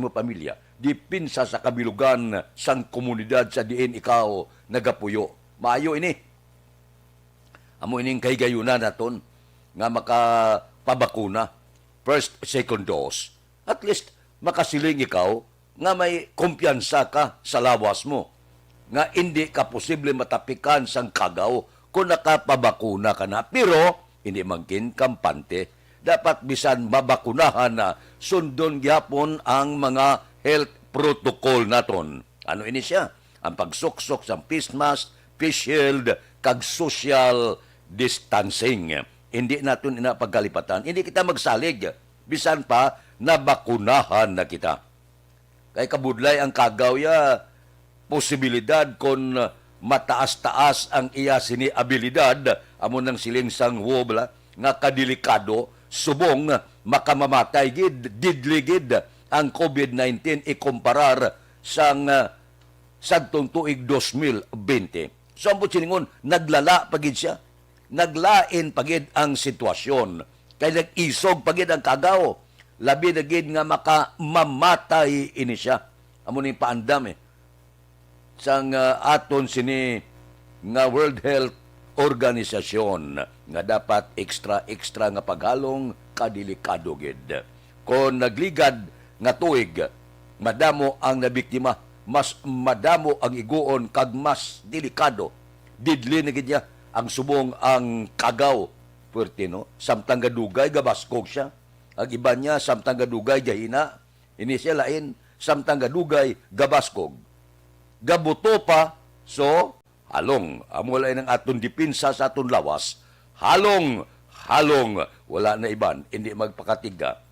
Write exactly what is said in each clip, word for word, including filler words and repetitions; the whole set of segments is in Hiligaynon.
imo pamilya, depensa sa kabilugan sang komunidad sa diin ikaw nagapuyo. Maayo ini. Amo ining kahigayunan naton nga makapabakuna, first, second dose. At least, makasiling ikaw nga may kumpiyansa ka sa lawas mo, nga indi ka posible matapikan sang kagaw kung nakapabakuna ka na. Pero, hindi man gid kampante. Dapat bisan mabakunahan na, sundon gihapon ang mga health protocol naton. Ano ini siya? Ang pagsuksok sang face mask, face shield, kag social distancing. Hindi naton ina pagkalipatan. Hindi kita magsalig, bisan pa nabakunahan na kita. Kay kabudlay ang kagaw ya, posibilidad kon mataas-taas ang iya sini abilidad, amo nang siling sang W O B la, nga kadelikado, subong makamamatay gid, deadly gid ang COVID nineteen ikumparar sang, ah, sadtong tuig dos mil bente. So, ang silingon, naglala pa gid siya. Naglain pa gid ang sitwasyon. Kay nag-isog pa gid ang kagaw. Labi na gid nga makamamatay ini siya. Amo ning paandam, eh, sang, ah, aton sini nga World Health Organization nga dapat extra-extra nga paghalong, kadelikado gid. Kon nagligad nga tuig, madamo ang nabiktima, mas madamo ang iguon kag mas delikado. Deadly na gid niya ang subong ang kagaw. Puwerte, no? Samtang gadugay, gabaskog siya. Ang iban niya, samtang gadugay, gahina. Ini siya lain, samtang gadugay, gabaskog. Gabuto pa, so, halong. Amo lain ang aton depensa sa aton lawas. Halong, halong. Wala na iban, hindi magpakatiga,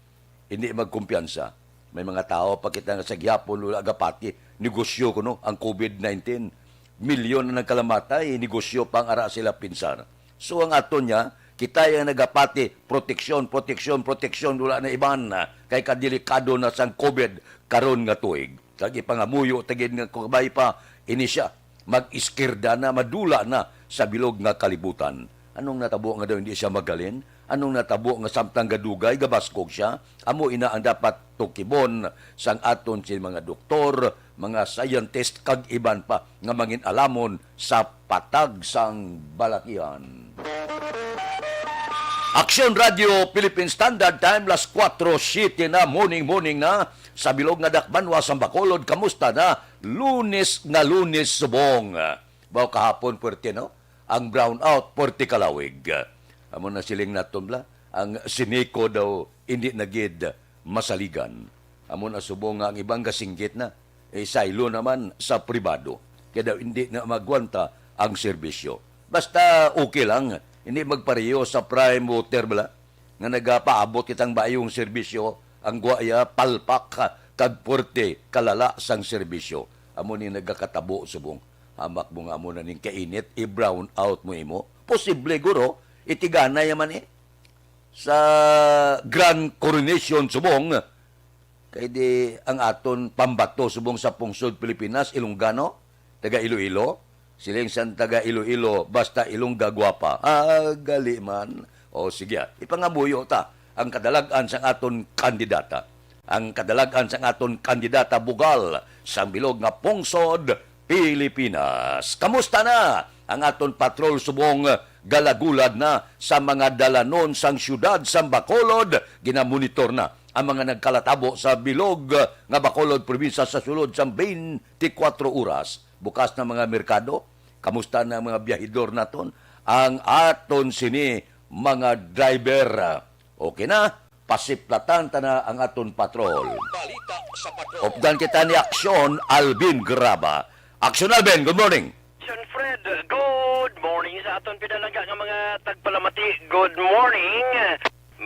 hindi magkumpiyansa. May mga tawo pa kita nga sa gihapon wala gapati. Negosyo kuno ang COVID nineteen. Milyon na nagkalamatay, negosyo pa ang ara sila pinsar. So, ang aton niya, kita ang nagapati, proteksyon, proteksyon, proteksyon, wala na iban, kay kadelikado na sang COVID karon nga tuig. Kag ipangamuyo ta gid nga kabay pa ini siya, mag-iskirda na, madula na sa bilog nga kalibutan. Anong natabo nga daw hindi siya maghalin? Anong natabo nga samtang gadugay, gabaskog siya? Amo ina ang dapat tukibon sang aton sin mga doktor, mga scientist, kag iban pa nga mangin-alamon sa patag sang balakihan. Aksyon Radio Philippine Standard Time, las kuwatro siete na, morning, morning na. Sa bilog nga dakbanwa sang Bacolod, kamusta na? Lunes nga Lunes subong. Baw kahapon, puwerte, no? Ang brownout, puwerte kalawig. Amo na siling naton bala, ang Sineco daw hindi na gid masaligan. Amo na subong nga ang ibang gasinggit na, eh, saylo naman sa pribado. Kaya daw hindi na magwanta ang serbisyo. Basta okay lang, hindi magpareho sa Prime Water bala, nga nagapaabot kitang maayong serbisyo, ang gwa iya palpak kag puwerte kalala sang serbisyo. Amo ni nagakatabo subong. Hamak mo nga amo na ning kainit, i-brown out mo imo. Posible, guro, itiganay man eh. Sa Grand Coronation subong, kay di ang aton pambato subong sa pungsod Pilipinas, Ilonggano, taga Iloilo. Siling sang taga Iloilo, basta Ilongga gwapa. Ah, gali man. O sige, ah, ipangamuyo ta ang kadalag-an sang aton kandidata. Ang kadalag-an sang aton kandidata bugal sang bilog nga pungsod Pilipinas. Kamusta na ang aton patrol subong galagulad na sa mga dalanon sang siyudad sang Bacolod? Ginamonitor na ang mga nagkalatabo sa bilog nga Bacolod, probinsya sa sulod sang twenty-four oras. Bukas na mga merkado. Kamusta na ang mga biyahidor naton? Ang aton sini mga driver. Okay na? Pasiplatan ta na ang aton patrol. Balita sa patrol. Updan kita ni Aksyon Alvin Graba. Aksyon Alvin, good morning. Aksyon Fred, good morning sa aton pinalangga nga mga tagpalamati. Good morning.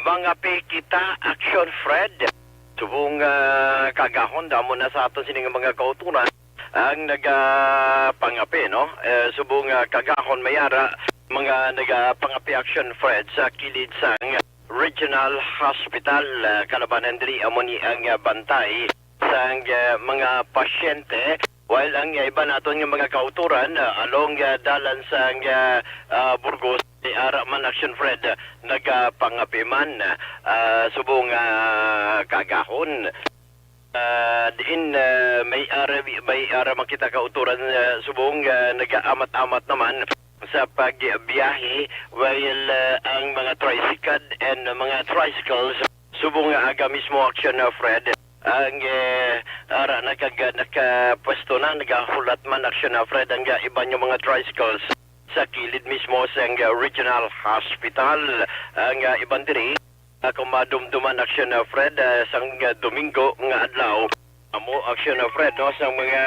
Mangape kita, Aksyon Fred. Subong, ah, kagahon, damo na sa aton sining mga kauturan ang nagapangape, no? Eh, subong, ah, kagahon, may ara mga nagapangape, Aksyon Fred, sa kilid sang Regional Hospital, ah, kalabanan diri amo ni ang, ah, bantay sang, ah, mga pasyente, while ang, ah, iba naton nga mga kauturan, ah, along, ah, dalan sang, ah, ah, Burgos, may ara man, Aksyon Fred, ah, nagapangape man, ah, subong, ah, kagahon. Ah, Diin, ah, may ara, may ara man kita kauturan, ah, subong, ah, nagaamat-amat naman sa pagbiyahe, while, ah, ang mga tricycad and mga tricycles, subong nga aga mismo, Action, ah, Fred, ang, eh, ara na kag, ah, nakapwesto na, nagahulat man, Action, ah, Fred, ang, ah, iban yung mga tricycles sa kilid mismo sang, ah, Regional Hospital. Ang, ah, iban diri, ah, kung madumduman, Action, ah, Fred, ah, sang, ah, Domingo nga adlaw, amo, Action, ah, Fred, no, sang mga,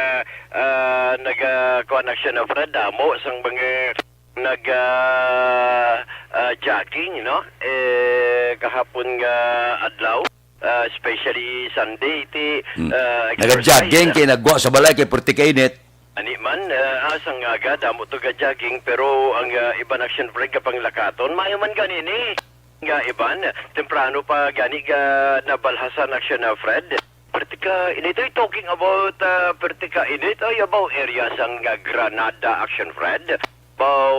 ah, naga-, kuwan, Action, ah, Fred, amo sang mga nag, ah, ah, jogging, no, eh, kahapon nga adlaw, ah, especially Sunday, ti, Hmm. ah, Nag-jogging exercise. Kay nagwa sa balay kay purti kainit. Ani man, ah, asang aga, damo to ga-jogging, pero ang, ah, iban, Action, Fred, ga panglakaton, maayo man gani ni. Nga iban, temprano pa gani ga nabalhasan, Action, ah, Fred. Pwerte ka init, ay, talking about, ah, pwerte ka init, ay, about area sang, ah, Granada, Action, Fred. Baw,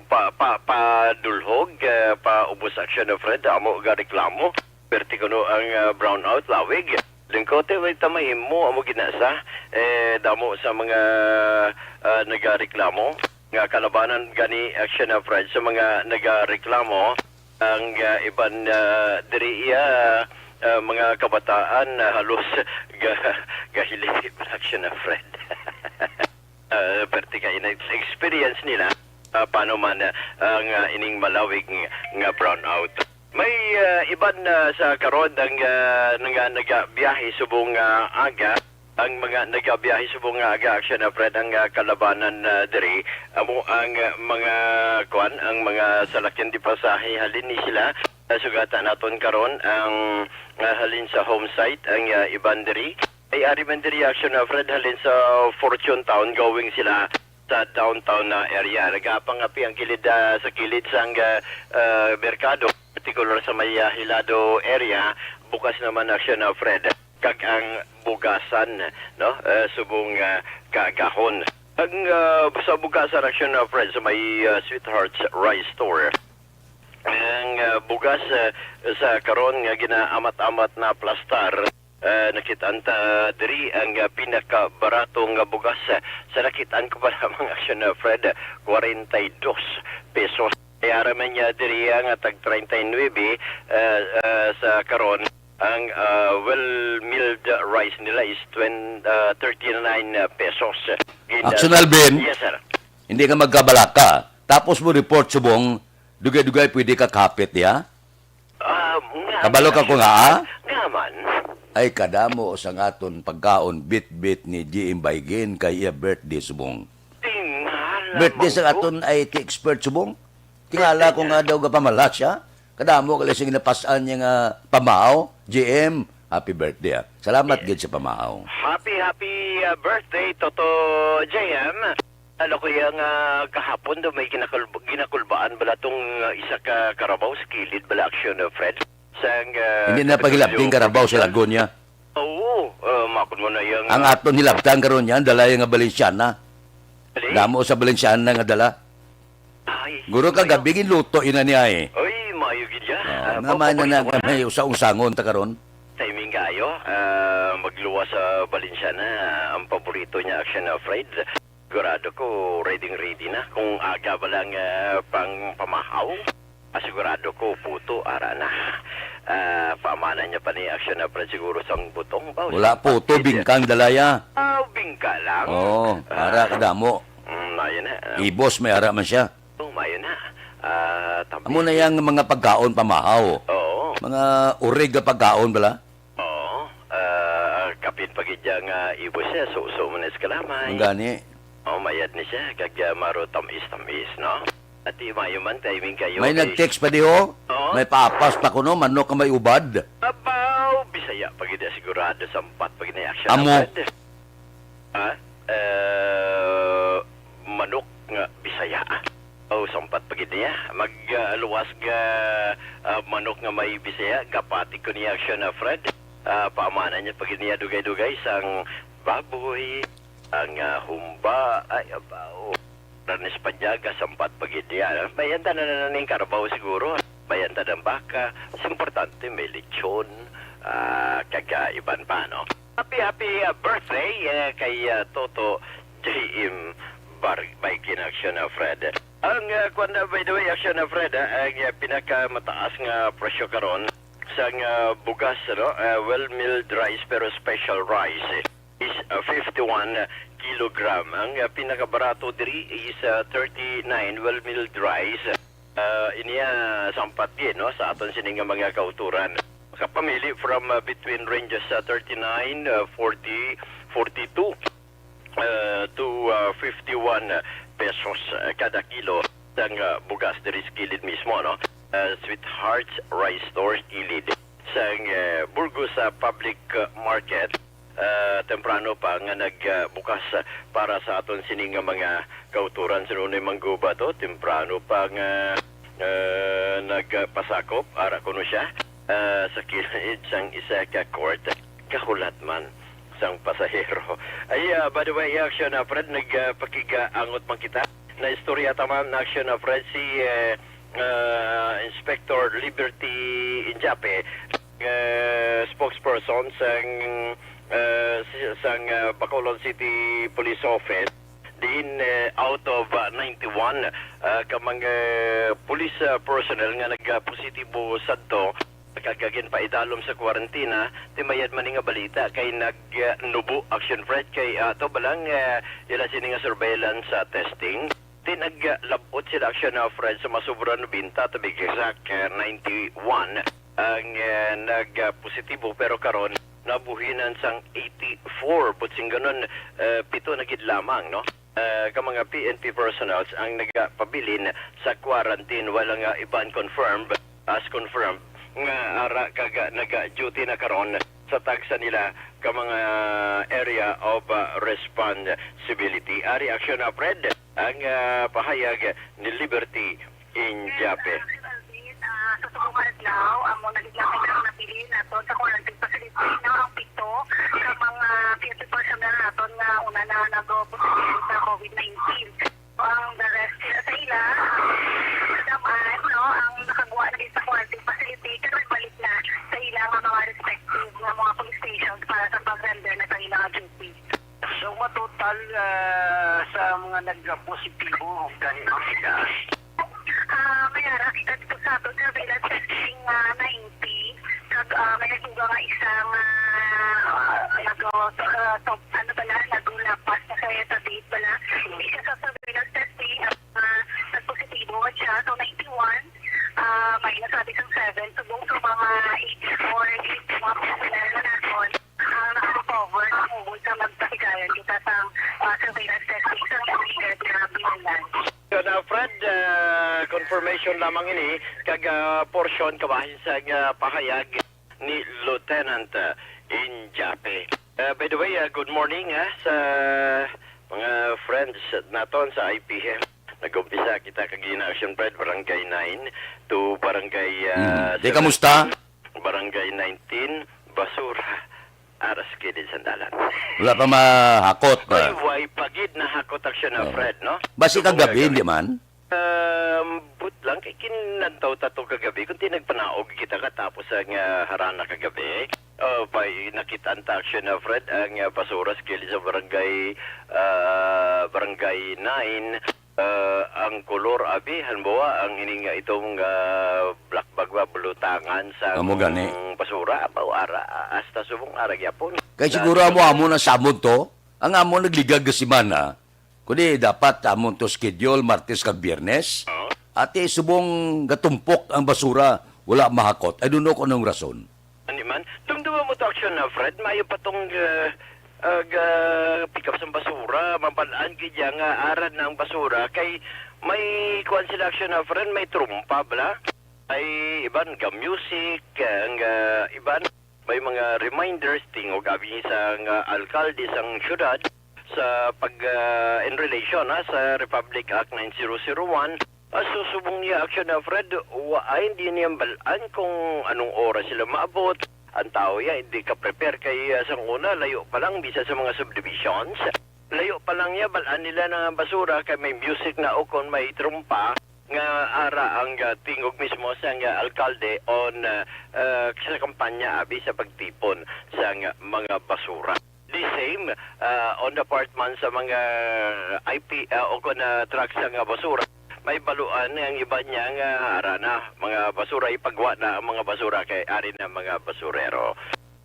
pa, pa, pa dulhog, ah, pa ubos, Action, ah, Fred, amo ga reklamo. Pwerte kuno ang, ah, brownout, lawig. Lingkote, way ta mahimo, amo gid na sa, eh, damo sa mga, ah, nagareklamo nga kalabanan gani, Action, ah, Fred, sa mga nagareklamo. Ang, ah, iban, ah, diri iya, ah, mga kabataan na halos ga-, gahilip, Action, ah, Fred. Ah, pwerte ka init, experience nila, ah, paano man, ah, ang, ah, ining malawig ng-, nga brownout. May, ah, iban, ah, sa karon ang, ah, nga nagabiyahe subong, ah, aga. Ang mga nagabiyahe subong nga aga, Action, ah, Fred, ang, ah, kalabanan, ah, diri, amo ang, ah, mga, kuan, ang mga salakyan di pasahe halin ni sila. Ah, sugata naton karon ang, ah, halin sa home site, ang, ah, iban diri. Ay, ari man diri, Action, ah, Fred, halin sa Fortune Town, going sila sa downtown na area. Nagapangapi ang kilid, ah, sa kilid sang, ah, ah, merkado, particular sa may, ah, Hilado area, bukas naman, Action, ah, Fred, kag ang bugasan, no? Ah, subong, ah, kaagahon. Ang, ah, sa bugasan, Action, ah, Fred, sa may, ah, Sweethearts Rice Store. Ang, ah, bugas, ah, sa karon nga ginaamat-amat na plastar, ah, nakit-an ta diri ang, ah, pinakabarato nga bugas, ah, sa nakit-an ko pa lamang, Action, ah, Fred, ah, kwarenta y dos pesos. Kaya raman niya diri, ah, nga tag treinta y nuebe, ah, ah, sa karon, ang, ah, well milled rice nila is twen-, ah, thirty-nine pesos. Gin-, Action Alvin, yes, sir. Hindi ka magkabalaka. Tapos mo report subong, dugay-dugay pwede ka kapit diha? Ah, nga Kabalo ka man, ko nga, ah? Nga man. Ay, kadamo sang aton pagkaon, bit-bit ni G M Baygin kay iya birthday subong. Tingala Birthday man sa ko. aton I T expert subong. Tingala Birthday ko niya. nga daw gapamalas siya. Kadamo ka lang sing napas-an niya nga pamahaw, G M. Happy birthday, ah. Salamat Eh, gid sa pamahaw. Happy, happy, ah, birthday, Toto J M. Ano ko iya nga kahapon daw may ginakul-, ginakulbaan bala tong, ah, isa ka karabaw sa kilid bala, Action, ah, Fred? Sang, ah, Hindi na Kapitolyo pagilabting karabaw sa Provincial. Lagonia. Oo, ah, makon mo na iya nga Ang aton hilabtan karon yan, dala iya nga Balenciana. Dali? Damo sa Balenciana nga dala. Ay, Guro ka mayo. gabi, ginluto ina niya eh. Ay, mayo gid ya. Oh, Ah, naman na na paborito ko na. may usa-usangon ta karon. Timing kayo, ah, magluwas sa Balenciana, ang paborito niya, Action, ah, Fred. Sigurado ko, ready, ready na. Kung aga ba lang, ah, pang pamahaw, ah, sigurado ko, puto, ara na. Ah, paamanan niya pa ni Action na, Fred, siguro sang butong ba? O Wala sang puto, pakit. bingkang dalaya. Ah, bingka lang. Oo, Ah, ara kadamo. Mm, ayun na. Ah, Ibos, may ara man siya. Oh, mayo na. Ah, tabi. Amo na yang mga pagkaon pamahaw. Oo. Mga urig nga pagkaon bala. Oo. Ah, kapin pa gid ya nga ibos siya, suso man is kalamay. Ang gani. Oh, mayad ni siya, kag, ah, maro tamis-tamis, no? Ati, mayo man, timing kayo May kay nag-text pa di, oh. Oo. May papas pa kuno, manok nga may ubad. Abaw, Bisaya pa gid ya sigurado, sampat pa gid ni Action Amo. Fred. Ha? Eh, manok nga Bisaya. Oh, sampat pa gid niya. Mag, ah, luwas nga, ah, manok nga may Bisaya, gapati ko niya siya na, Fred. Ah, paamanan niya pa gid niya dugay-dugay sang baboy, ang, ah, humba, ay, abaw. Ranis panyaga, sampat pa gid niya. Bayan ta na na ning karabaw siguro. Bayan ta ng baka. Mas importante, may lechon, ah, kag, ah, iban pa, no? Happy, happy, ah, birthday, eh, kay, ah, Toto J M Bar-, Baikin, Action, ah, Fred. Ang, ah, kwan na, by the way, Action, ah, Fred, ah, ang, ah, pinakamataas nga presyo karon sang, ah, bugas, ano, ah, well milled rice pero special rice, eh, is, ah, fifty-one kilogram. Ang, ah, pinakabarato diri is, ah, thirty-nine well milled rice. Ah, ini, ah, sampat gid, no, sa aton sini nga mga kautoran. Makapamili from, ah, between ranges sa thirty-nine, ah, forty, forty-two, ah, to, ah, fifty-one pesos, ah, kada kilo sang, ah, bugas diri sa kilid mismo, no? Ah, Sweethearts Rice Store, kilid sang, ah, Burgos, ah, Public, ah, Market. Ah, temprano pa nga nagbukas para sa aton sini nga mga kautoran. Sa Nunoy Mangguba to, temprano pa nga, ah, nagpasakop, ara kuno siya, ah, sa kilid sang isa ka court. Kahulat man sang pasahero. Ay, ah, by the way, Action, ah, Fred, nagpakigaangot man kita. Naistorya ta man, Action, ah, Fred, si, eh, ah, Inspector Liberty Injape, eh, spokesperson sang, eh, si-, sang, eh, Bacolod City Police Office, diin, eh, out of, ah, ninety-one, ah, ka mga police, ah, personnel nga nagpositibo sadto, kag ginpaidalom sa kwarantina, ti mayad man ni nga balita kay nag, ah, nubo, Action Fred, kay, ah, ato ba lang, ah, ila sini nga surveillance, ah, testing. Ti naglab-ot sila, Action, ah, Fred, sa masobra nobenta, to be exact, ah, ninety-one ang, ah, nag, ah, positibo, pero karon nabuhinan sang eighty-four, but sing ganun, ah, pito na gid lamang, no? Ah, ka mga P N P personnels ang nagapabilin sa quarantine, wala nga iban confirmed, as confirmed, nga ara kag naga-duty na karon sa tagsa nila ka mga area of, ah, responsibility. Ari, Action, ah, Fred, ang, ah, pahayag ni Liberty Injape. Ah, sa subong nga adlaw, amo na gid lang ang napili naton sa quarantine facility, no, ang pito ka mga P N P personnel naton nga una na nag-positive sa COVID nineteen. Ang the rest sila sa ila, ang dam-an, no, ang nakagwa na gid sa quarantine facility, kag nagbalik na sa ila nga mga respective nga mga police stations para sa pag-render na sa ila nga duty. So, matotal, ah, sa mga nagpositibo, gani ang sila? Ah, may ara kita dito sa aton surveillance testing, ah, ninety. Kag, ah, may nagduga nga isa nga, ah, nag-, ah, top, ano bala, nagulapas na kaya sa date bala. Isa sa surveillance testing, ah, nagpositibo siya. So, ninety-one, ah, may nasabi sang seven. Subong sa mga eight or eight, mga personnel na naton. Ang nakarecover, ang ubos sa magpasigayan kita sa, ah, surveillance testing sa illegal na binanlan. Yun, ah, Fred, ah, confirmation lamang ini kag, ah, portion kabahin sa, ah, pahayag ni Lieutenant, ah, Injape. Ah, by the way, ah, good morning, ah, sa mga friends naton sa I P M. Nag-umpisa kita kagina, Action Fred, Barangay nine to Barangay, ah, Hmm. Di, seventeen. Kamusta? Barangay nineteen, basura. Aras kini sandalan. Wala pa mahakot pa. Ay, way pa gid nahakot, Action, ah, Oo. Fred, no? Basi kagabi, hindi man? Um, but lang, kay kinantaw ta to kagabi, kung tinagpanaog kita katapos ang, ah, harana kagabi. Oh, pay, nakita ang Action, ah, Fred, ang, ah, basura sa kilid sa barangay, ah, Barangay nine. Ah, ang kolor, abi, halimbawa, ang ining, ah, itong, ah, black bag ba, bulutangan sa Amo gani. Basura, abaw, ara, hasta subong ara gyapon. Kay siguro amo, amo na samod to. Ang amo nagligag nga semana, kundi dapat amo to schedule, Martes kag Biyernes. Oo. Ati subong gatumpok ang basura, wala mahakot. I don't know kung anong rason. Ani man, dumduma mo to, Action, na, Fred, maayo pa tong, ah, ah, ga-, pick up sang basura, mabal-an gid ya nga arad na ang basura, kay may kuan sila, Action, na, Fred, may trumpa bala. Ay iban ga music, ang, ah, iban may mga reminders, tingog abi sang, ah, alkalde sang syudad sa pag, ah, in relation, ha, sa Republic Act nine zero zero one. Ah, so subong niya, Action, ah, Fred, wa ay, hindi niya bal-an kung anong oras sila maabot. Ang tao ya, hindi ka prepare kay, ah, sang una, layo pa lang, bisa sa mga subdivisions. Layo pa lang ya, bal-an nila na nga basura kay may music na o kung may trumpa. nga ara ang, ah, tingog mismo sang, ah, alkalde on, ah, ah, sa kampanya abi sa pagtipon sang mga basura. The same, ah, on the part man sa mga I P, ah, o kon, ah, truck sang basura, may baluan ang iba niya nga ara na, mga basura, ipagwa na ang mga basura kay ari na mga basurero.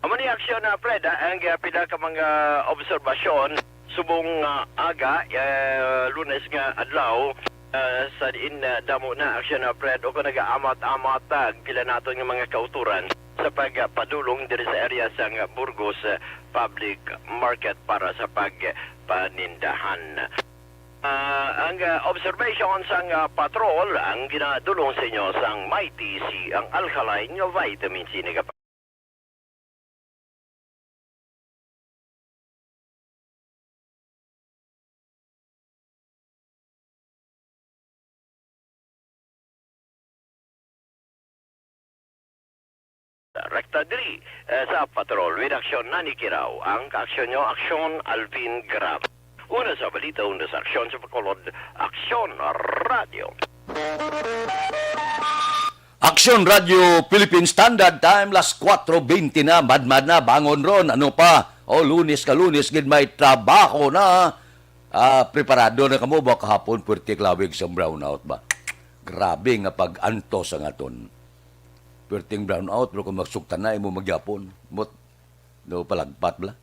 Amo ni aksyon na, Fred, ah, ang, ah, pila ka mga obserbasyon subong nga aga, eh, Lunes nga adlaw, ah, sa diin, ah, damo na aksyon na, Fred, o kung nagaamat-amat, ah, ang pila naton nga mga kauturan sa pagpadulong diri sa area sang Burgos, ah, Public Market para sa pagpanindahan. Ah, ang, ah, observation sang, ah, patrol ang ginadulong sa inyo sang Mighty C, ang alkaline nga vitamin C. Nagapa- Rekta diri, eh, sa patrol. With action, Nani Kiraw. Ang kaaksyon nyo, aksyon, Alvin Grab. Una sa balita, una sa aksyon, sa Bacolod, Aksyon Radio. Aksyon Radio Philippine Standard Time, las kwatro bente na, madmad na, bangon ron, ano pa? O, Lunes ka Lunes, gid may trabaho na. Ah, preparado na kamo ba kahapon, puwerte klawig sa brownout ba? Grabe nga pag-antos ang aton. Puwerteng brownout, pero kung magsugtan na, imo magyapon. Mot, no, palagpat bala.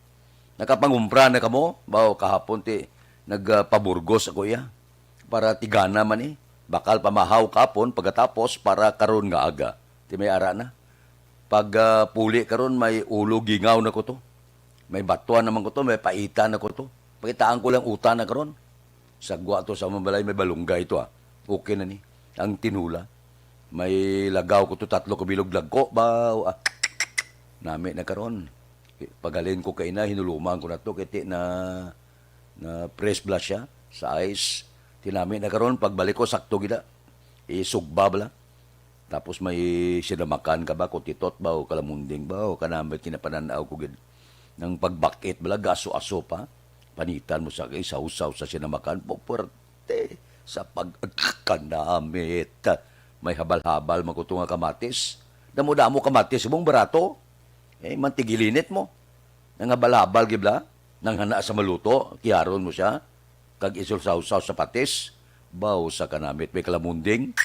Nakapangumpra na kamo? Bao kahapon ti nagpaburgos ako iya. Para tigana man eh. Bakal pamahaw kahapon pagkatapos para karon nga aga. Ti may ara na. Pag, ah, puli karon may ulo gingaw na ko to. May batuan naman ko to, may paitan na ko to. Pakitaan ko lang utan na karon. Sagwa to sa among balay, may balunggay to, ah. Okay na ni. Ang tinula. May lagaw ko to, tatlo ka bilog lagko ba? Ah, nami na karon. Paghalin ko kay ina, hinuluman ko na to, kay ti na, na press bala siya sa ice. Tinami na karon, pagbalik ko, sakto gida. Isugba bala. Tapos may sinamakan ka ba, kutitot ba, o kalamunding ba, o kanamit kinapanan-aw ko gid. Nang pagbakit bala, gaso-aso pa. Panitan mo sa kay sausaw sa sinamakan, puwerte sa pag-, kanamit. May habal-habal man ko to nga kamatis. Damo-damo kamatis, mong barato. Eh, mantigilinit mo. Nang habal-habal gid bala, nang hana sa maluto, kiharon mo siya, kag isulsawsaw sa patis, baw sa kanamit may kalamunding,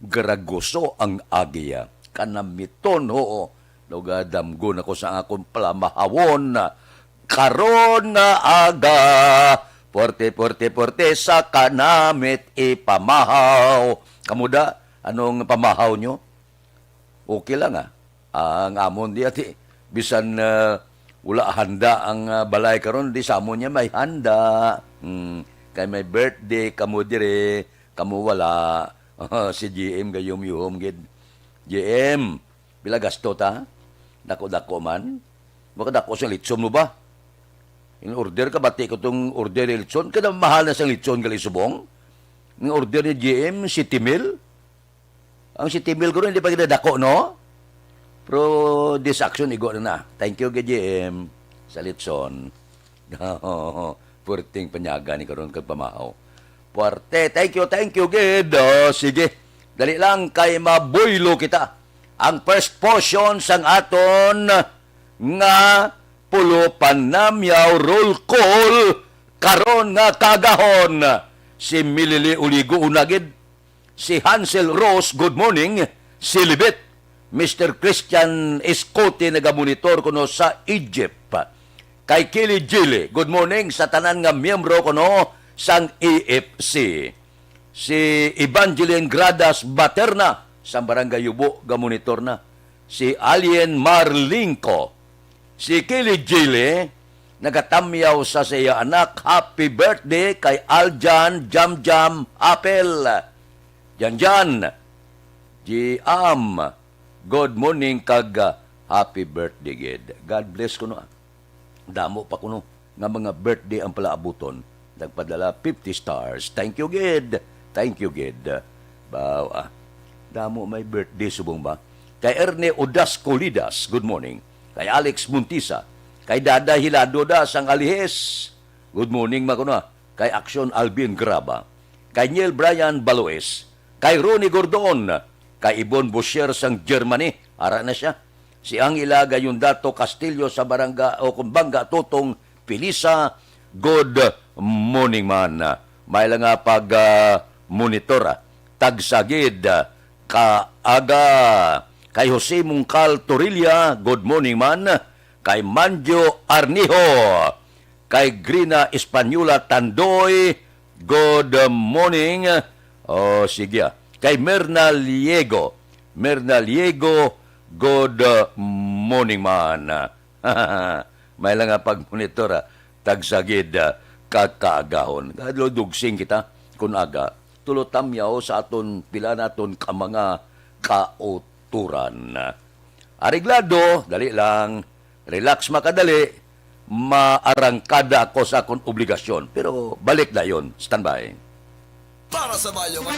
gragoso ang agiya. Kanamiton, oo. Lugadamgon ako sa akon palamahawon. Karon nga aga, porte, porte, porte sa kanamit ipamahaw. Kamuda, anong pamahaw nyo? Okay lang, ah. Ah, ang amon di ati, bisan, ah, wala handa ang, ah, balay karon, di sa amon niya may handa. Hmm, kay may birthday kamo dire, kamo wala. Si G M gayom-yuhom gid. G M, pila gasto ta? Dako-dako man. Makadako sa litson mo ba? In order ka, bati ko tong order ni litson. Kada mahal na sang litson gali subong. Ang order ni G M, siyete mil. Ang siyete mil ko rin, hindi pa gid dako, no? Pero this action, igo na na. Thank you, G M, sa litson. Puwerteng panyaga ni karon kag pamahaw. Puwerte. Thank you, thank you, gid. Oh, sige. Dali lang kay mabuylo kita. Ang first portion sang aton nga Pulo Panamyaw roll call karon nga kagahon. Si Milili Uligo una gid. Si Hansel Rose, good morning. Si Libet, Mister Christian Escote, nagamonitor kuno sa Egypt. Kay Kili Jili, good morning sa tanan nga miyembro kuno sang E F C. Si Evangeline Gradas Baterna, sa Barangay Yubo, gamonitor na. Si Alien Marlingco, Si Kili Jili nagatamyaw sa, sa iya anak, "Happy birthday kay Aljan Jamjam Apel." Janjan, Jiam, good morning kag, ah, happy birthday gid. God bless kuno, ah. Damo pa kuno nga mga birthday ang palaabuton. Nagpadala fifty stars. Thank you gid. Thank you gid. Baw, ah. Damo may birthday subong ba? Kay Erne Odas Colidas, good morning. Kay Alex Montisa, kay Dada Hilado da sang Alihis. Good morning, Makuna. Kay Aksyon Alvin Graba, kay Neil Brian Baloes, Kay Ronnie Gordon, kay Ibon Boucher sang Germany, ara na siya. Si Angela Gayondato Castillo sa Barangga o Kumbanga Tutong Pilisa, good morning man. May lang nga pag ah, monitor ah. Tagsagid ah, kaaga. Kay Jose Mungkal Torilla, good morning man. Kay Manjo Arnijo, kay Grina Española Tandoy, good morning. O, sige ah. Kay Merna Liego, Merna Liego, good morning man. May lang nga pagmonitor ah. Tagsagid ah, kakaagahon. Kadlo dugsing kita kun aga. Tulo tamyaw sa aton pila naton ka mga kauturan. Areglado, dali lang. Relax makadali. Maarangkada ako sa akon obligasyon. Pero balik dayon. Standby. Para sa mayo nga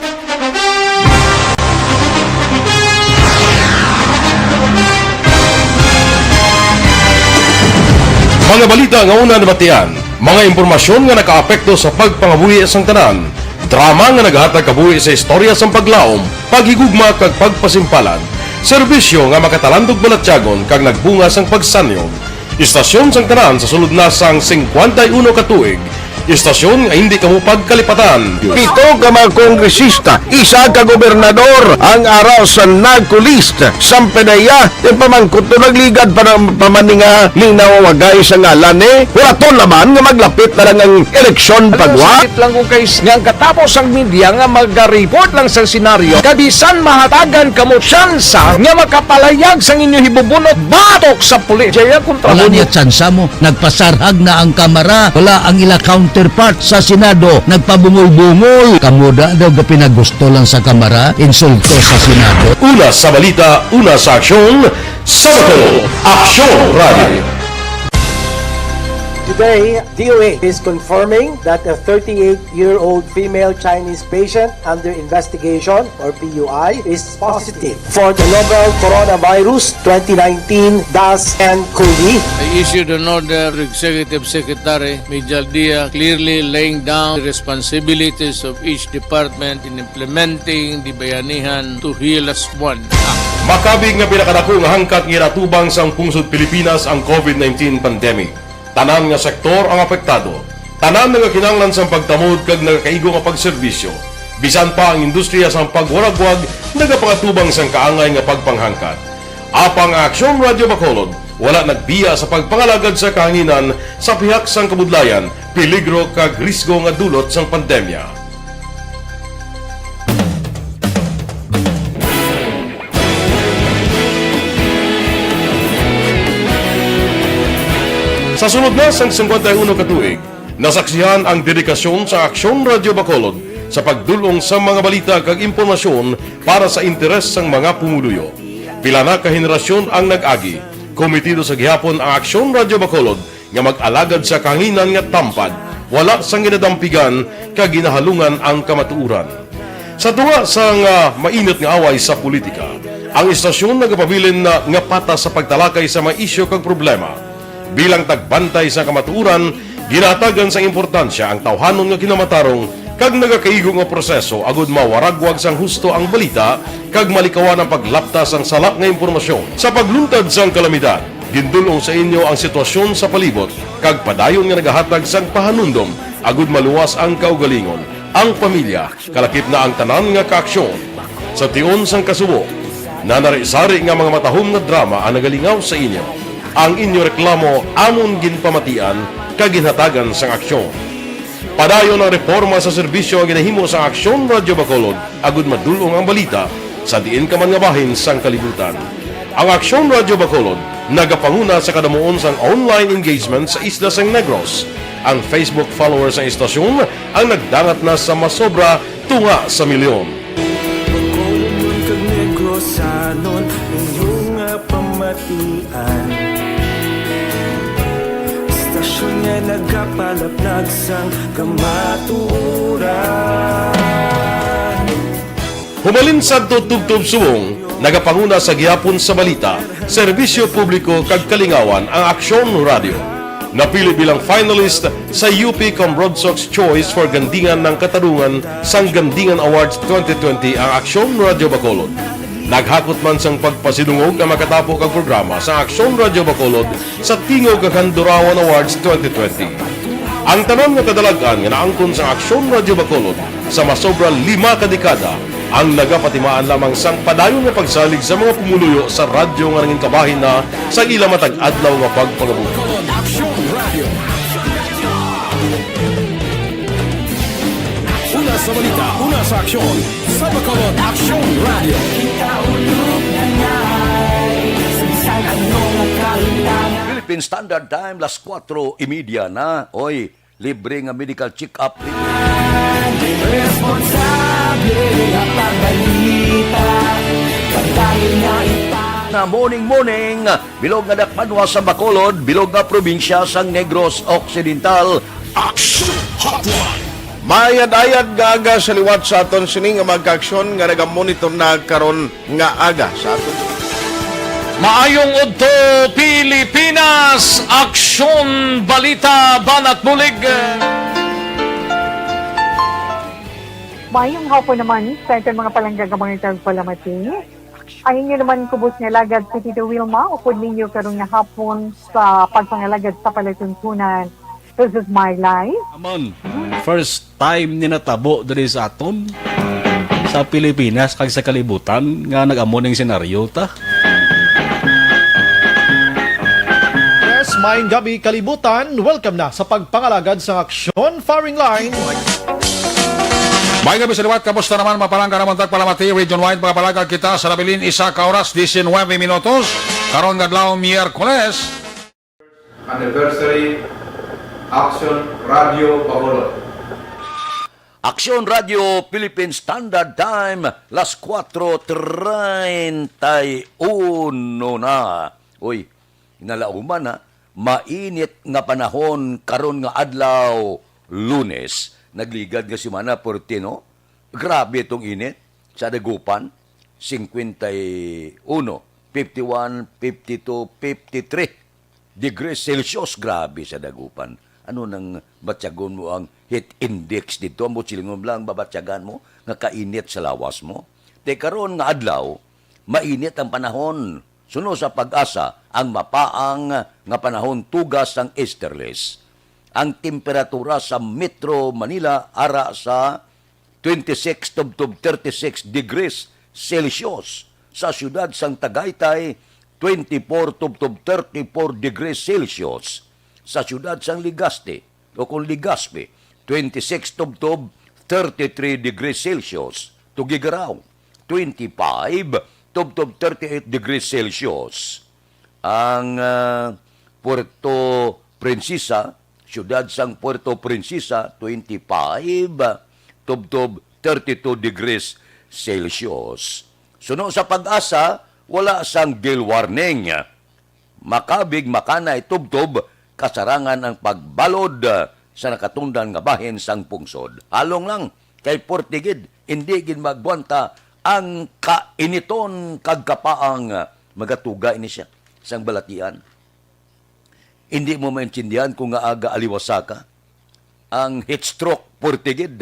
Mga balita nga una nabatian, mga impormasyon nga nakaapekto sa pagpangabuhi sang tanan, drama nga nagahatag kabuhi sa istorya sang paglaom, paghigugma kag pagpasimpalan, serbisyo nga makatalandog balatyagon kag nagbunga sang pagsanyog. Istasyon sang tanan sa sulod na sang singkwenta y uno ka tuig. Istasyon nga hindi kamo pagkalipatan. Pito ka mga kongresista, isa ka gobernador ang ara sa NAGCOLEST. Sampanaya, ti pamangkot to nagligad pa ng pamaninga ning nawawagay sa ngalan ni. Huraton naman nga maglapit na lang ang eleksyon pagwa. Sakit lang kung kay nga ang katapos ang media nga magareport lang sa senaryo, kabisan mahatagan kamo tsansa nga makapalayag sang inyo hibubunot batok sa pulis. Jaya kontra Wala mo niya tsansa mo. Nagpasarhag na ang Kamara. Wala ang ila counterpart sa Senado. Nagpabungol-bungol. Kamo da daw gapinagusto lang sa Kamara. Insulto sa Senado. Una sa balita, una sa aksyon, sa Bacolod, Aksyon Radio. Today, D O A is confirming that a thirty-eight-year-old female Chinese patient under investigation, or P U I, is positive for the novel coronavirus twenty nineteen dash N cov. I issued an order to Executive Secretary Mijal Dia, clearly laying down the responsibilities of each department in implementing the Bayanihan to Heal As One Act. Makabig nga pinakadako nga hangkat nga ginatubang sang pungsod Pilipinas ang covid nineteen pandemic. Tanan nga sektor ang apektado. Tanan nga kinahanglan sang pagtamod kag nagakaigo nga pagserbisyo. Bisan pa ang industriya sang pagwaragwag nagapangatubang sang kaangay nga pagpanghangkat. Apang ang Aksyon Radio Bacolod wala nagbiya sa pagpangalagad sa kahanginan sa pihak sang kabudlayan, peligro kag risgo nga dulot sang pandemya. Sa sulod na sang singkwenta y uno ka tuig, nasaksihan ang dedikasyon sa Aksyon Radio Bacolod sa pagdul-ong sa mga balita kag impormasyon para sa interes sang mga pumuluyo. Pila na ka henerasyon ang nag-agi. Komitido sa gihapon ang Aksyon Radio Bacolod nga mag-alagad sa kahanginan nga tampad, wala sang ginadampigan kag ginahalungan ang kamatuoran. Sa tunga sang, ah, mainit nga away sa politika, ang istasyon nagapabilin na nga patas sa pagtalakay sa mga isyu kag problema. Bilang tagbantay sa kamatuoran, ginahatagan sang importansya ang tawhanon nga kinamatarong kag nagakaigo nga proseso agud mawaragwag sang husto ang balita kag malikawan ang paglapta sang sala nga impormasyon. Sa pagluntad sang kalamidad, gindul-ong sa inyo ang sitwasyon sa palibot kag padayon nga nagahatag sang pahanumdom agud maluwas ang kaugalingon, ang pamilya, kalakip na ang tanan nga kaaksyon. Sa tion sang kasubo, nanari-sari nga mga matahom nga drama ang nagalingaw sa inyo. Ang inyo reklamo amon ginpamatian kag ginhatagan sang aksyon. Padayon ang reporma sa serbisyo nga ginahimo sang Aksyon Radio Bacolod agud madul-ong ang balita sa diin ka man nga bahin sang kalibutan. Ang Aksyon Radio Bacolod nagapanguna sa kadamuon sang online engagement sa isla sang Negros. Ang Facebook followers sang istasyon ang nagdangat na sa masobra tunga sa milyon. Bacolodnon kag Negrosanon, inyo nga pamatian. Istasyon nga nagapalaplag sang kamatuoran. Humalin sadto tubtob subong, nagapanguna sa gihapon sa balita, serbisyo publiko kag kalingawan ang Aksyon Radio. Napili bilang finalist sa U P Cambrodsoc's Choice for Gandingan ng Katarungan sang Gandingan Awards twenty twenty ang Aksyon Radyo Bacolod. Naghakot man sang pagpasidungog ang makatapo kag programa sa Aksyon Radyo Bacolod sa Tingog kag Handurawan Awards twenty twenty. Ang tanan nga kadalag-an nga naangkon sa Aksyon Radyo Bacolod sa masobra lima ka dekada ang nagapatimaan lamang sang padayon nga pagsalig sa mga pumuluyo sa radyo nga nangin kabahin na sa ila matag adlaw nga pagpangabuhi. Aksyon Radio. Una sa balita, una sa aksyon. Sa Bacolod, Aksyon Radio. Philippine Standard Time, las kuwatro y media na. Oy, libre nga medical check-up. Responsable nga pagbalita, pagdahil nga ita. Na morning, morning, bilog nga dakpanwa sa Bacolod, bilog nga probinsya sang Negros Occidental. Action Hotline. Mayad-ayad nga aga sa liwat sa aton sini nga mga kaaksyon nga nagamonitor na karon nga aga sa aton. Maayong udto, Pilipinas! Aksyon, balita, banat bulig. Mayong hapon naman sa aton mga palangga nga mga tagpalamati. Ang inyo naman kubos nga alagad si Tito Wilma, upod ninyo karon nga hapon sa pagpangalagad sa palatuntunan. This is my life. Amon, first time ni natabo diri sa aton, sa Pilipinas kag sa kalibutan nga nag-amo ning senaryo ta. Yes, maayong gabi, kalibutan. Welcome na sa pagpangalagad sa Aksyon Firing Line. Maayong gabi sa liwat, kamusta naman, mga palangga namon tagpalamati, region-wide, mga palangga kita sa nabilin, isa ka oras, diecinuebe minutos, karon nga adlaw, Miyerkules. Anniversary, Action Radio Bacolod. Aksyon Radio Philippine Standard Time, las kuwatro treinta y uno na. Uy, hinalauman na, mainit nga panahon karon nga adlaw, Lunes. Nagligad nga semana, forty, no? Grabe itong init sa Dagupan, cincuenta y uno, fifty-one, fifty-two, fifty-three degrees Celsius. Grabe sa Dagupan. Ano nang batyagon mo ang heat index dito? Amo silingon lang babatyagan mo nga kainit sa lawas mo. Te karon nga adlaw, mainit ang panahon. Suno sa PAGASA, ang mapaang nga panahon tuga sang easterlies. Ang temperatura sa Metro Manila ara sa twenty-six tubtob thirty-six degrees Celsius. Sa siyudad sang Tagaytay, twenty-four tubtob thirty-four degrees Celsius. Sa siyudad sang Legazpi, o kung Legazpi, twenty-six tubtob thirty-three degrees Celsius. Tuguegarao, twenty-five tubtob thirty-eight degrees Celsius. Ang, ah, Puerto Princesa, siyudad sang Puerto Princesa, twenty-five tubtob thirty-two degrees Celsius. Suno sa PAGASA, wala sang gale warning. Makabig makanay tubtob kasarangan ang pagbalod, ah, sa nakatundan nga bahin sang pungsod. Halong lang, kay porte gid, indi gid magwanta ang kainiton kag kapaang, ah, magatuga ini siya sang balatian. Hindi mo maintindihan kung nga aga aliwasa ka. Ang heat stroke, porte gid,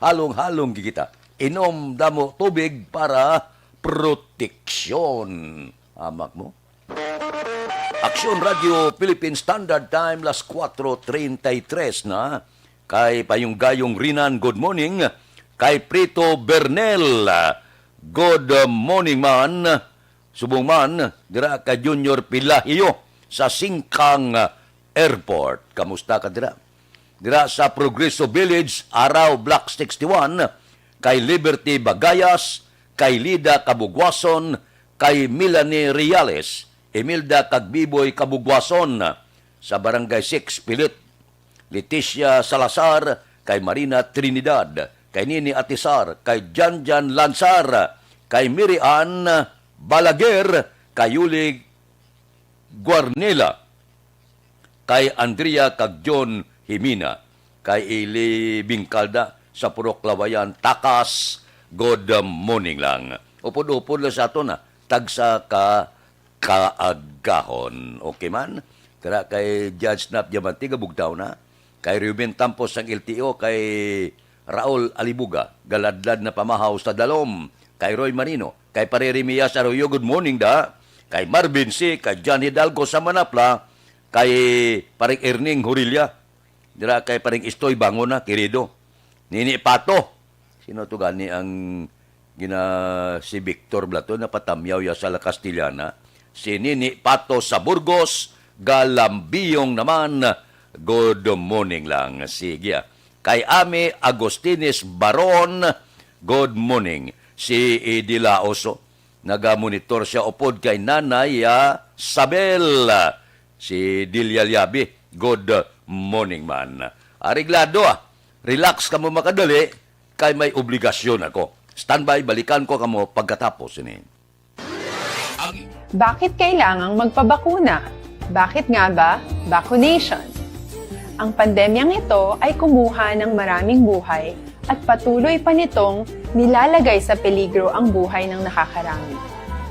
halong-halong gid kita. Inom damo tubig para proteksyon. Amak mo. Aksyon Radio Philippine Standard Time, las kuwatro treinta y tres na. Kay Payong Gayong Rinan, good morning. Kay Prito Bernel, good morning man. Subong man, dira kay Junior Pilahio sa Singkang Airport. Kamusta ka dira? Dira sa Progreso Village, Araw Block sixty-one, kay Liberty Bagayas, kay Lida Kabugwason, kay Melanie Reales, Imelda kag Biboy Kabugwason, sa Barangay six, Pilit, Leticia Salazar, kay Marina Trinidad, kay Nini Atisar, kay Janjan Lansar, kay Mary Ann Balaguer, kay Yuli Guarnela, kay Andrea kag John Jimena, kay Eli Bingkalda sa Purok Lawayan, Takas, good morning lang. Upod-upod lang sa aton, ah, tagsa ka kaagahon. Okay man? Dira kay Judge Nap Diamante, gabugtaw na. Kay Ruben Campos sang L T O, kay Raul Alibuga, galadlad na pamahaw sa dalom. Kay Roy Marino, kay Pare Remias Arroyo, good morning da. Kay Marvin C, kay John Hidalgo sa Manapla, kay Paring Erning Hurilla. Dira kay Paring Istoy, bangon na, kirido. Nini Pato. Sino to gani ang gina-, si Victor Blato, napatamyaw ya sa La Castellana? Si Nini Pato sa Burgos, galambiyong naman. Good morning lang. Sige, ah. Kay Ami Agustines Baron, good morning. Si Edila Oso, nagamonitor siya upod kay Nanay, ah, Sabel. Si Delia Liabi, good morning man. Areglado, ah. Relax kamo makadali, kay may obligasyon ako. Standby, balikan ko kamo pagkatapos ini. Ang Bakit kailangang magpabakuna? Bakit nga ba vaccination? Ang pandemyang ito ay kumuha ng maraming buhay at patuloy pa nitong nilalagay sa peligro ang buhay ng nakakarami.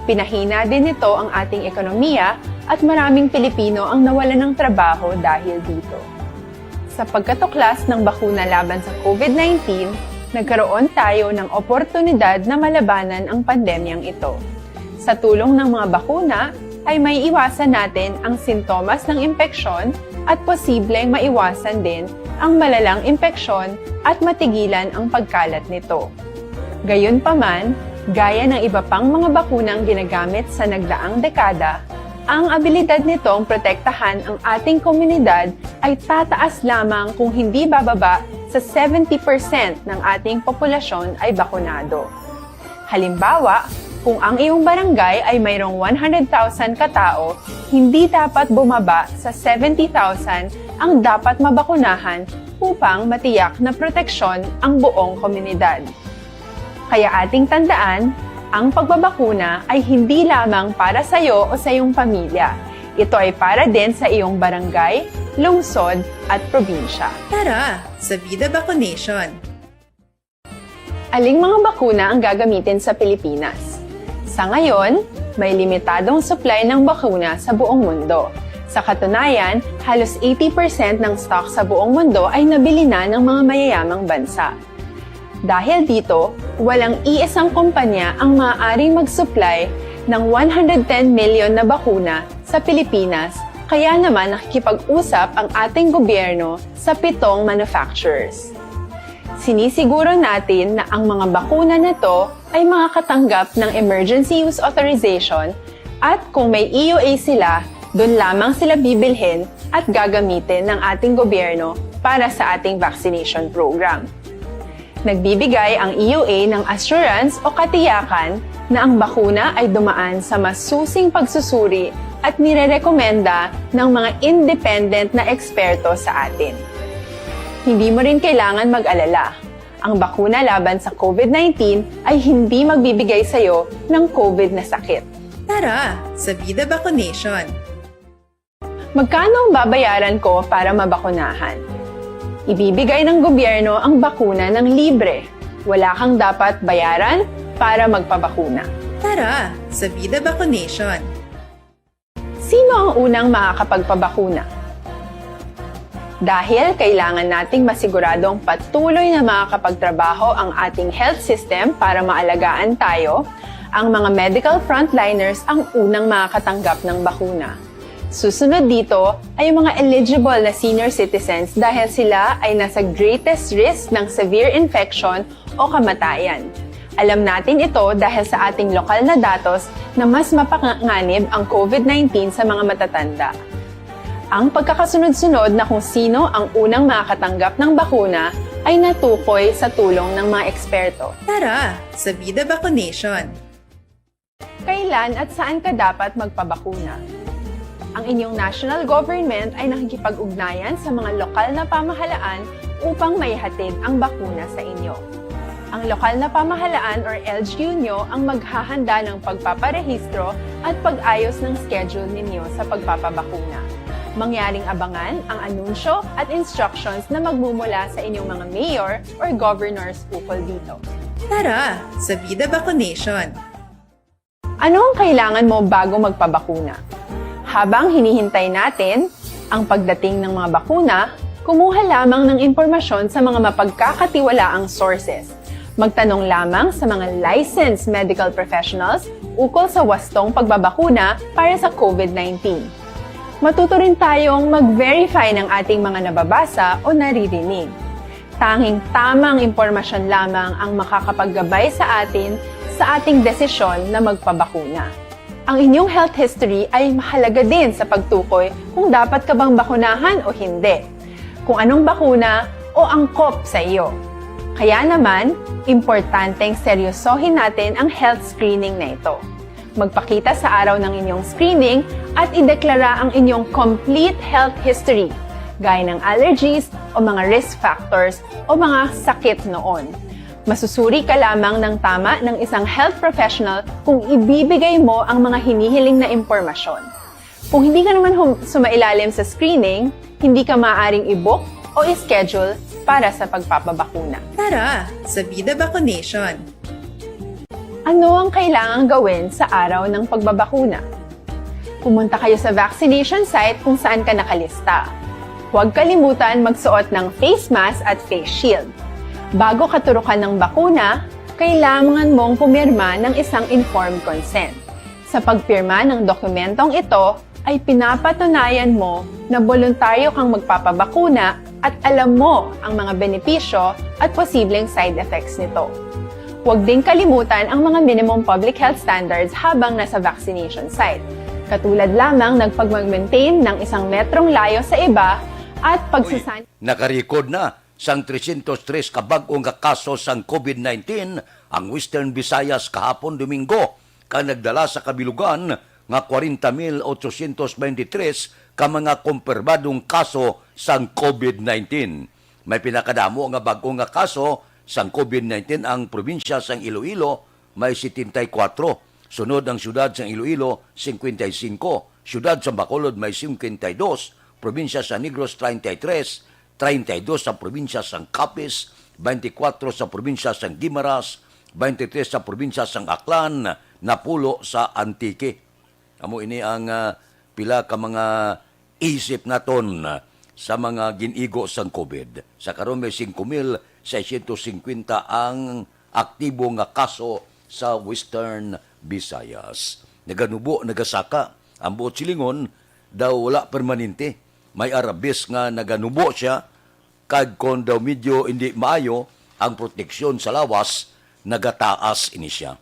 Pinahina din nito ang ating ekonomiya at maraming Pilipino ang nawalan ng trabaho dahil dito. Sa pagkatuklas ng bakuna laban sa COVID nineteen, nagkaroon tayo ng oportunidad na malabanan ang pandemyang ito. Sa tulong ng mga bakuna, ay may iwasan natin ang sintomas ng impeksyon at posibleng maiwasan din ang malalang impeksyon at matigilan ang pagkalat nito. Gayunpaman, gaya ng iba pang mga bakunang ginagamit sa nagdaang dekada, ang abilidad nitong protektahan ang ating komunidad ay tataas lamang kung hindi bababa sa seventy percent ng ating populasyon ay bakunado. Halimbawa, kung ang iyong barangay ay mayroong one hundred thousand katao, hindi dapat bumaba sa seventy thousand ang dapat mabakunahan upang matiyak na proteksyon ang buong komunidad. Kaya ating tandaan, ang pagbabakuna ay hindi lamang para sa iyo o sa iyong pamilya. Ito ay para din sa iyong barangay, lungsod, at probinsya. Tara, sa Vida Vaccination! Aling mga bakuna ang gagamitin sa Pilipinas? Sa ngayon, may limitadong supply ng bakuna sa buong mundo. Sa katunayan, halos eighty percent ng stock sa buong mundo ay nabili na ng mga mayayamang bansa. Dahil dito, walang iisang kumpanya ang maaaring mag-supply ng one hundred ten million na bakuna sa Pilipinas, kaya naman nakikipag-usap ang ating gobyerno sa pitong manufacturers. Sinisiguro natin na ang mga bakuna na to ay makakatanggap ng emergency use authorization at kung may E U A sila, doon lamang sila bibilhin at gagamitin ng ating gobyerno para sa ating vaccination program. Nagbibigay ang E U A ng assurance o katiyakan na ang bakuna ay dumaan sa masusing pagsusuri at nirerekomenda ng mga independent na eksperto sa atin. Hindi mo rin kailangan mag-alala. Ang bakuna laban sa COVID nineteen ay hindi magbibigay sa iyo ng COVID na sakit. Tara, sa Vida Vaccination! Magkano ang babayaran ko para mabakunahan? Ibibigay ng gobyerno ang bakuna ng libre. Wala kang dapat bayaran para magpabakuna. Tara, sa Vida Vaccination! Sino ang unang makakapagpabakuna? Dahil kailangan nating masiguradong patuloy na makakapagtrabaho ang ating health system para maalagaan tayo, ang mga medical frontliners ang unang makakatanggap ng bakuna. Susunod dito ay ang mga eligible na senior citizens dahil sila ay nasa greatest risk ng severe infection o kamatayan. Alam natin ito dahil sa ating lokal na datos na mas mapanganib ang COVID nineteen sa mga matatanda. Ang pagkakasunod-sunod na kung sino ang unang makakatanggap ng bakuna ay natukoy sa tulong ng mga eksperto. Tara, sa Vida Vaccination! Kailan at saan ka dapat magpabakuna? Ang inyong national government ay nakikipag-ugnayan sa mga lokal na pamahalaan upang maihatid ang bakuna sa inyo. Ang lokal na pamahalaan or L G U nyo ang maghahanda ng pagpaparehistro at pag-ayos ng schedule ninyo sa pagpapabakuna. Mangyaring abangan ang anunsyo at instructions na magmumula sa inyong mga mayor or governors ukol dito. Tara, sa Vida Vaccination! Ano ang kailangan mo bago magpabakuna? Habang hinihintay natin, Ang pagdating ng mga bakuna, kumuha lamang ng impormasyon sa mga mapagkakatiwalaang sources. Magtanong lamang sa mga licensed medical professionals ukol sa wastong pagbabakuna para sa COVID nineteen. Matuto rin tayong mag-verify ng ating mga nababasa o naririnig. Tanging tamang impormasyon lamang ang makakapaggabay sa atin sa ating desisyon na magpabakuna. Ang inyong health history ay mahalaga din sa pagtukoy kung dapat ka bang bakunahan o hindi, kung anong bakuna o angkop sa iyo. Kaya naman, importanteng seryosohin natin ang health screening na ito. Magpakita sa araw ng inyong screening at ideklara ang inyong complete health history, gaya ng allergies o mga risk factors o mga sakit noon. Masusuri ka lamang ng tama ng isang health professional kung ibibigay mo ang mga hinihiling na impormasyon. Kung hindi ka naman hum- sumailalim sa screening, hindi ka maaaring i-book o i-schedule para sa pagpapabakuna. Tara sa Vida Vaccination! Ano ang kailangang gawin sa araw ng pagbabakuna? Pumunta kayo sa vaccination site kung saan ka nakalista. Huwag kalimutan magsuot ng face mask at face shield. Bago katurukan ng bakuna, kailangan mong pumirma ng isang informed consent. Sa pagpirma ng dokumentong ito, ay pinapatunayan mo na boluntaryo kang magpapabakuna at alam mo ang mga benepisyo at posibleng side effects nito. Huwag din kalimutan ang mga minimum public health standards habang nasa vaccination site, katulad lamang ng pagmag-maintain ng isang metrong layo sa iba at pagsusan- Nakarecord na sang tresyentos tres ka bag-o nga kaso sang COVID nineteen ang Western Visayas kahapon Domingo, kag nagdala sa kabilugan nga kwarenta mil otsosyentos beintitres ka mga kumpirmadong kaso sang COVID nineteen. May pinakadamo nga bag-o nga kaso sang COVID nineteen ang probinsya sang Iloilo, may setenta y kuatro, sunod ang siyudad sang Iloilo, singkwenta y singko, siyudad sang Bacolod may singkwenta y dos, probinsya sa Negros, treinta y tres, treinta y dos sa probinsya sang Capiz, beintikwatro sa probinsya sang Guimaras, beintitres sa probinsya sang Aklan, napulo sa Antique. Amo ini ang, ah, pila ka mga isip naton, ah, sa mga gin-igo sang COVID. Sa karon may singko mil seiscientos singkwenta ang aktibo nga kaso sa Western Visayas. Naganubo, nagasaka. Ang buot silingon, daw wala permanente. May arabis nga naganubo siya, kag kon daw medyo indi maayo ang proteksyon sa lawas, nagataas ini siya.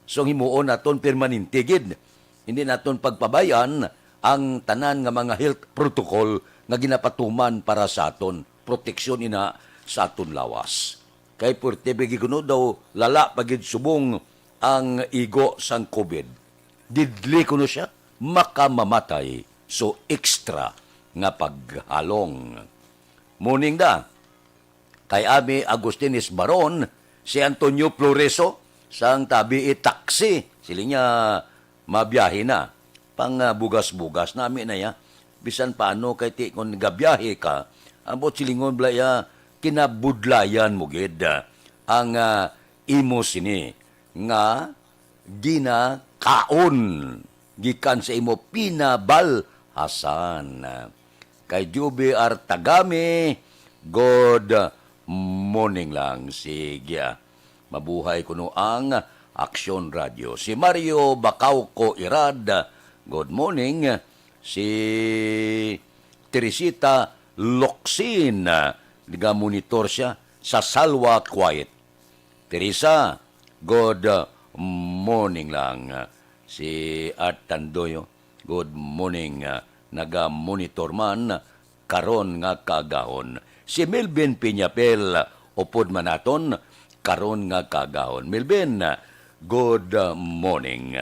So, ang himuon naton permanente gid. Hindi naton pagpabay-an ang tanan nga mga health protocol nga ginapatuman para sa aton proteksyon ina sa aton lawas. Kay puwerte pa gid kuno daw lala pa gid subong ang igo sang COVID. Deadly kuno siya, makamamatay. So, extra nga paghalong. Morning da. Kay Ami Agustin Isbaron, si Antonio Floreso, sang tabi i taxi. Siling niya, mabiyahe na. Pang, ah, bugas-bugas nami na ya. Bisan paano kay ti kon gabiyahe ka, ang buot silingon bala ya, kinabudlayan mo gid, ah, ang, ah, imo sini nga ginakaon gikan sa imo pinabalhasan. Kay Juby Artagami, good morning lang. Sige. Mabuhay kuno ang Aksyon Radio. Si Mario Bacauco Irad, good morning. Si Teresita Locsin, naga-monitor siya sa Salwa Quiet. Teresa, good morning lang. Si Art Tandoyo, good morning. Naga-monitor man karon nga kaagahon. Si Melvin Piñapel, upod man naton karon nga kaagahon. Melvin, good morning.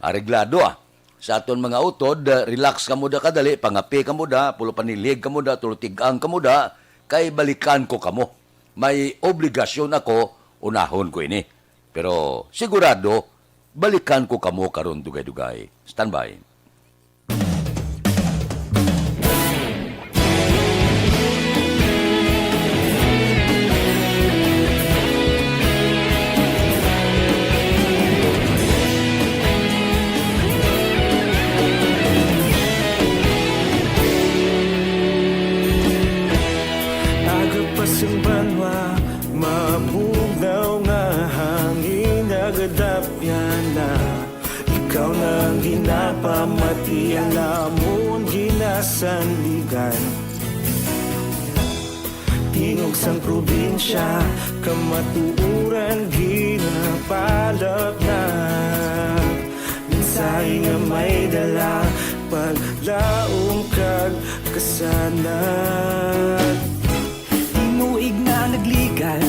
Areglado, ah. Sa aton mga utod, relax kamo da kadali, pangape kamo da, pulo panilhig kamo da, tulo tig-ang kamo da, kay balikan ko kamo. May obligasyon ako, unahon ko ini. Pero sigurado, balikan ko kamo karon dugay-dugay. Standby. Iya namon ginasandigan. Tingog sang probinsya, kamatuoran ginapalapnag. Mensahe nga may dala, paglaom kag kasanag. Tinuig na nagligan,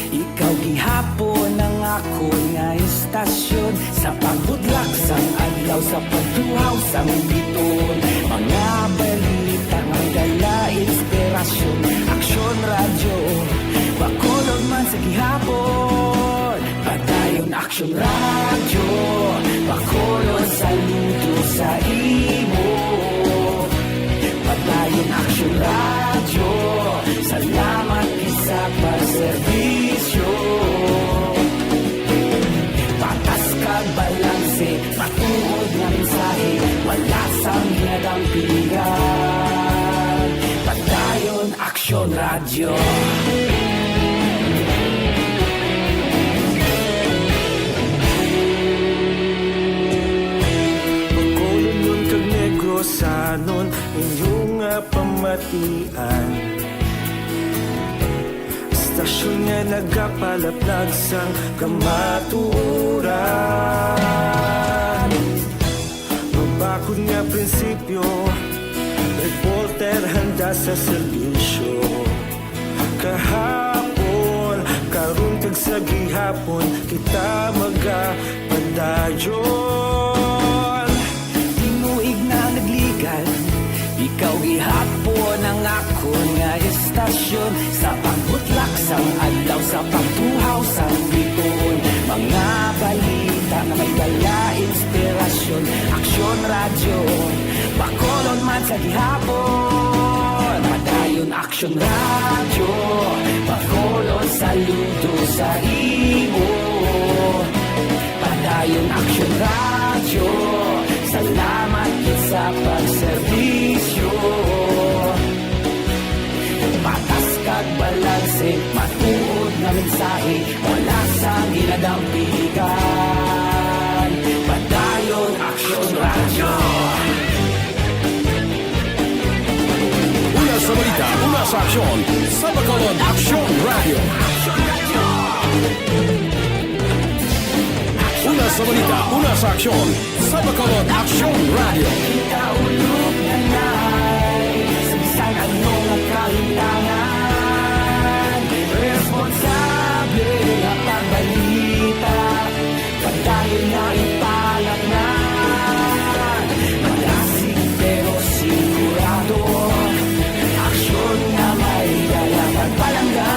ikaw gihapon ang akon nga istasyon. Sa pagbudlak sang adlaw, sa pagtuhaw sang biton, mga balita nga dala inspirasyon. Aksyon Radyo, Bacolod man sa gihapon. Padayon Aksyon Radyo, Bacolod, saludo sa imo. Padayon Aksyon Radyo, salamat gid sa pagserbisyo. Patas kag balanse, matuod nga mensahe, wala sang ginadampigan. Padayon Aksyon Radyo. Bacolodnon kag Negrosanon, inyo nga pamatian. Istasyon nga nagapalaplag sang kamatuoran. Mabakod nga prinsipyo, reporter handa sa serbisyo. Kahapon, karon kag sa gihapon, kita magapadayon. Tinuig na nagligan, ikaw gihapon ang akon nga istasyon. Sa pagbutlak sang adlaw, sa pagtuhaw sang bituon, mga balita nga may dala inspirasyon. Aksyon Radyo, Bacolod man sa gihapon. Padayon Aksyon Radyo, Bacolod, saludo sa imo. Padayon Aksyon Radyo, salamat gid sa pagserbisyo. Patas kag balanse, matuod nga mensahe, wala sang ginadampigan. Padayon Aksyon Radyo. Una sa balita, una sa aksyon, sa Bacolod Aksyon Radyo. Una sa balita, una sa aksyon, sa Bacolod Aksyon Radyo. Kaulog na nai sa bisan ano nga kahitangan, responsable nga pagbalita. Padayon na ipalatnan. Malasig pero sigurado. Aksyon nga may dala pagpalangga.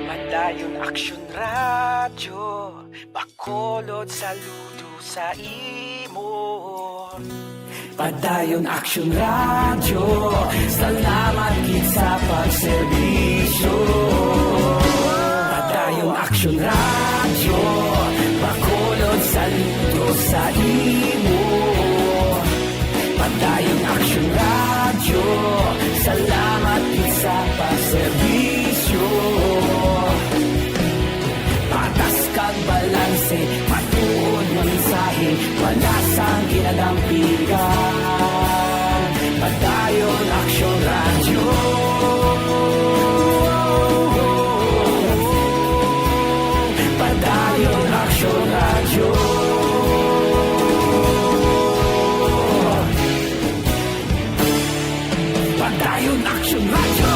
Padayon Aksyon Radyo, Bacolod, saludo sa imo. Padayon Aksyon Radyo, salamat gid sa pagserbisyo. Padayon Aksyon Radyo, Bacolod, saludo sa imo. Padayon Aksyon Radyo, salamat gid sa pagserbisyo. Patas kag balanse, matuod nga mensahe, wala sang ginadampigan. Padayon Aksyon Radyo. Padayon Aksyon Radyo. Padayon Aksyon Radyo.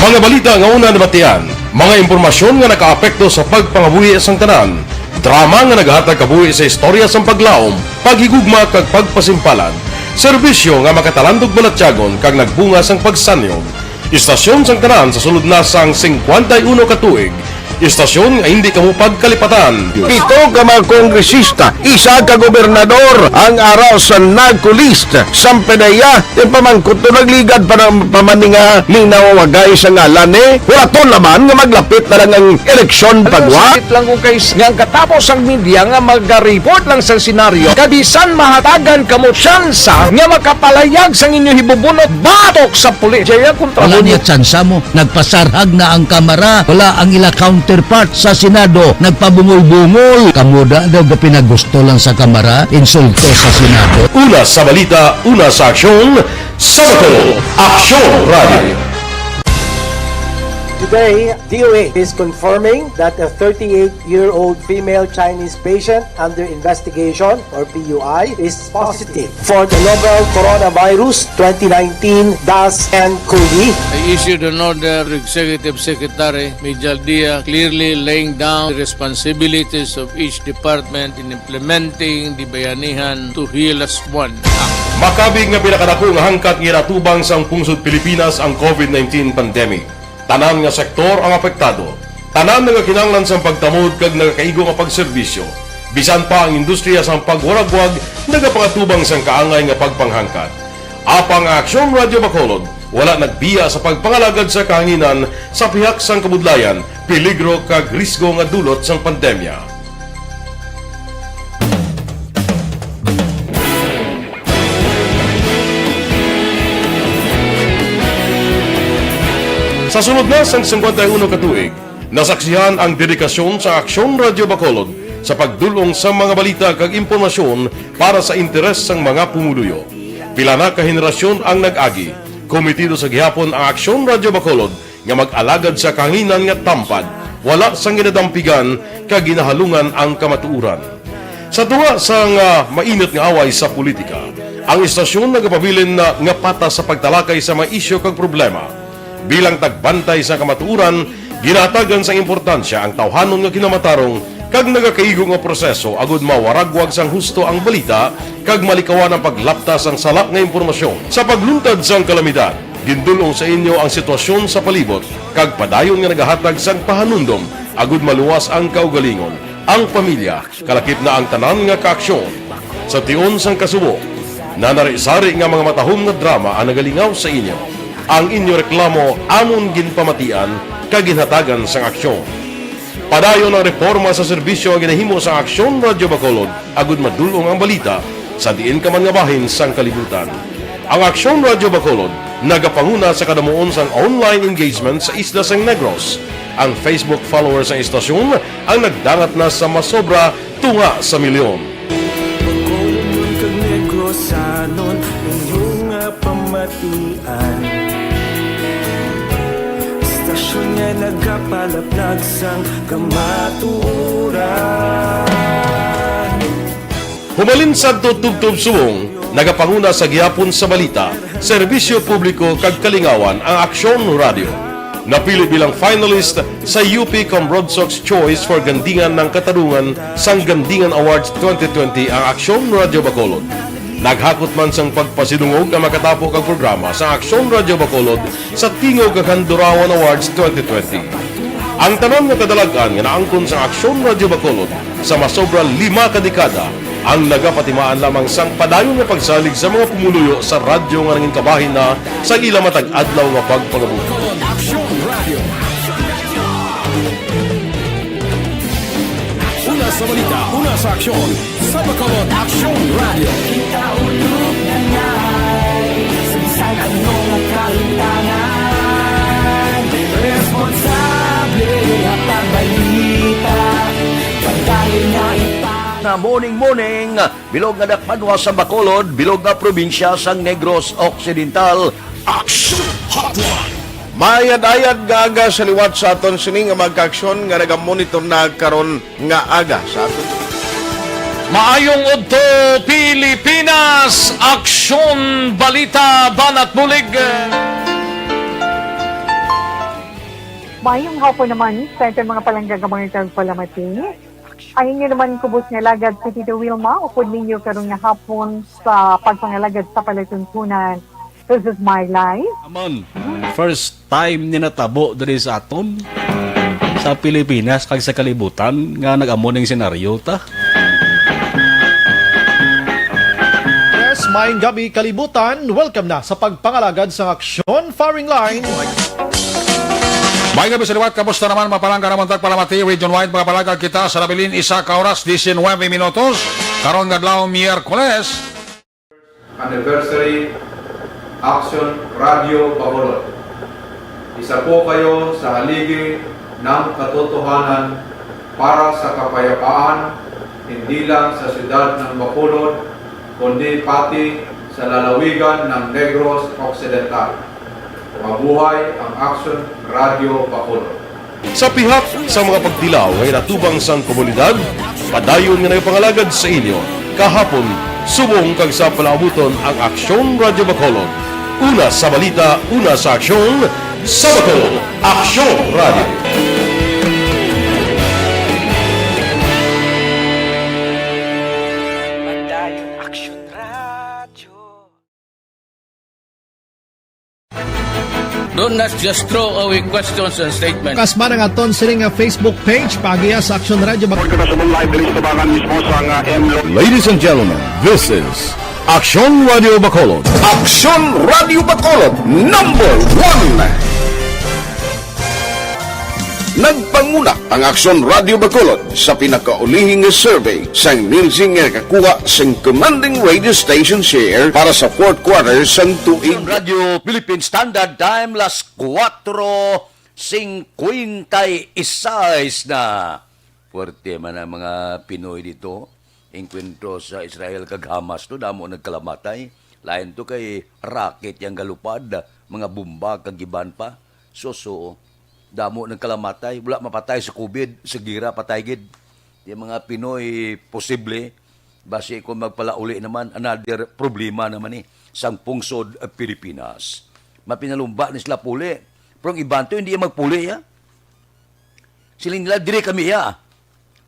Mga balita nga una nabatian, mga impormasyon nga nakaapekto sa pagpangabuhi sang tanan, drama nga naghatag kabuhi sa istorya sang paglaom, paghigugma kag pagpasimpalan, serbisyo nga makatalandog balatyagon kag nagbunga sang pagsanyon. Istasyon sang tanan sa sulod na sang singkwenta y uno ka tuig, Istasyon nga hindi kamo pagkalipatan. Pito ka mga kongresista, isa ka gobernador ang ara sa narco list. Sampanaya, ipamangkot to, nagligad pa ng pamaninga ning nawawagay sa ngalan, eh. Wala to naman nga maglapit na lang ang eleksyon. Ano, pagwa. Sakit lang kung kay nga ang katapos ang media nga mag-report lang sa senaryo, kabisan mahatagan kamo tsansa nga makapalayag sang inyo hibubunot batok sa pulis. Jaya kontra. Wala mo niya tsansa mo. Nagpasarhag na ang Kamara. Wala ang ila counterpart sa Senado. Nagpabungol-bungol. Kamo da daw gapinagusto lang sa Kamara, insulto sa Senado. Una sa balita, una sa aksyon, sa Bacolod, Aksyon Radio. Today, D O A is confirming that a thirty-eight-year-old female Chinese patient under investigation, or P U I, is positive for the novel coronavirus twenty nineteen dash N cov. I issued an order to Executive Secretary Mijal Dia, clearly laying down the responsibilities of each department in implementing the Bayanihan to Heal As One Act. Makabig nga pinakadako nga hangkat nga ginatubang sang pungsod Pilipinas ang covid nineteen pandemic. Tanan nga sektor ang apektado. Tanan nagakinahanglan sang pagtamod kag nagakaigo nga pagserbisyo. Bisan pa ang industriya sang pagwaragwag nagapangatubang sang kaangay nga pagpanghangkat. Apang ang Aksyon Radio Bacolod wala nagbiya sa pagpangalagad sa kahanginan sa pihak sang kabudlayan, peligro kag risgo nga dulot sang pandemya. Sa sulod na sang singkwenta y uno ka tuig, nasaksihan ang dedikasyon sa Aksyon Radio Bacolod sa pagdul-ong sa mga balita kag impormasyon para sa interes sang mga pumuluyo. Pila na ka henerasyon ang nag-agi. Komitido sa gihapon ang Aksyon Radio Bacolod nga mag-alagad sa kahanginan nga tampad, wala sang ginadampigan kag ginahalungan ang kamatuoran. Sa tunga sang, ah, mainit nga away sa politika, ang istasyon nagapabilin na nga patas sa pagtalakay sa mga isyu kag problema. Bilang tagbantay sa kamatuoran, ginahatagan sang importansya ang tawhanon nga kinamatarong kag nagakaigo nga proseso agud mawaragwag sang husto ang balita kag malikawan ang paglapta sang sala nga impormasyon. Sa pagluntad sang kalamidad, gindul-ong sa inyo ang sitwasyon sa palibot kag padayon nga nagahatag sang pahanumdom agud maluwas ang kaugalingon, ang pamilya, kalakip na ang tanan nga kaaksyon. Sa tion sang kasubo, nanari-sari nga mga matahom nga drama ang nagalingaw sa inyo. Ang inyo reklamo amon ginpamatian kag ginhatagan sang aksyon. Padayon ang reporma sa serbisyo nga ginahimo sang Aksyon Radio Bacolod agud madul-ong ang balita sa diin ka man nga bahin sang kalibutan. Ang Aksyon Radio Bacolod nagapanguna sa kadamuon sang online engagement sa isla sang Negros. Ang Facebook followers sang istasyon ang nagdangat na sa masobra tunga sa milyon. Bacolodnon kag Negrosanon, inyo nga pamatian. Istasyon nga nagapalaplag sang kamatuoran. Humalin sadto tubtob subong, nagapanguna sa gihapon sa balita, serbisyo publiko kag kalingawan ang Aksyon Radio. Napili bilang finalist sa U P Cambrodsoc's Choice for Gandingan ng Katarungan sang Gandingan Awards twenty twenty ang Aksyon Radio Bacolod. Naghakot man sang pagpasidungog ang makatapo kag programa sa Aksyon Radio Bacolod sa Tingog kag Handurawan Awards twenty twenty. Ang tanan nga kadalag-an nga naangkon sang Aksyon Radio Bacolod sa masobra lima ka dekada ang nagapatimaan lamang sang padayon nga pagsalig sa mga pumuluyo sa radyo nga nangin kabahin na sa ila matag adlaw nga pagpangabuhi. Aksyon Radio. Una sa balita, una sa aksyon, sa Bacolod Aksyon Radio. Kita ulog na ngay, sa bisan ano nga kalimtangan, responsable at pagbalita, pagdali na ipang- Na morning, morning, bilog nga dakpanwa sa Bacolod, bilog nga probinsya sang Negros Occidental. Action Hotline. Maayad-ayad nga aga sa liwat sa aton sini nga mga kaaksyon nga nagamonitor na karon nga aga sa aton. Maayong udto, Pilipinas! Aksyon, balita, banat bulig. Maayong hapon naman sa aton mga palangga nga mga tagpalamati. Ang inyo naman kubos nga alagad si Tito Wilma, upod ninyo karon nga hapon sa pagpangalagad sa palatuntunan. This is my life. Amon, first time ni natabo diri sa aton. sa Pilipinas kag sa kalibutan nga nag-amo ning senaryo ta. Yes, maayong gabi, kalibutan. Welcome na sa pagpangalagad sa Aksyon Firing Line. May gabi sa liwat, kamusta naman? Mapalangga naman tagpalamati, region-wide, mga palagag kita sa nabilin, isa ka oras, diecinuebe minutos. Karon nga adlaw, Miyerkules. Anniversary, Aksyon Radio Bacolod. Isa po kayo sa haligi ng katotohanan para sa kapayapaan, hindi lang sa siyudad ng Bacolod, kundi pati sa lalawigan ng Negros Occidental. Mabuhay ang Aksyon Radio Bacolod. Sa pihak sa mga pagtilaw nga ginatubang sang komunidad, padayon nga nagapangalagad sa inyo. Kahapon, subong kag sa palaabuton ang Aksyon Radio Bacolod. Una sa balita, una sa aksyon, sa Bacolod, Aksyon Radio. Padayon Aksyon Radio. Don't not just throw away questions and statements. Kasman ang aton sini nga Facebook page, paagiha sa Aksyon Radio Bak- Pagkakasabong live diri sa tabangan mismo sa nga M Lo- Ladies and gentlemen, this is Aksyon Radio Bacolod. Aksyon Radio Bacolod, number one. Nagpanguna ang Aksyon Radio Bacolod sa pinakaulihing nga survey sang Nielsen nga nakakuha sang commanding radio station share para sa fourth quarter sang tuig. Radio Philippine Standard Time, las kuwatro singkwenta y seis na. Puwerte man ang mga Pinoy dito. Engkwentro sa Israel kag Hamas to, damo nagkalamatay. Lain to kay rocket yang galupad, mga bomba kag iban pa. Suso, damo nagkalamatay, wala mapatay sa covid, sa gira patay gid. Yung mga Pinoy, posible, basi kung magpalauli naman, another problema naman ni sang pungsod, ah, Pilipinas. Mapinalumba ni sila puli. Pero ang iban to, hindi yan magpuli, ya. Siling nila, "Diri kami, ya.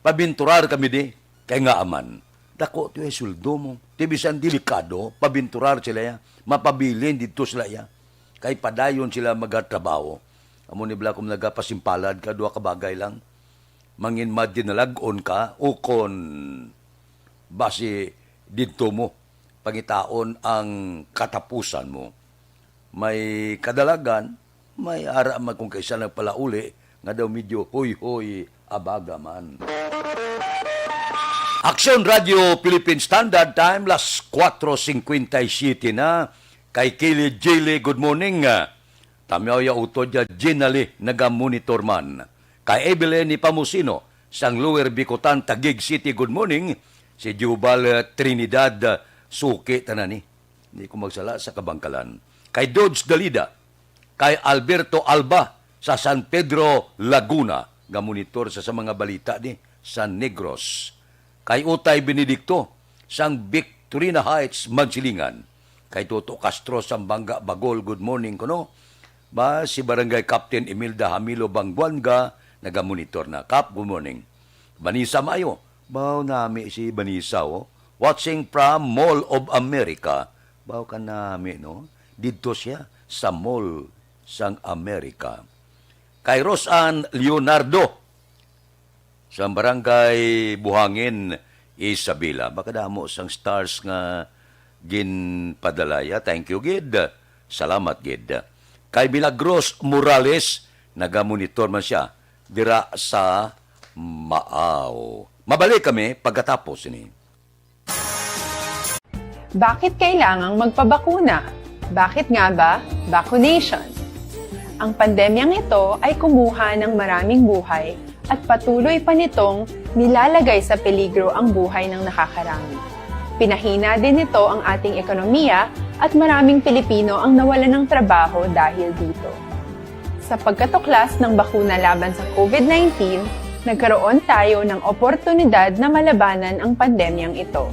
Pabinturar kami di." Kay nga aman, dako to yung sweldo mo. Ti bisan delikado, pabinturar sila, ya. Mapabilin dito sila, ya. Kay padayon sila magatrabaho. Amo ni bala kung nagapasimpalad ka, duha ka bagay lang. Mangin madinalag-on ka, ukon basi didto mo pangitaon ang katapusan mo. May kadalagan, may ara man kung kaisa nagpalauli nga daw medyo hoy-hoy abaga man. Aksyon Radio Philippine Standard Time, las kuwatro singkwenta y siyete na. Kay Kili Jili, good morning. Tamyaw ya utod ya Ginali, naga-monitor man. Kay Evelyn ni Pamusino, sang Lower Bicutan, Taguig City, good morning. Si Jubal, eh, Trinidad, eh, suki tanan ni. Hindi ko magsala sa kabangkalan. Kay Dodge Dalida, kay Alberto Alba sa San Pedro, Laguna, ga-monitor sa, sa mga balita ni sa Negros. Kay Utay Benedicto sang Victorina Heights, Mansilingan. Kay Toto Castro sang Banga, Bagol, good morning kuno. Ba, si Barangay Captain Imelda Hamilo Banguanga, naga-monitor na. Kap, good morning. Vanessa Mayo, baw nami si Vanessa, oh. Watching from Mall of America. Baw ka nami, no? Didto siya sa Mall sang America. Kay Roseanne Leonardo, sa Barangay Buhangin, Isabela. Makadamo sang stars nga ginpadalaya. Thank you gid. Salamat gid. Kay Milagros Morales, naga-monitor man siya dira sa Maaw. Mabalik kami pagkatapos ni. Bakit kailangang magpabakuna? Bakit nga ba vaccination? Ang pandemyang ito ay kumuha ng maraming buhay at patuloy pa nitong nilalagay sa peligro ang buhay ng nakakarami. Pinahina din nito ang ating ekonomiya at maraming Pilipino ang nawalan ng trabaho dahil dito. Sa pagkatuklas ng bakuna laban sa covid nineteen, nagkaroon tayo ng oportunidad na malabanan ang pandemyang ito.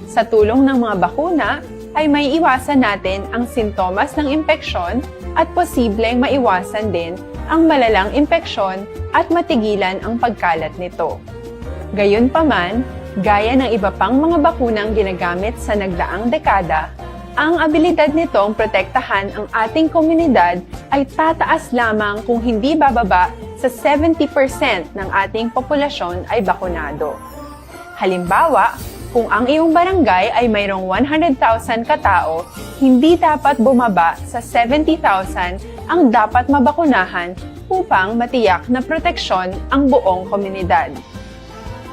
Sa tulong ng mga bakuna, ay may iwasan natin ang sintomas ng impeksyon at posibleng maiwasan din ang malalang impeksyon at matigilan ang pagkalat nito. Gayunpaman, gaya ng iba pang mga bakunang ginagamit sa nagdaang dekada, ang abilidad nitong protektahan ang ating komunidad ay tataas lamang kung hindi bababa sa seventy percent ng ating populasyon ay bakunado. Halimbawa, kung ang iyong barangay ay mayroong one hundred thousand katao, hindi dapat bumaba sa seventy thousand ang dapat mabakunahan upang matiyak na proteksyon ang buong komunidad.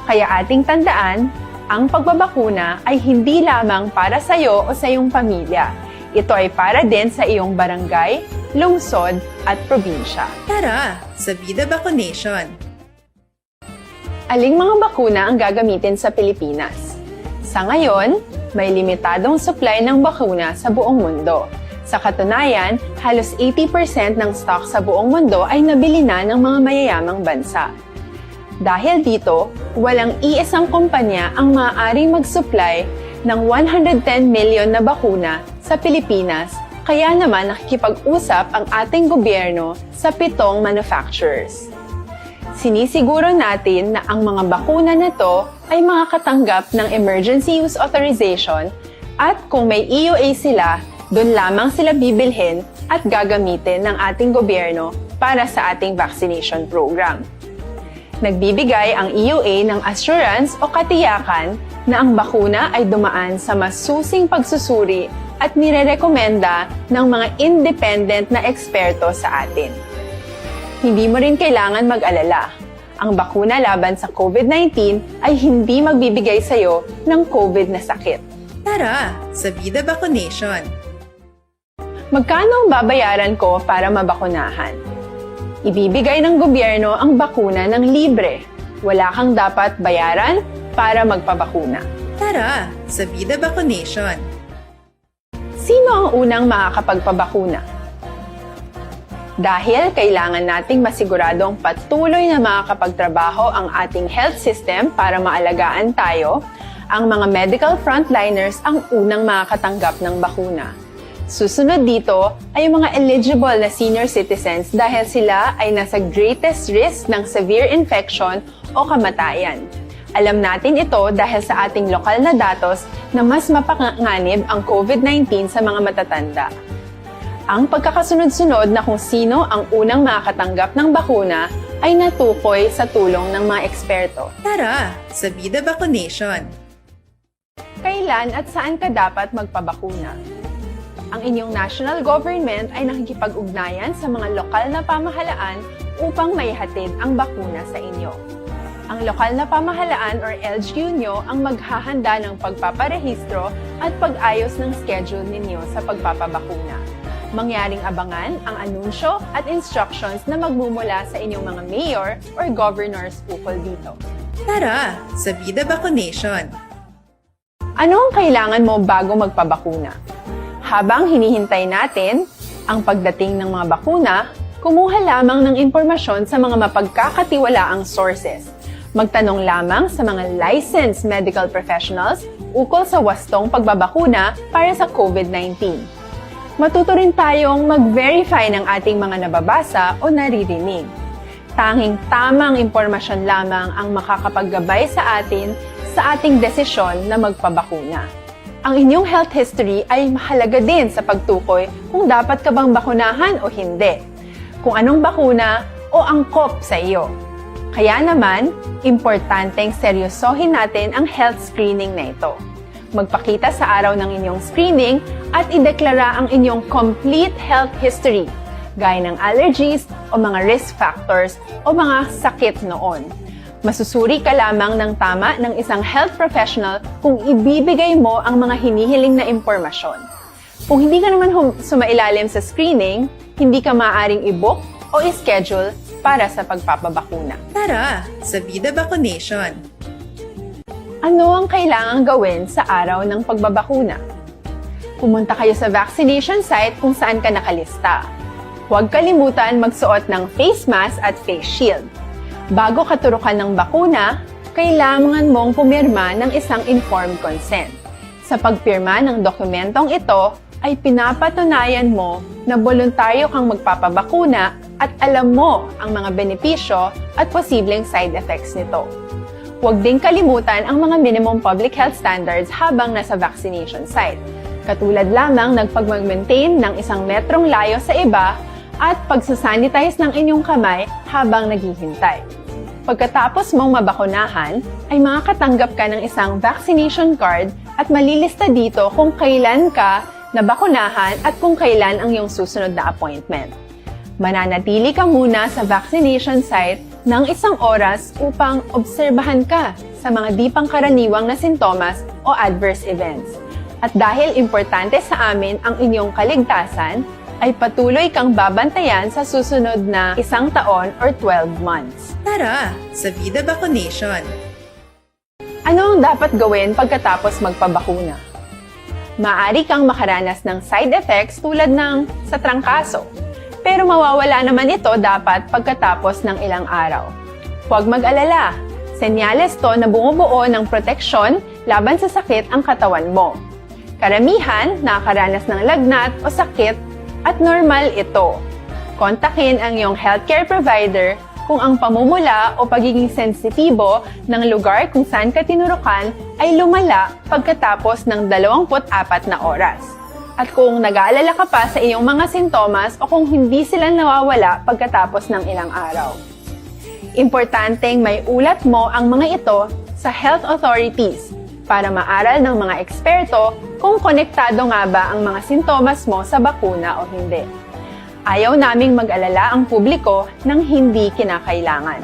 Kaya ating tandaan, ang pagbabakuna ay hindi lamang para sa iyo o sa iyong pamilya. Ito ay para din sa iyong barangay, lungsod, at probinsya. Tara, sa Vida Vaccination! Aling mga bakuna ang gagamitin sa Pilipinas? Sa ngayon, may limitadong supply ng bakuna sa buong mundo. Sa katunayan, halos eighty percent ng stock sa buong mundo ay nabili na ng mga mayayamang bansa. Dahil dito, walang iisang kumpanya ang maaaring mag-supply ng one hundred ten million na bakuna sa Pilipinas, kaya naman nakikipag-usap ang ating gobyerno sa pitong manufacturers. Sinisiguro natin na ang mga bakuna na to ay makakatanggap ng emergency use authorization at kung may E U A sila, doon lamang sila bibilhin at gagamitin ng ating gobyerno para sa ating vaccination program. Nagbibigay ang E U A ng assurance o katiyakan na ang bakuna ay dumaan sa masusing pagsusuri at nirerekomenda ng mga independent na eksperto sa atin. Hindi mo rin kailangan mag-alala. Ang bakuna laban sa COVID nineteen ay hindi magbibigay sa iyo ng COVID na sakit. Tara, sa Vida Vaccination! Magkano ang babayaran ko para mabakunahan? Ibibigay ng gobyerno ang bakuna ng libre. Wala kang dapat bayaran para magpabakuna. Tara, sa Vida Vaccination! Sino ang unang makakapagpabakuna? Dahil kailangan nating masiguradong patuloy na makakapagtrabaho ang ating health system para maalagaan tayo, ang mga medical frontliners ang unang makakatanggap ng bakuna. Susunod dito ay ang mga eligible na senior citizens dahil sila ay nasa greatest risk ng severe infection o kamatayan. Alam natin ito dahil sa ating lokal na datos na mas mapanganib ang COVID nineteen sa mga matatanda. Ang pagkakasunod-sunod na kung sino ang unang makakatanggap ng bakuna ay natukoy sa tulong ng mga eksperto. Tara, sa Vida Vaccination! Kailan at saan ka dapat magpabakuna? Ang inyong national government ay nakikipag-ugnayan sa mga lokal na pamahalaan upang maihatid ang bakuna sa inyo. Ang lokal na pamahalaan or L G U nyo ang maghahanda ng pagpaparehistro at pag-ayos ng schedule ninyo sa pagpapabakuna. Mangyaring abangan ang anunsyo at instructions na magmumula sa inyong mga mayor or governors ukol dito. Tara, sa Vida Vaccination! Ano ang kailangan mo bago magpabakuna? Habang hinihintay natin ang pagdating ng mga bakuna, kumuha lamang ng impormasyon sa mga mapagkakatiwalaang sources. Magtanong lamang sa mga licensed medical professionals ukol sa wastong pagbabakuna para sa COVID nineteen. Matuto rin tayong mag-verify ng ating mga nababasa o naririnig. Tanging tamang impormasyon lamang ang makakapaggabay sa atin sa ating desisyon na magpabakuna. Ang inyong health history ay mahalaga din sa pagtukoy kung dapat ka bang bakunahan o hindi, kung anong bakuna o angkop sa iyo. Kaya naman, importanteng seryosohin natin ang health screening na ito. Magpakita sa araw ng inyong screening at ideklara ang inyong complete health history, gaya ng allergies o mga risk factors o mga sakit noon. Masusuri ka lamang ng tama ng isang health professional kung ibibigay mo ang mga hinihiling na impormasyon. Kung hindi ka naman hum- sumailalim sa screening, hindi ka maaaring i-book o i-schedule para sa pagpapabakuna. Tara, sa Vida Vaccination! Ano ang kailangang gawin sa araw ng pagbabakuna? Pumunta kayo sa vaccination site kung saan ka nakalista. Huwag kalimutan magsuot ng face mask at face shield. Bago katurukan ng bakuna, kailangan mong pumirma ng isang informed consent. Sa pagpirma ng dokumentong ito, ay pinapatunayan mo na boluntaryo kang magpapabakuna at alam mo ang mga benepisyo at posibleng side effects nito. Huwag ding kalimutan ang mga minimum public health standards habang nasa vaccination site, katulad lamang ng pagmag-maintain ng isang metrong layo sa iba at pagsasanitize ng inyong kamay habang naghihintay. Pagkatapos mong mabakunahan, ay makakatanggap ka ng isang vaccination card at malilista dito kung kailan ka nabakunahan at kung kailan ang iyong susunod na appointment. Mananatili ka muna sa vaccination site ng isang oras upang obserbahan ka sa mga di pangkaraniwang na sintomas o adverse events. At dahil importante sa amin ang inyong kaligtasan, ay patuloy kang babantayan sa susunod na isang taon or twelve months. Tara sa Vida Vaccination! Ano ang dapat gawin pagkatapos magpabakuna? Maaari kang makaranas ng side effects tulad ng sa trangkaso, pero mawawala naman ito dapat pagkatapos ng ilang araw. Huwag mag-alala, senyales to na bumubuo ng proteksyon laban sa sakit ang katawan mo. Karamihan nakakaranas ng lagnat o sakit at normal ito. Kontakin ang iyong healthcare provider kung ang pamumula o pagiging sensitibo ng lugar kung saan ka tinurukan ay lumala pagkatapos ng dalawampu't apat na oras, at kung nag-aalala ka pa sa iyong mga sintomas o kung hindi sila nawawala pagkatapos ng ilang araw. Importanteng may ulat mo ang mga ito sa health authorities para maaral ng mga eksperto kung konektado nga ba ang mga sintomas mo sa bakuna o hindi. Ayaw naming mag-alala ang publiko ng hindi kinakailangan.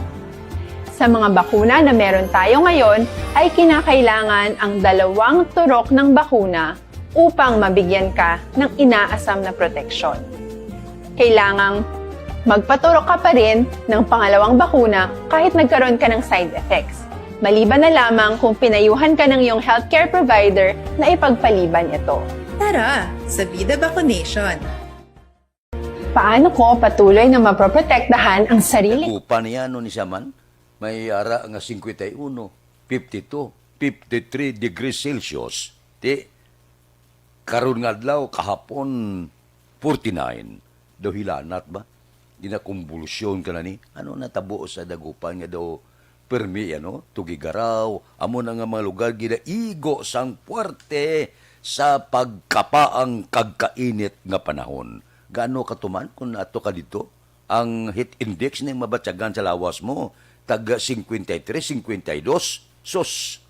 Sa mga bakuna na meron tayo ngayon, ay kinakailangan ang dalawang turok ng bakuna upang mabigyan ka ng inaasam na proteksyon. Kailangang magpaturok ka pa rin ng pangalawang bakuna kahit nagkaroon ka ng side effects, maliban na lamang kung pinayuhan ka ng iyong healthcare provider na ipagpaliban ito. Tara sa Vida Vaccination! Paano ko patuloy na maproprotektahan ang sarili? Dagupan niya, ano ni siya man? May ara nga fifty-one, fifty-two, fifty-three degrees Celsius. Ti, karon nga adlaw, kahapon, forty-nine. Daw hilanat ba? Ginakumbulsyon ka na ni? Ano natabo sa Dagupan nga daw permi, ano, tugigaraw, amo na nga mga lugar ginaigo sang puwerte sa pagkapaang kag kainit nga panahon. Gaano ka tuman kung ato ka dito? Ang heat index ning mabatyagan sa lawas mo, tag cinquenta y tres, cinquenta y dos. Sus!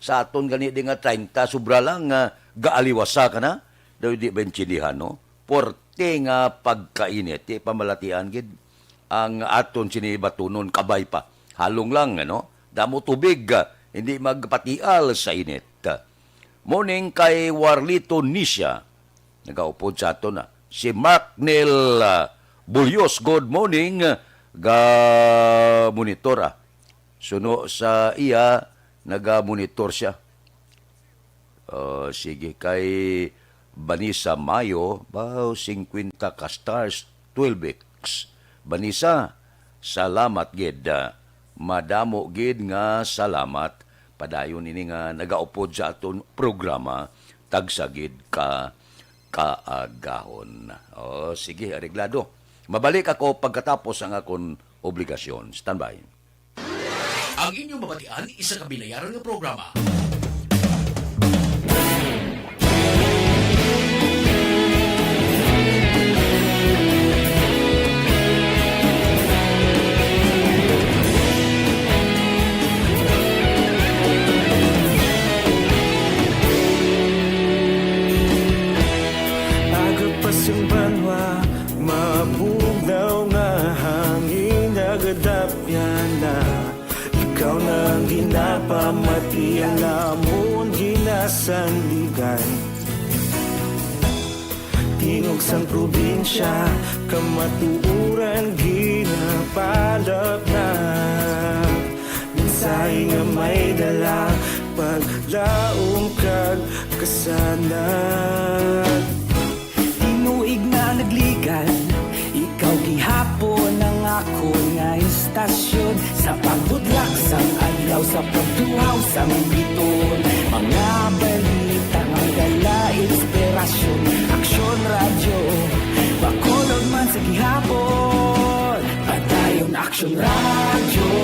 Sa aton gani di nga treinta, sobra lang nga gaaliwasa ka na. Daw di ba intindihan, no? Porte nga pagkainit, di pamalatian gid ang aton sini batunon, kabay pa. Halong lang, ano? Damo tubig, ah, hindi magpatial sa init. Morning kay Warlito Nisha. Nagaupod sa aton, ah. Si Mark Neil, ah, Bulyos, good morning. Ga-monitor, ah. Suno sa iya, naga-monitor siya. Oh, sige, kay Vanessa Mayo, baw, singkwenta ka stars, twelve X. Vanessa, salamat gid. Ah, madamo gid nga salamat. Padayon ini nga nagaupod sa aton programa, tagsa gid ka kaagahon. Oh, sige, areglado. Mabalik ako pagkatapos ang akon obligasyon. Standby. Ang inyong mabatian, isa ka binayaran nga programa. Aga pa sing banwa, mabugnaw nga hangin nagadapyan na. Ikaw na ang ginapamati, ang amon ginasandigan. Tingog sang probinsya, kamatuoran ginapalapnap. Mensahe nga may dala, paglaom kag kasanag. Tinuig na nagligan, ikaw gihapon ang akon nga istasyon. Sa pagbudlak sang adlaw, sa pagtuhaw sang biton, mga balita nga dala inspirasyon. Aksyon Radyo, Bacolod man sa gihapon. Padayon Aksyon Radyo,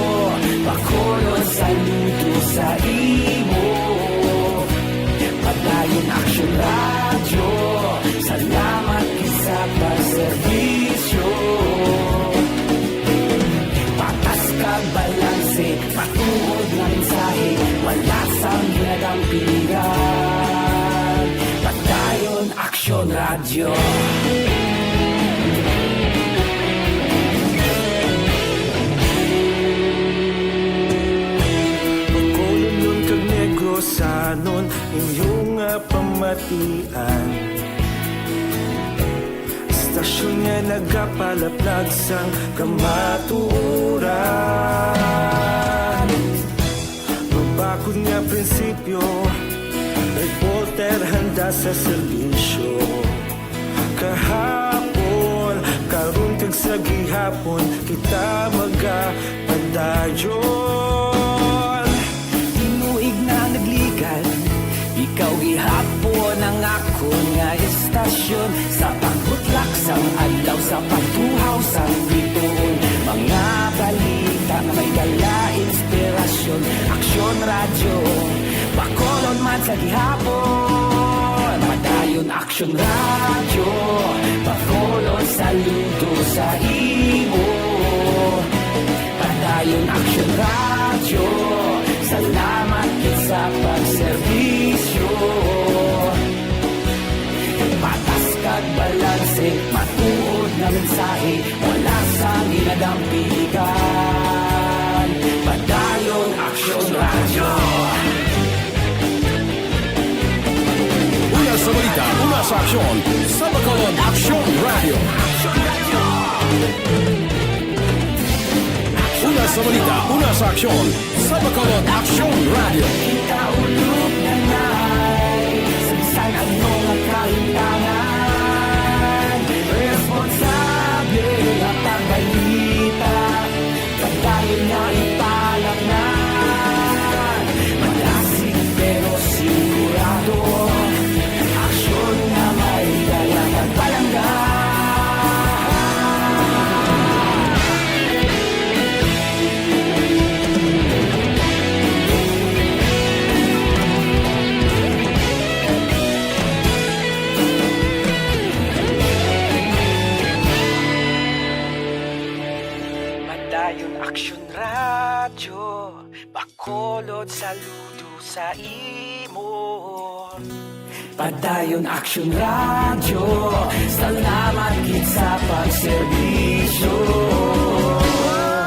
Bacolod, saludo sa imo. Padayon Aksyon Radyo, salamat gid sa pagserbisyo. Matuod nga mensahe, wala sang ginadampigan. Padayon Aksyon Radyo. Bacolodnon kag Negrosanon, inyo nga pamatian. Istasyon nga nagapalaplag sang kamatuoran. Mabakod nga prinsipyo, reporter handa sa serbisyo. Kahapon, karon kag sa gihapon, kita magapadayon. Tinuig na nagligad, ikaw gihapon ang akon nga istasyon. Sa pagbutlak sang adlaw, sa pagtuhaw sang bituon, mga balita nga may dala inspirasyon. Aksyon Radyo, Bacolod man sa gihapon. Padayon Aksyon Radyo, Bacolod saludo sa imo. Padayon Aksyon Radyo, salamat gid sa pagserbisyo. Patas kag balanse, matuod nga mensahe, wala sang ginadampigan. Padayon Aksyon Radyo. Una sa balita, una sa aksyon, sa Bacolod Aksyon Radyo. Una sa balita, una sa aksyon, sa Bacolod Aksyon Radyo. Kita ulog na nay, sa bisan ano nga kahimtangan, responsable nga pagbalita. Padayon nga ipalamnan, malasig pero sigurado, aksyon nga may dala kag palangga. Padayon Aksyon Radyo, Bacolod saludo sa imo. Padayon Aksyon Radyo, salamat gid sa pagserbisyo.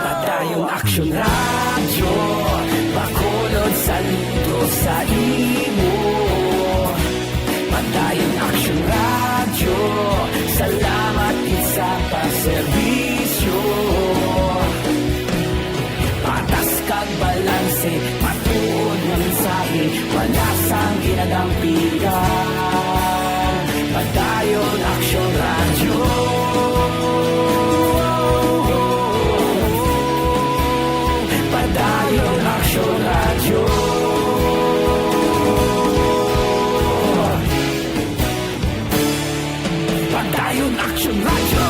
Padayon Aksyon Radyo, Bacolod saludo sa imo. Padayon Aksyon Radyo, salamat gid sa pagserbisyo. Patas kag balanse, matuod nga mensahe, wala sang ginadampigan. Padayon Aksyon Radyo. Padayon Aksyon Radyo. Padayon Aksyon Radyo.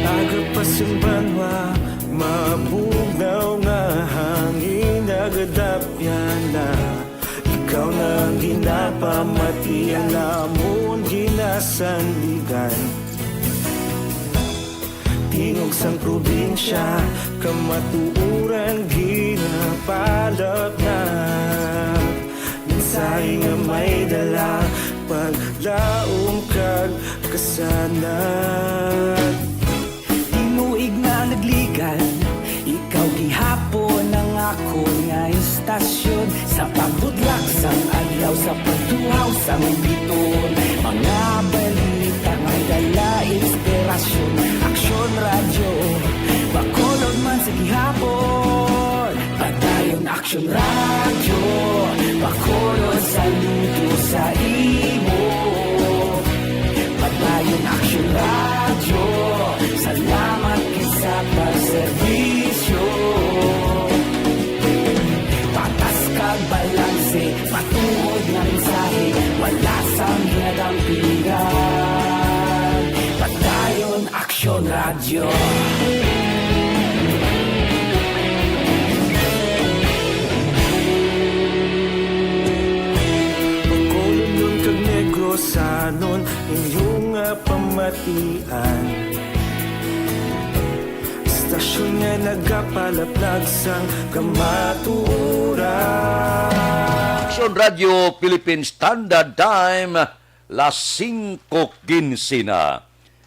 Aga pa sang banwa, mabugnaw nga hangin nagadapyan na. Ikaw na ang ginapamati, ang amon ginasandigan. Tingog sang probinsya, kamatuoran ginapalapnag. Mensahe nga may dala, paglaom kag kasanag. Tinuig nga nagligan, ikaw gihapon ang akon nga istasyon. Sa pagbutlak sang adlaw, sa pagtuhaw sang bituon, mga balita nga may dala inspirasyon. Aksyon Radyo, Bacolod man sa gihapon. Padayon Aksyon Radyo, Bacolod saludo sa imo. Padayon Aksyon Radyo, salamat gid sa pagserbisyo. Radyo. Bacolod kag Negrosanon, inyo nga pamatian. Istasyon nga nagapalaplag sang kamatuoran. Aksyon Radio Philippine Standard Time, las singko quince na.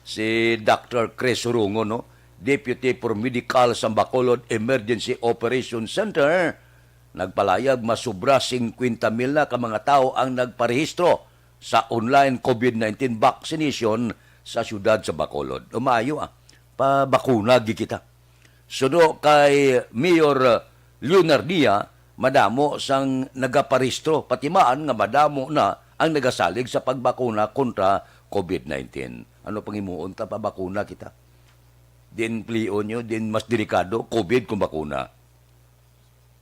Si Doctor Chris Surungon, no? Deputy for Medical sa Bacolod Emergency Operation Center, nagpalayag masubra singkwenta mil na ka mga tawo ang nagparehistro sa online covid nineteen vaccination sa siyudad sa Bacolod. Umayo, ah, pabakuna gi kita. Suno kay Mayor Leonardia, madamo sang nagaparehistro, pati man nga madamo na ang nagasalig sa pagbakuna kontra covid nineteen. Ano pang himuon ta, pabakuna kita? Din plion nyo, din mas delikado, covid kung bakuna.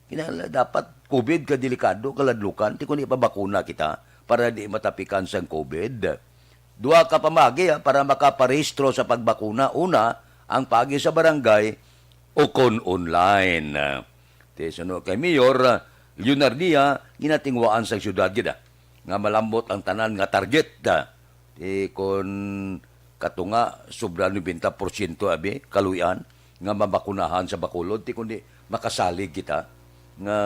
Kinahanglan dapat covid ka delikado, kaladlukan, ti kung ipabakuna kita para di matapikan sang covid. Dua ka pamagi, ah, para makaparehistro sa pagbakuna. Una, ang paagi sa barangay o kon online. Ti suno kay Mayor Leonardia, ginatinguhaan sang siyudad gid, ah, nga malambot ang tanan nga target, ah. Ti kon katunga, sobra nobenta porsyento abi kaluy-an nga mabakunahan sa Bacolod, ti kundi makasalig kita nga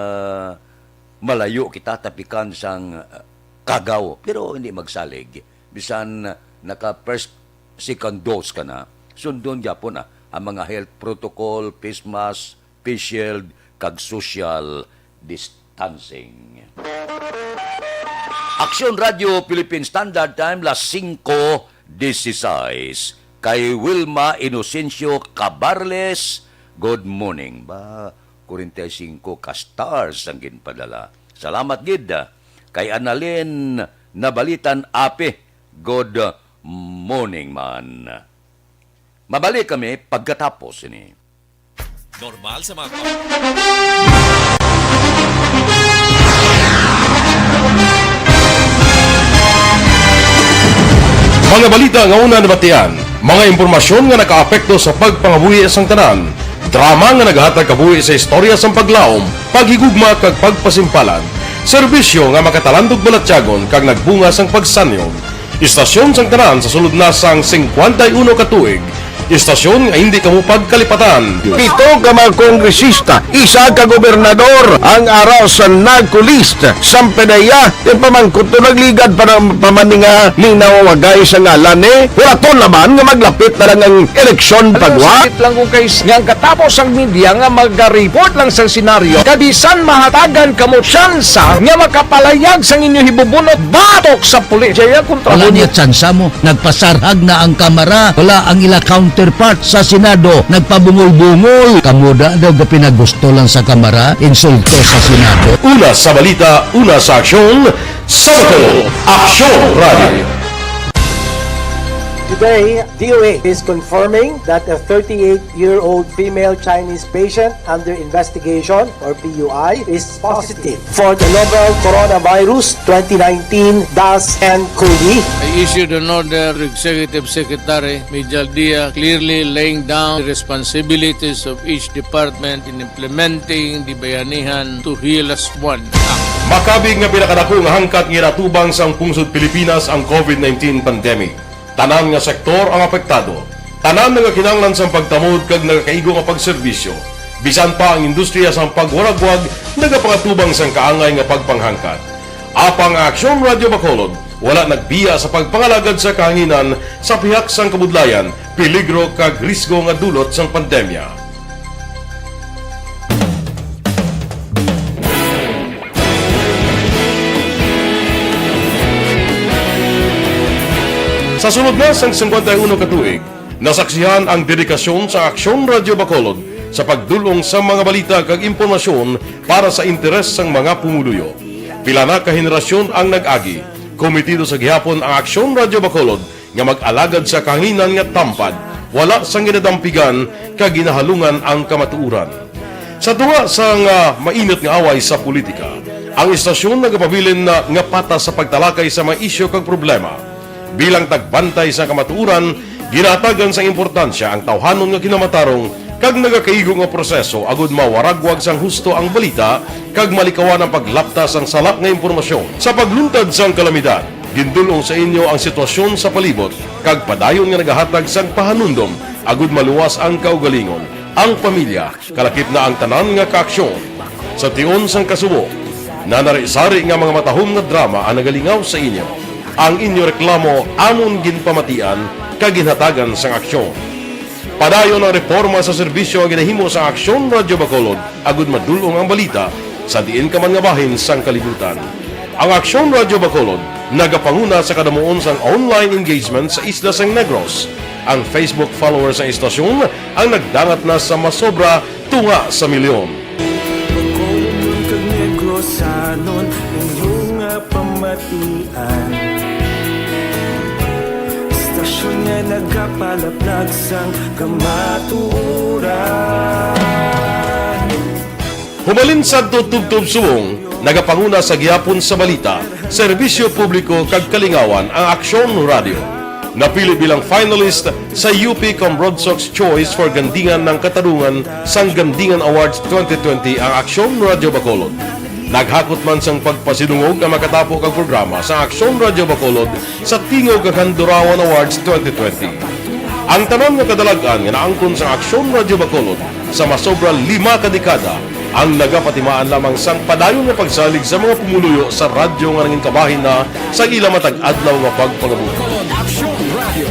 malayo kita tapikan sang, ah, kagaw, pero hindi magsalig. Bisan naka first, second dose ka na, sundon gyapon, ah, ang mga health protocol, face mask, face shield, kag social distancing. Aksyon Radio Philippine Standard Time, las singko dieciséis. Kay Wilma Inocencio Cabarles, good morning. Ba, forty-five ka stars ang ginpadala. Salamat gid. Kay Annalyn Nabalitan Api, good morning man. Mabalik kami pagkatapos ini. Normal sa mga ka- Mga balita nga una nabatian, mga impormasyon nga nakaapekto sa pagpangabuhi sang tanan, drama nga nagahatag kabuhi sa istorya sang paglaom, paghigugma kag pagpasimpalan, serbisyo nga makatalandog balatyagon kag nagbunga sang pagsanyog. Istasyon sang tanan sa sulod na sang singkwenta y uno ka tuig. Istasyon nga hindi kamo pagkalipatan. Pito ka mga kongresista, isa ka gobernador ang ara sa NAGCOLEST. Sampe na iya, ti pamangkot to nagligad pa ng pamaninga ni nawawagay sa ngalan ni. Hulaton naman nga maglapit na lang ang eleksyon pagwa. Sakit lang kung kay nga ang katapos ang media nga magareport lang sa senaryo, kabisan mahatagan kamo tsansa nga makapalayag sang inyo hibubunot batok sa pulis. Jaya kontra Wala mo niya tsansa mo. Nagpasarhag na ang Kamara. Wala ang ila counterpart sa Senado. Nagpabungol-bungol. Kamo da daw gapinagusto lang sa Kamara. Insulto sa Senado. Una sa balita, una sa aksyon, sa Bacolod, Aksyon Radio. Today, D O A is confirming that a thirty-eight-year-old female Chinese patient under investigation, or P U I, is positive for the novel coronavirus twenty nineteen dash N cov. I issued an order to Executive Secretary Mijal Dia, clearly laying down the responsibilities of each department in implementing the Bayanihan to Heal As One Act. Makabig nga pinakadako nga hangkat nga ginatubang sang pungsod Pilipinas ang covid nineteen pandemic. Tanan nga sektor ang apektado. Tanan nga nagakinahanglan sang pagtamod kag nagakaigo nga pagserbisyo. Bisan pa ang industriya sang pagwaragwag nagapangatubang sang kaangay nga pagpanghangkat. Apang ang Aksyon Radio Bacolod wala nagbiya sa pagpangalagad sa kahanginan sa pihak sang kabudlayan, peligro kag risgo nga dulot sang pandemya. Sa sulod na sang singkwenta y uno ka tuig, nasaksihan ang dedikasyon sa Aksyon Radio Bacolod sa pagdul-ong sa mga balita kag impormasyon para sa interes sang mga pumuluyo. Pila na ka henerasyon ang nag-agi, kometido sa gihapon ang Aksyon Radio Bacolod nga mag-alagad sa kahanginan nga tampad, wala sang ginadampigan kag ginahalungan ang kamatuoran. Sa tunga sang, ah, mainit nga away sa politika, ang istasyon nagapabilin na nga patas sa pagtalakay sa mga isyu kag problema. Bilang tagbantay sa kamatuoran, Ginatagan sang importansya ang tawhanon nga kinamatarong kag nagakaigo nga proseso agud mawaragwag sang husto ang balita kag malikawan ang paglapta sang sala nga impormasyon. Sa pagluntad sang kalamidad, gindul-ong sa inyo ang sitwasyon sa palibot kag padayon nga nagahatag sang pahanumdom agud maluwas ang kaugalingon, ang pamilya, kalakip na ang tanan nga kaaksyon. Sa tion sang kasubo, nanari-sari nga mga matahom nga drama ang nagalingaw sa inyo. Ang inyo reklamo amon ginpamatian kag ginhatagan sang aksyon. Padayon ang reporma sa serbisyo nga ginahimo sa Aksyon Radyo Bacolod agud madul-ong ang balita sa diin ka man nga bahin sang kalibutan. Ang Aksyon Radyo Bacolod nagapanguna sa kadamuon sang online engagement sa isla sang Negros. Ang Facebook followers sang istasyon ang nagdangat na sa masobra tunga sa milyon. Bacolod kag Negrosanon, inyo nga pamatian. Istasyon nga nagapalaplag sang kamatuoran. Humalin sadto tubtob subong, nagapanguna sa gihapon sa balita, serbisyo publiko kag kalingawan ang Aksyon Radio. Napili bilang finalist sa U P Cambronsox Choice for Gandingan ng Katarungan sang Gandingan Awards twenty twenty ang Aksyon Radio Bacolod. Naghakot man sang pagpasidungog ang makatapo kag programa sa Aksyon Radio Bacolod sa Tingog kag Handurawan Awards twenty twenty. Ang tanan nga kadalag-an nga naangkon sang Aksyon Radio Bacolod sa masobra lima ka dekada ang nagapatimaan lamang sang padayon nga pagsalig sa mga pumuluyo sa radyo nga nangin kabahin na sa ila matag adlaw nga pagpangabuhi. Bacolod Aksyon Radio.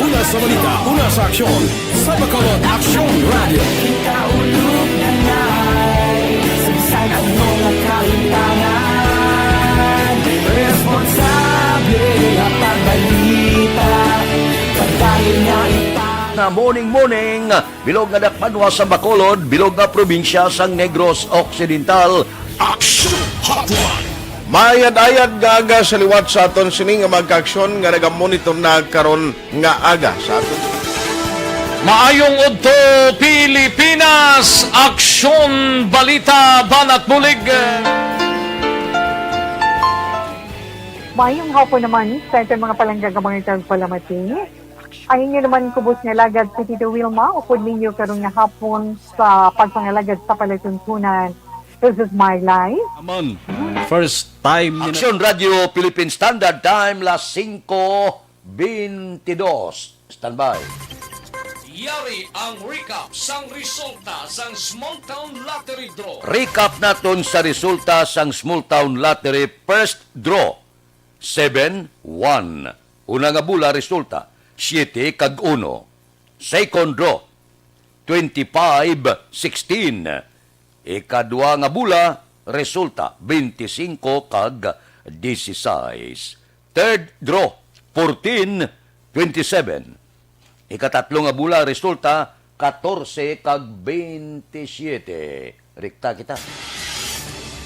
Una sa balita, una sa aksyon, sa Bacolod Aksyon Radio. Ikaulog na na'y sagsag ang mga kahitangan. Responsable nga pagbalita, padayon nga ipang- Na morning, morning. Bilog nga dakbanwa sa Bacolod, bilog nga probinsya sang Negros Occidental. Action Hotline. Maayad-ayad nga aga sa liwat sa aton sini nga mga kaaksyon nga nagamonitor na karon nga aga sa aton. Maayong udto, Pilipinas! Aksyon, balita, banat bulig. Maayong hapon naman sa aton mga palangga nga mga tagpalamati. Ang inyo naman kubos nga alagad si Tito Wilma, upod ninyo karon nga hapon sa pagpangalagad sa palatuntunan. This is my life. Amon, first time ni Aksyon Radio Philippine Standard Time, las singko bentidós. Standby. Yari ang recap sang resulta sang Small Town Lottery Draw. Recap naton sa resulta sang Small Town Lottery First Draw. Seven, one. Una nga bula resulta, siete kag uno. Second draw, twenty-five, sixteen. Ikadua nga bula resulta, bente singko kag disisais. Third draw, fourteen, twenty-seven. Ikatatlo nga bula resulta, katorse kag bentisiete. Rekta kita.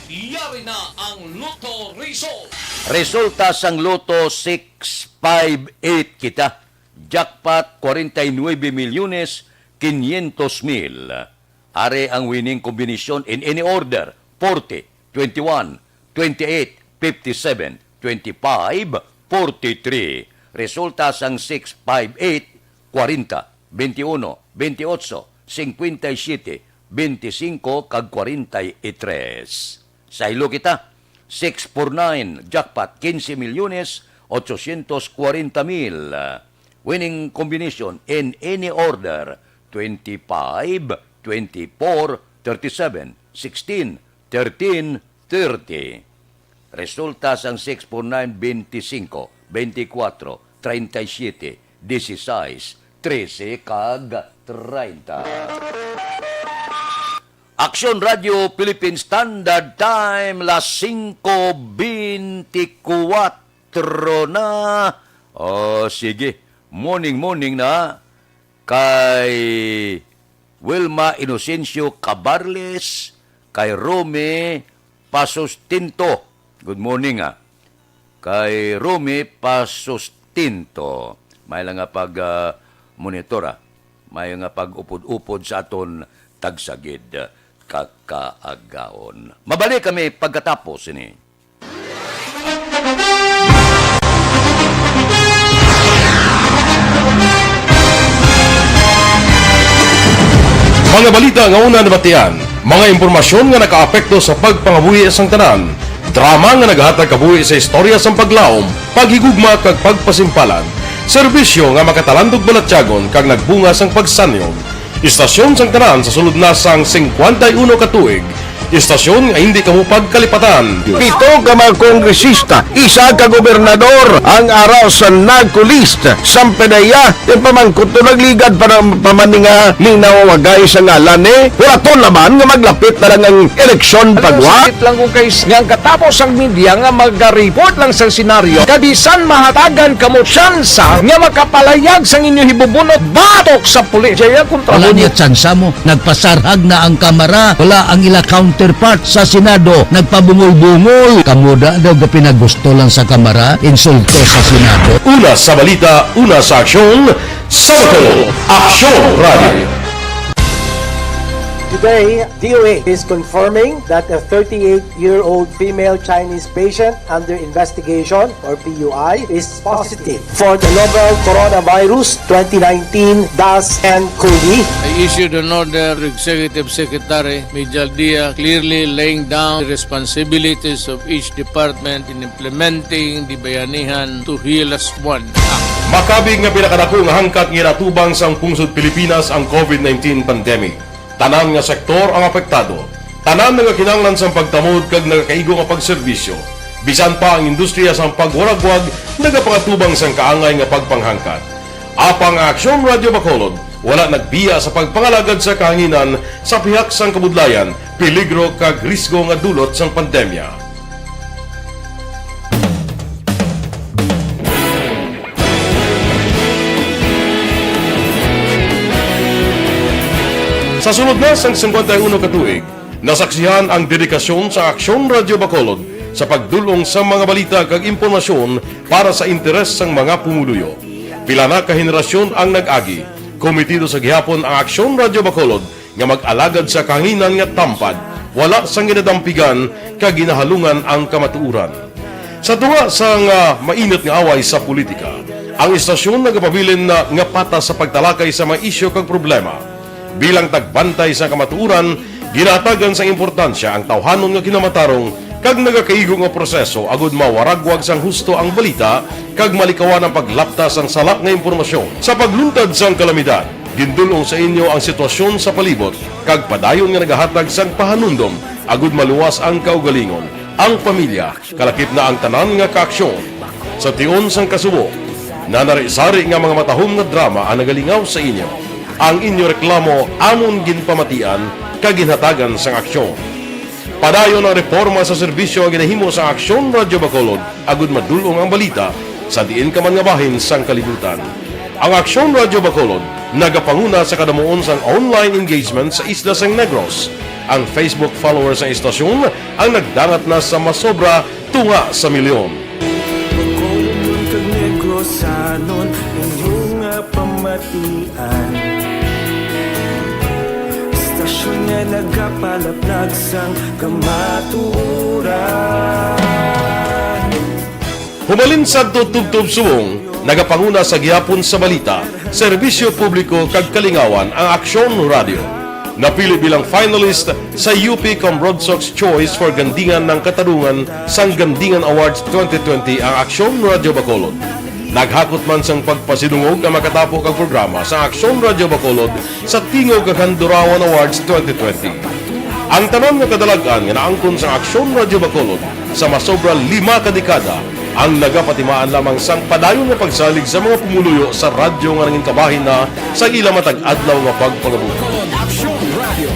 Yari na ang Lotto result. Resulta sang Lotto, six five eight kita. Jackpot, kwarenta y nuebe milyones quinientos mil. Ari ang winning combination in any order, forty, twenty-one, twenty-eight, fifty-seven, twenty-five, forty-three. Resulta sang six five eight, kwarenta, bente uno, bente otso, singkwenta y siyete, bente singko, kag kwarenta y tres. Saylo kita, six four nine, jackpot, quince milyones, ochocientos kwarenta mil. Winning combination in any order, twenty-five, twenty-four, thirty-seven, sixteen, thirteen, thirty. Resulta sang six four nine, bente singko, bente kwatro, treinta y siete, disisais, trese, kag treinta. Aksyon Radio Philippine Standard Time, las singko bentikuwatro na. O, sige. Morning, morning na. Kay Wilma Inocencio Cabarles, kay Romy Pasustinto. Good morning, ah. Kay Romy Pasustinto. May lang nga pag, ah, monitor, ah. May nga pag-upod-upod sa aton tagsagid kakaagaon. Mabalik kami pagkatapos ini. Mga balita nga una nabatian, mga impormasyon nga nakaapekto sa pagpangabuhi sang tanan, drama nga nagahatag kabuhi sa istorya sang paglaom, paghigugma kag pagpasimpalan, serbisyo nga makatalandog balatyagon kag nagbunga sang pagsanyog. Istasyon sang tanan sa sulod na sang singkwenta y uno ka tuig, istasyon nga hindi kamo pagkalipatan. Pito ka mga kongresista, isa ka gobernador ang ara sa NAGCO list. Sampanaya, ipamangkot to nagligad para pamaninga ni nawawagay sa ngalan ni. Wala to laman nga maglapit na lang ang eleksyon pagwa. Sakit lang kung kay nga ang katapos ang media nga maga-report lang sa senaryo, kabisan mahatagan kamo tsansa nga makapalayag sang inyo hibubunot batok sa pulis. Jaya kontra Wala mo. Niya tsansa mo. Nagpasarhag na ang Kamara. Wala ang ila counterpart sa Senado. Nagpabungol-bungol. Kamo da daw ga pinagusto lang sa Kamara, insulto sa Senado. Una sa balita, una sa aksyon, sa Bacolod, Aksyon Radio. Today, D O H is confirming that a thirty-eight-year-old female Chinese patient under investigation, or P U I, is positive for the novel Coronavirus twenty nineteen dash N COVID. I issued an order to Executive Secretary Mijal Dia, clearly laying down the responsibilities of each department in implementing the Bayanihan to Heal Us One Act. Makabig nga pinakadako nga hangkat nga ginatubang sang pungsod Pilipinas ang COVID nineteen pandemic. Tanan nga sektor ang apektado. Tanan nagakinahanglan sang pagtamod kag nagakaigo nga pagserbisyo. Bisan pa ang industriya sang pagwaragwag nagapangatubang sang kaangay nga pagpanghangkat. Apang ang Aksyon Radio Bacolod wala nagbiya sa pagpangalagad sa kahanginan sa pihak sang kabudlayan, peligro kag risgo nga dulot sang pandemya. Sa sulod na sang singkwenta y uno ka tuig, nasaksihan ang dedikasyon sa Aksyon Radio Bacolod sa pagdul-ong sa mga balita kag impormasyon para sa interes sang mga pumuluyo. Pila na ka henerasyon ang nag-agi, komitido sa gihapon ang Aksyon Radio Bacolod nga mag-alagad sa kahanginan nga tampad, wala sang ginadampigan kag ginahalungan ang kamatuoran. Sa tunga sang, ah, mainit nga away sa politika, ang istasyon nagapabilin na nga patas sa pagtalakay sa mga isyu kag problema. Bilang tagbantay sa kamatuoran, ginahatagan sang importansya ang tawhanon nga kinamatarong kag nagakaigo nga proseso agud mawaragwag sang husto ang balita kag malikawan ang paglapta sang sala nga impormasyon. Sa pagluntad sang kalamidad, gindul-ong sa inyo ang sitwasyon sa palibot kag padayon nga nagahatag sang pahanumdom agud maluwas ang kaugalingon, ang pamilya, kalakip na ang tanan nga kaaksyon. Sa tion sang kasubo, nanari-sari nga mga matahom nga drama ang nagalingaw sa inyo. Ang inyo reklamo amon ginpamatian kag ginhatagan sang aksyon. Padayon ang reporma sa serbisyo nga ginahimo sang Aksyon Radio Bacolod agud madul-ong ang balita sa diin ka man nga bahin sang kalibutan. Ang Aksyon Radio Bacolod nagapanguna sa kadamuon sang online engagement sa isla sang Negros. Ang Facebook followers sang istasyon ang nagdangat na sa masobra tunga sa milyon. Bacolodnon kag Negrosanon, inyo nga pamatian. Istasyon nga nagapalaplag sang kamatuoran. Hubalin sadto tubtob subong, nagapanguna sa gihapon sa balita, serbisyo publiko kag kalingawan ang Aksyon Radio. Napili bilang finalist sa U P Comrod Sox Choice for Gandingan ng Katarungan sang Gandingan Awards twenty twenty ang Aksyon Radio Bacolod. Naghakot man sang pagpasidungog ang makatapo kag programa sa Aksyon Radio Bacolod sa Tingog kag Handurawan Awards twenty twenty. Ang tanan nga kadalag-an nga naangkon sang Aksyon Radio Bacolod sa masobra lima ka dekada ang nagapatimaan lamang sang padayon nga pagsalig sa mga pumuluyo sa radyo nga nangin kabahin na sa ila matag adlaw nga pagpangabuhi. Aksyon Radio.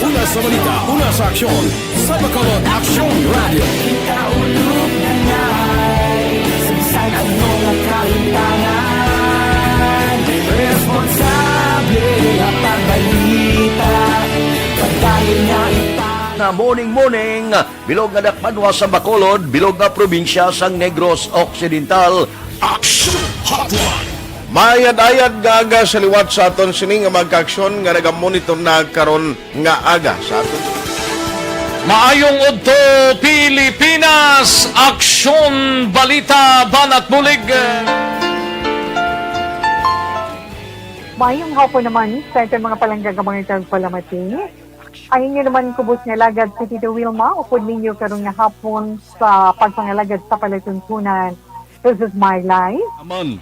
Una sa balita, una sa aksyon, sa Bacolod Aksyon Radio. Kita ulog na ngay, sa bisan ano nga kalimtangan, responsable nga pagbalita, padayon nga ipang- Na morning, morning. Bilog nga dakbanwa sa Bacolod, bilog nga probinsya sang Negros Occidental. Action Hotline. Maayad-ayad nga aga sa liwat sa aton sini nga mga kaaksyon nga nagamonitor na karon nga aga sa aton. Maayong udto, Pilipinas! Aksyon, balita, banat bulig. Mayong hapon naman sa aton mga palangga nga mga tagpalamati. Ang inyo naman kubos nga alagad si Tito Wilma, upod ninyo karon nga hapon sa pagpangalagad sa palatuntunan. This is my life. Aman,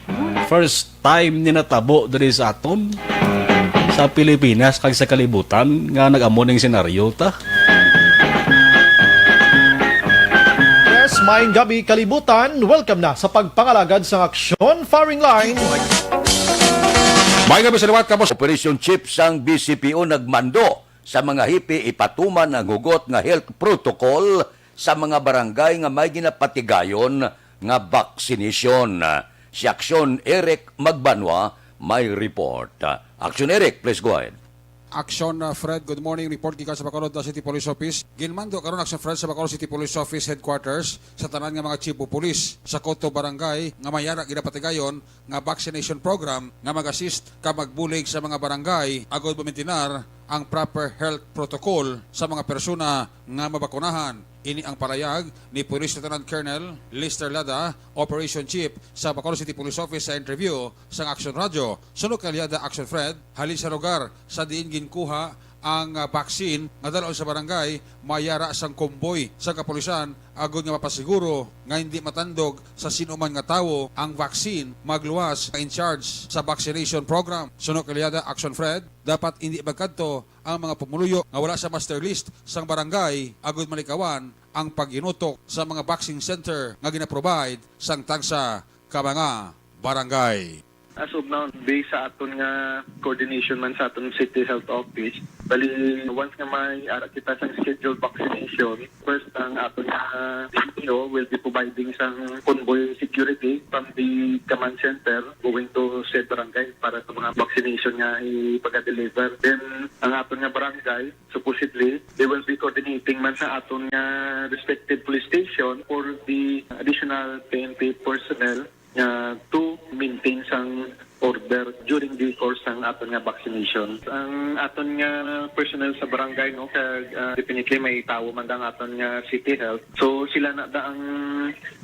first time ni natabo diri sa aton, sa Pilipinas kag sa kalibutan nga nag-amo ning senaryo ta. Yes, maayong gabi kalibutan. Welcome na sa pagpangalagad sang aksyon firing line. May gabi sa liwat, kapos. Operation Chief sang B C P O nagmando sa mga hipi ipatuman ang hugot nga health protocol sa mga barangay nga may ginapatigayon nga vaccination. Si Aksyon Eric Magbanwa may report. Aksyon Eric, please go ahead. Aksyon, uh, Fred. Good morning. Report gikan sa Bacolod, uh, City Police Office. Ginmando karon, Aksyon Fred, sa Bacolod City Police Office Headquarters sa tanan nga mga chief of police sa Koto Barangay nga may ara ginapatigayon nga vaccination program nga mag-assist kag magbulig sa mga barangay agod mamintinar ang proper health protocol sa mga persona nga mabakunahan. Ini ang parayag ni Police Lieutenant Colonel Lester Lada, Operation Chief sa Bacolod City Police Office, sa interview sang Aksyon Radyo. Suno kay Lada, Aksyon Fred, halin sa lugar sa diin ginkuha ang, ah, vaccine nga dalaon sa barangay, may ara sang komboy sa kapulisan agod nga mapasiguro nga hindi matandog sa sino man nga tawo ang vaccine, magluwas ang in charge sa vaccination program. Suno kay Lada, Aksyon Fred, dapat hindi magkadto ang mga pumuluyo nga wala sa master list sang barangay agud malikawan ang paghinutok sa mga boxing center nga ginaprovide sang tagsa ka mga barangay. As of now, based sa aton nga coordination man sa aton City Health Office, bali, once nga may ara kita sang scheduled vaccination, first ang aton nga D P O will be providing sang convoy security from the command center going to said barangay para sa mga vaccination nga ipag-deliver. Then, ang aton nga barangay, supposedly, they will be coordinating man sa aton nga respective police station for the additional P N P personnel nga to maintain sang order during the course sang aton nga vaccination. Ang aton nga personnel sa barangay, no, kag, ah, definitely may tawo man ang aton nga city health. So sila na da ang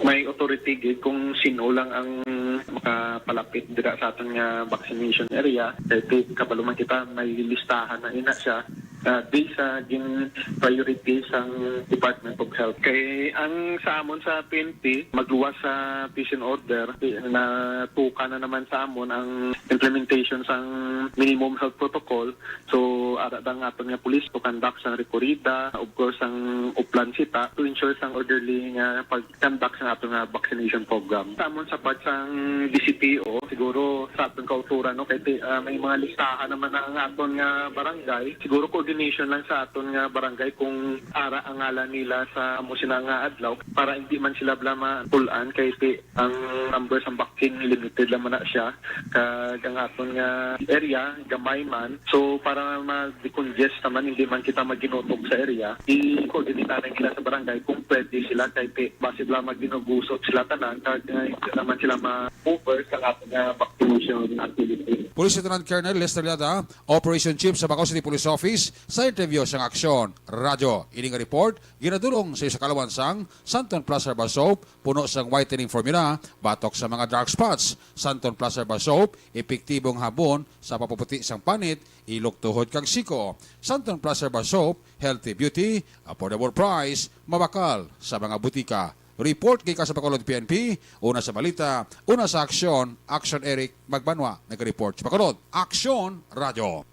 may authority gid kung sino lang ang makapalapit dira sa aton nga vaccination area. Kay ti-, kabalo man kita, may listahan na ina siya, ah, based sa gin priority sang Department of Health. Kay ang sa amon sa P N P, magluwas sa peace and order, na tuka na naman sa amon ang implementation sang minimum health protocol. So, ara ang aton nga police to conduct sang rekorida, of course, ang uplan sita to ensure sang orderly nga pag-conduct sang aton nga vaccination program. Sa amon sa part sang D C P O, siguro sa aton kauturan, no, kay ti-, ah, may mga listahan naman ang aton nga barangay. Siguro coordination lang sa aton nga barangay kung ara ang ngalan nila sa amo sina nga adlaw para hindi man sila bala mapul-an kay ti-, ang number sang vaccine limited lang man na siya. Kag ang aton nga area, gamay man. So, para ma-decongest naman, hindi man kita maginutok sa area, i-coordinate na nila sa barangay kung pwede sila kay ti-, basi bala maginugusot sila tanan, kag, uh, hindi naman sila ma-over sa aton nga vaccination activity. Police Lieutenant Colonel Lester Lada, Operation Chief sa Bacolod City Police Office, sa interview sang Aksyon Radyo. Ini nga report ginadul-ong sa iyo sa kalawan sang Santon Plus Herbal Soap, puno sang whitening formula, batok sa mga dark spots. Santon Plus Herbal Soap, epektibong habon sa papaputi sang panit, ilok, tuhod, kag siko. Santon Plus Herbal Soap, healthy beauty, affordable price, mabakal sa mga butika. Report gikan sa Bacolod P N P, una sa balita, una sa aksyon, Aksyon Eric Magbanwa, nag-report sa Bacolod. Aksyon Radyo.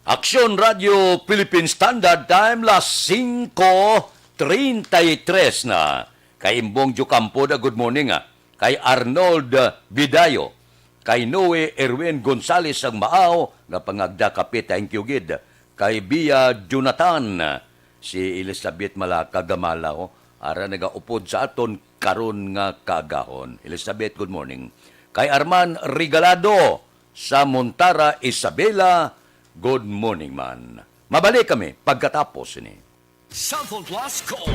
Aksyon Radyo Philippine Standard Time, las singko treinta y tres na. Kay Imbong Diocampo da, good morning, ah. Kay Arnold Bidayo, kay Noe Erwin Gonzales ang Maaw, nga pangagda kape, thank you gid. Kay Bia Jonathan, si Elizabeth Malaka Gamalaw, ara nagaupod sa aton karon nga kaagahon. Elizabeth, good morning. Kay Arman Regalado sa Montara, Isabela, good morning man. Mabalik kami pagkatapos ini. Cellphone Plus Call.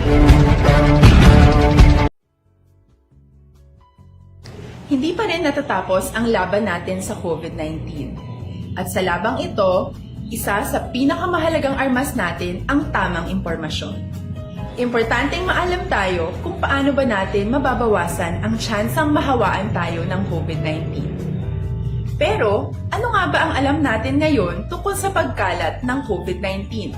Hindi pa rin natatapos ang laban natin sa COVID nineteen. At sa labang ito, isa sa pinakamahalagang armas natin ang tamang impormasyon. Importanteng maalam tayo kung paano ba natin mababawasan ang tsansang mahawaan tayo ng COVID nineteen. Pero, ano nga ba ang alam natin ngayon tungkol sa pagkalat ng COVID nineteen?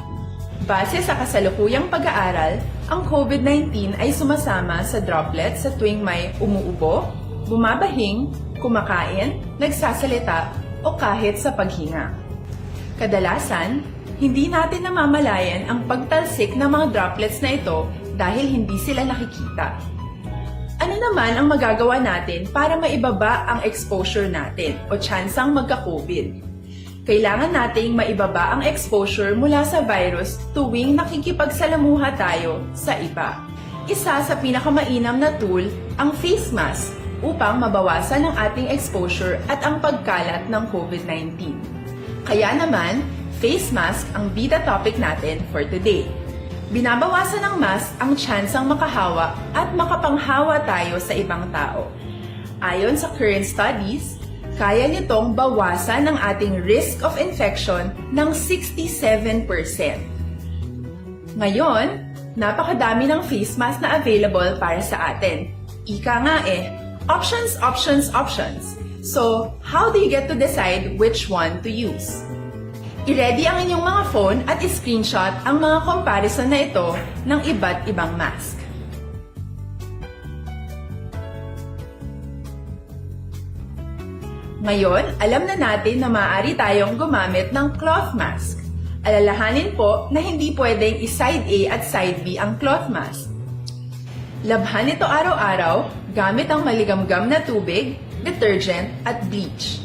Base sa kasalukuyang pag-aaral, ang COVID nineteen ay sumasama sa droplet sa tuwing may umuubo, bumabahing, kumakain, nagsasalita, o kahit sa paghinga. Kadalasan, hindi natin namamalayan ang pagtalsik ng mga droplets na ito dahil hindi sila nakikita. Ano naman ang magagawa natin para maibaba ang exposure natin o tsansang magka-COVID? Kailangan nating maibaba ang exposure mula sa virus tuwing nakikipagsalamuha tayo sa iba. Isa sa pinakamainam na tool ang face mask upang mabawasan ang ating exposure at ang pagkalat ng COVID nineteen. Kaya naman, face mask ang bida topic natin for today. Binabawasan ng mask ang tsansang makahawa at makapanghawa tayo sa ibang tao. Ayon sa current studies, kaya nitong bawasan ang ating risk of infection ng sixty-seven percent. Ngayon, napakadami ng face mask na available para sa atin. Ika nga eh, options, options, options. So, how do you get to decide which one to use? I-ready ang inyong mga phone at i-screenshot ang mga comparison na ito ng iba't ibang mask. Ngayon, alam na natin na maaari tayong gumamit ng cloth mask. Alalahanin po na hindi pwedeng i-side A at side B ang cloth mask. Labhan ito araw-araw gamit ang maligamgam na tubig, detergent, at bleach.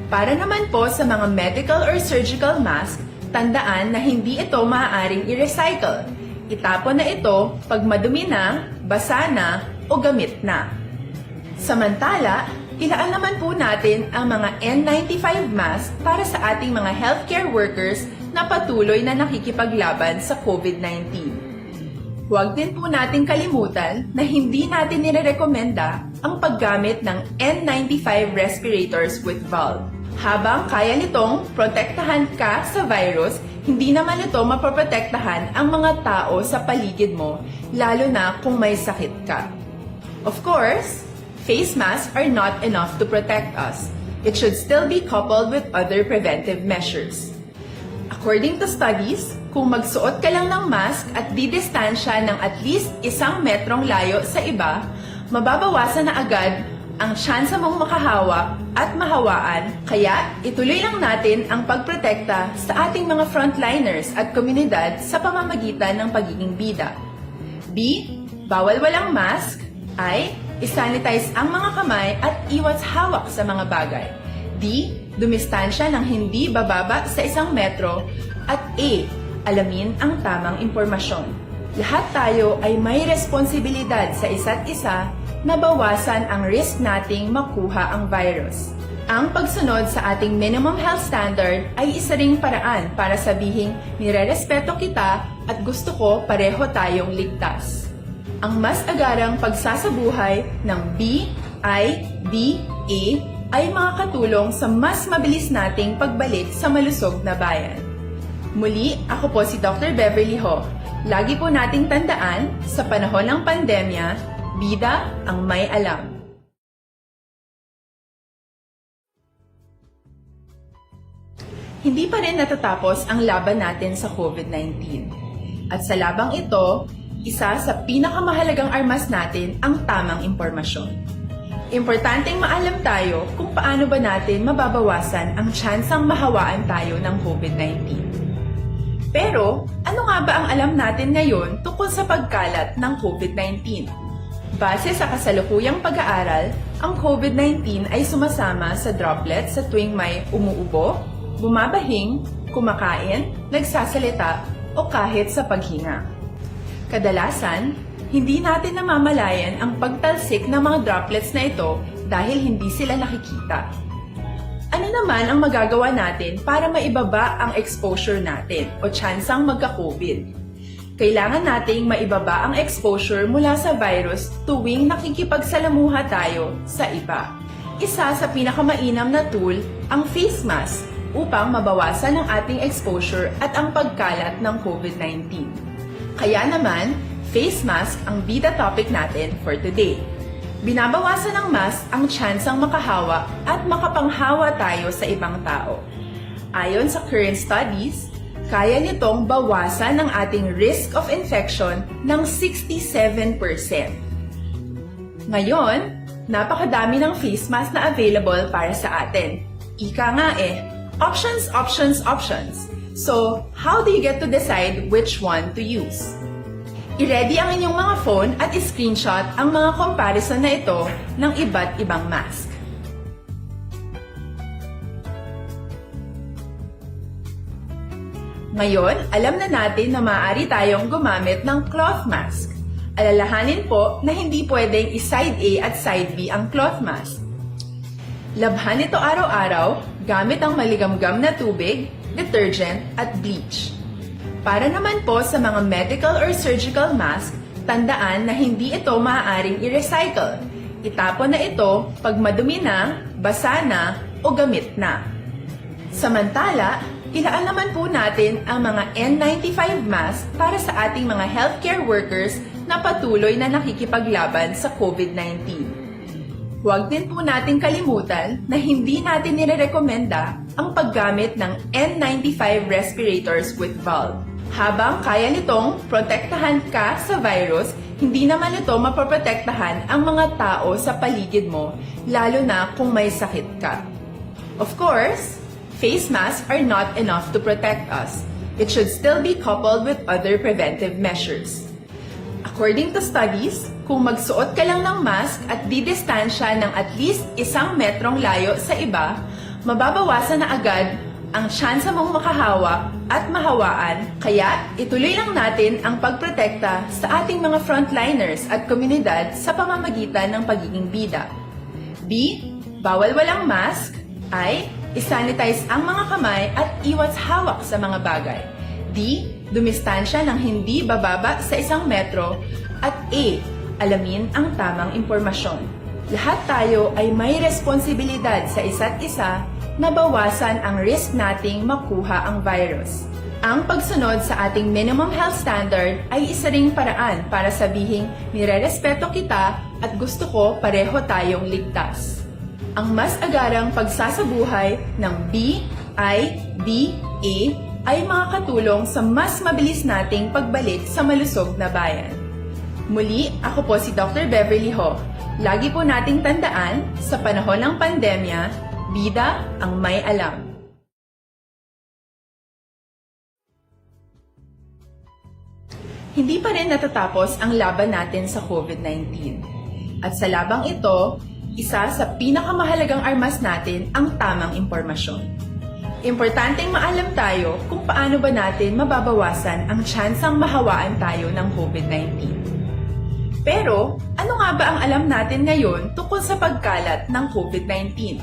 Para naman po sa mga medical or surgical mask, tandaan na hindi ito maaaring i-recycle. Itapon na ito pag madumi na, basa na, o gamit na. Samantala, ilaan naman po natin ang mga N ninety-five mask para sa ating mga healthcare workers na patuloy na nakikipaglaban sa COVID nineteen. Huwag din po nating kalimutan na hindi natin nirerekomenda ang paggamit ng N ninety-five respirators with valve. Habang kaya nitong protektahan ka sa virus, hindi naman ito mapoprotektahan ang mga tao sa paligid mo, lalo na kung may sakit ka. Of course, face masks are not enough to protect us. It should still be coupled with other preventive measures. According to studies, kung magsuot ka lang ng mask at didistansya ng at least isang metrong layo sa iba, mababawasan na agad ang tsansa mong makahawa at mahawaan. Kaya, ituloy lang natin ang pagprotekta sa ating mga frontliners at komunidad sa pamamagitan ng pagiging bida. B, bawal walang mask. I, i-sanitize ang mga kamay at iwas hawak sa mga bagay. D, dumistansya ng hindi bababa sa isang metro. At E, alamin ang tamang impormasyon. Lahat tayo ay may responsibilidad sa isa't isa na bawasan ang risk nating makuha ang virus. Ang pagsunod sa ating minimum health standard ay isa ring paraan para sabihing nirerespeto kita at gusto ko pareho tayong ligtas. Ang mas agarang pagsasabuhay ng B I D A ay makakatulong sa mas mabilis nating pagbalik sa malusog na bayan. Muli, ako po si Doctor Beverly Ho. Lagi po nating tandaan, sa panahon ng pandemya, bida ang may alam. Hindi pa rin natatapos ang laban natin sa COVID nineteen. At sa labang ito, isa sa pinakamahalagang armas natin ang tamang impormasyon. Importanteng maalam tayo kung paano ba natin mababawasan ang tsansang mahawaan tayo ng COVID nineteen. Pero, ano nga ba ang alam natin ngayon tungkol sa pagkalat ng COVID nineteen? Base sa kasalukuyang pag-aaral, ang COVID nineteen ay sumasama sa droplet sa tuwing may umuubo, bumabahing, kumakain, nagsasalita, o kahit sa paghinga. Kadalasan, hindi natin namamalayan ang pagtalsik ng mga droplets na ito dahil hindi sila nakikita. Ano naman ang magagawa natin para maibaba ang exposure natin o tsansang magka-COVID? Kailangan nating maibaba ang exposure mula sa virus tuwing nakikipagsalamuha tayo sa iba. Isa sa pinakamainam na tool ang face mask upang mabawasan ang ating exposure at ang pagkalat ng COVID nineteen. Kaya naman, face mask ang bida topic natin for today. Binabawasan ng mask ang tsansang makahawa at makapanghawa tayo sa ibang tao. Ayon sa current studies, kaya nitong bawasan ang ating risk of infection ng sixty-seven percent. Ngayon, napakadami ng face mask na available para sa atin. Ika nga eh, options, options, options. So, how do you get to decide which one to use? I-ready ang inyong mga phone at i-screenshot ang mga comparison na ito ng iba't ibang mask. Ngayon, alam na natin na maaari tayong gumamit ng cloth mask. Alalahanin po na hindi pwedeng i-side A at side B ang cloth mask. Labhan ito araw-araw gamit ang maligamgam na tubig, detergent, at bleach. Para naman po sa mga medical or surgical mask, tandaan na hindi ito maaaring i-recycle. Itapon na ito pag madumi na, basa na, o gamit na. Samantala, ilaan naman po natin ang mga N ninety-five mask para sa ating mga healthcare workers na patuloy na nakikipaglaban sa COVID nineteen. Huwag din po natin kalimutan na hindi natin nirerekomenda ang paggamit ng N ninety-five respirators with valve. Habang kaya nitong protektahan ka sa virus, hindi naman ito mapoprotektahan ang mga tao sa paligid mo, lalo na kung may sakit ka. Of course, face masks are not enough to protect us. It should still be coupled with other preventive measures. According to studies, kung magsuot ka lang ng mask at didistansya ng at least isang metrong layo sa iba, mababawasan na agad ang tsansa mong makahawa at mahawaan. Kaya, ituloy lang natin ang pagprotekta sa ating mga frontliners at komunidad sa pamamagitan ng pagiging bida. B, bawal walang mask. I, isanitize ang mga kamay at iwas hawak sa mga bagay. D, dumistansya ng hindi bababa sa isang metro. At A, alamin ang tamang impormasyon. Lahat tayo ay may responsibilidad sa isa't isa na bawasan ang risk nating makuha ang virus. Ang pagsunod sa ating minimum health standard ay isa ring paraan para sabihing nirerespeto kita at gusto ko pareho tayong ligtas. Ang mas agarang pagsasabuhay ng B I D A ay makakatulong sa mas mabilis nating pagbalik sa malusog na bayan. Muli, ako po si Doctor Beverly Ho. Lagi po nating tandaan, sa panahon ng pandemya, bida ang may alam. Hindi pa rin natatapos ang laban natin sa COVID nineteen. At sa labang ito, isa sa pinakamahalagang armas natin ang tamang impormasyon. Importanteng maalam tayo kung paano ba natin mababawasan ang tsansang mahawaan tayo ng COVID nineteen. Pero, ano nga ba ang alam natin ngayon tungkol sa pagkalat ng COVID nineteen?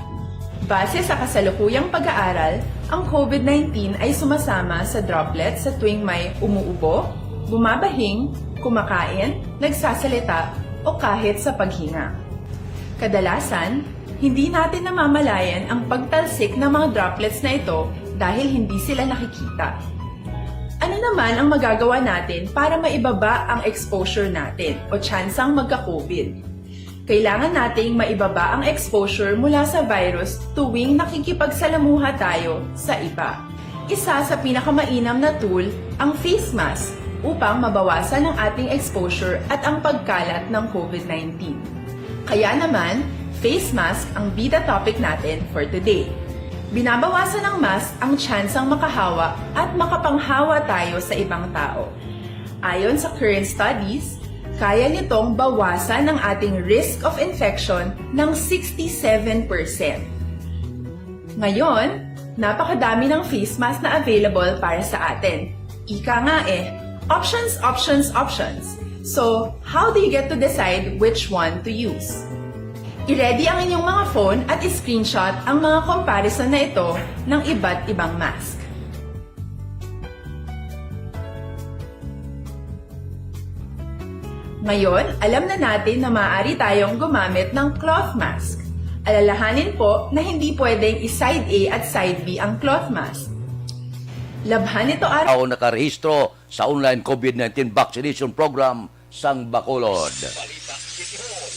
Base sa kasalukuyang pag-aaral, ang COVID nineteen ay sumasama sa droplets sa tuwing may umuubo, bumabahing, kumakain, nagsasalita, o kahit sa paghinga. Kadalasan, hindi natin namamalayan ang pagtalsik ng mga droplets na ito dahil hindi sila nakikita. Ano naman ang magagawa natin para maibaba ang exposure natin o tsansang magka-COVID? Kailangan nating maibaba ang exposure mula sa virus tuwing nakikipagsalamuha tayo sa iba. Isa sa pinakamainam na tool ang face mask upang mabawasan ang ating exposure at ang pagkalat ng COVID nineteen. Kaya naman, face mask ang bida topic natin for today. Binabawasan ng mask ang tsansang makahawa at makapanghawa tayo sa ibang tao. Ayon sa current studies, kaya nitong bawasan ang ating risk of infection ng sixty-seven percent. Ngayon, napakadami ng face mask na available para sa atin. Ika nga eh, options, options, options. So, how do you get to decide which one to use? I-ready ang inyong mga phone at i-screenshot ang mga comparison na ito ng iba't ibang mask. Ngayon, alam na natin na maaari tayong gumamit ng cloth mask. Alalahanin po na hindi pwedeng i-side A at side B ang cloth mask. Labhan ito araw. Tao nakarehistro sa online COVID nineteen vaccination program sang Bacolod. Balita City Hall.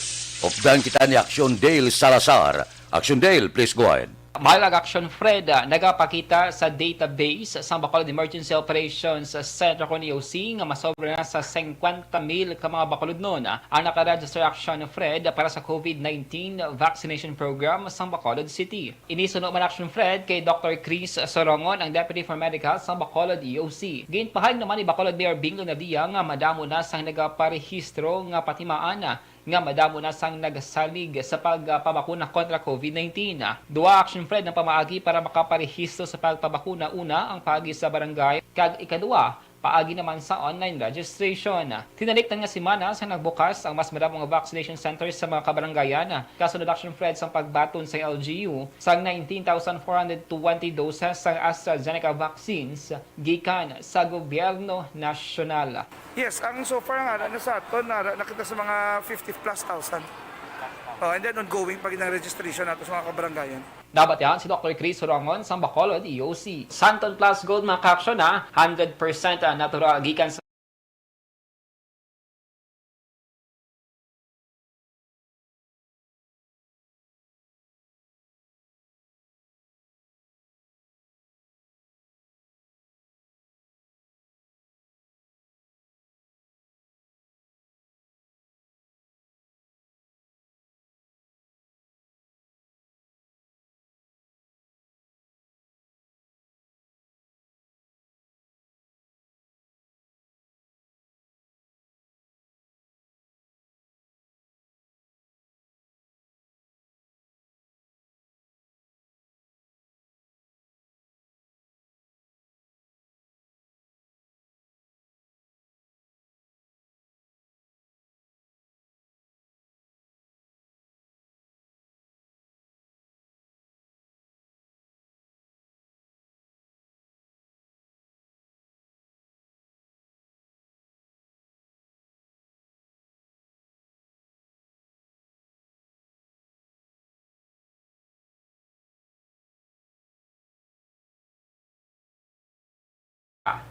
Updan kita ni Action Dale Salazar. Action Dale, please go ahead. Balag Action Fred, ah, nagapakita sa database sang Bacolod Emergency Operations Center kon E O C nga masobra na sa singkwenta mil ka mga Bacolodnon, ah, ang naka-register, Action Fred, para sa COVID nineteen vaccination program sang Bacolod City. Ini suno man, Action Fred, kay Doctor Chris Sorongon, ang Deputy for Medical sang Bacolod E O C. Ginpahayag naman ni Bacolod Mayor Bing Lonadia nga madamo na sang nagaparehistro nga patimaan nga madamo na sang nagsalig sa pagpabakuna kontra COVID nineteen. Dua, Action Fred, ang pamaagi para makaparehistro sa pagpabakuna. Una, ang paagi sa barangay, kag ikaduwa, paagi naman sa online registration. Tinalikdan nga semana sa nagbukas ang mas madamo nga vaccination center sa mga kabarangayan, kasunod, Action Fred, sang pagbaton sa L G U sang nineteen thousand four hundred twenty doses sang AstraZeneca vaccines gikan sa gobyerno nasyonal. Yes, ang so far nga, na sa aton, na, na kita sa mga fifty plus thousand. Oh, and then ongoing pa gid ang registration nato sa mga kabarangayan. Nabatian si Doctor Chris Hurongon sang Bacolod E O C. Santon Plus Gold, mga ka-aksyon, na hundred percent natural gikan sa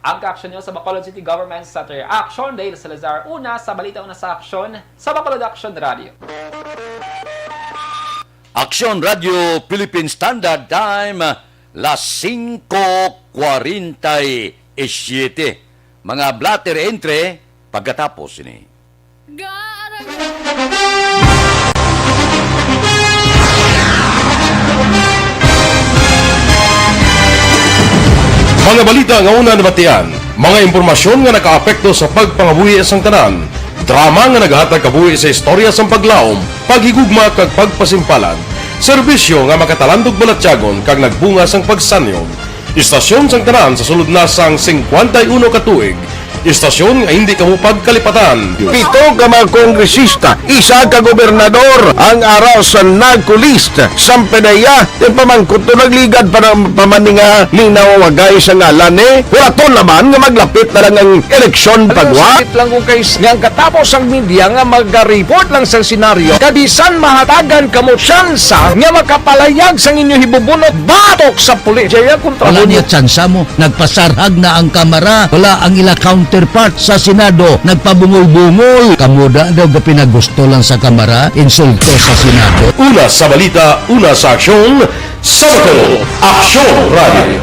Ang ka-aksyon niyo sa Bacolod City Government Center. Action, Dale Salazar. Una sa balita, una sa aksyon, sa Bacolod Action Radio. Action Radio Philippine Standard Time, las singko kwarenta y siete. Mga blotter entre pagkatapos ini. Mga balita nga una nabatian, mga impormasyon nga nakaapekto sa pagpangabuhi sang tanan, drama nga naghatag kabuhi sa istorya sang paglaom, paghigugma kag pagpasimpalan, serbisyo nga makatalandog balatyagon kag nagbunga sang pagsanyog. Istasyon sang tanan sa sulod na sang singkwenta y uno ka tuig. Istasyon nga hindi kamo pagkalipatan. Pito ka mga kongresista, isa ka gobernador ang ara sa NAGCO list. Sang PDEA, ti pamangkot to nagligad pa na, pa man ni nga linaw wagay sa ngalan ni. Hulaton naman nga maglapit na lang ang eleksyon pagwa. Sakit lang kung kay nga ang katapos ang media nga magariport lang sa senaryo. Kabisan mahatagan kamo tsansa nga makapalayag sang inyo hibubunot batok sa pulis. Jaya kontra Wala mo niya tsansa mo. Nagpasarhag na ang kamara. Wala ang ila counterpart sa Senado. Nagpabungol-bungol. Kamo da daw gapinagusto lang sa kamara, insulto sa Senado. Una sa balita, una sa aksyon, sa Bacolod, Aksyon Radio.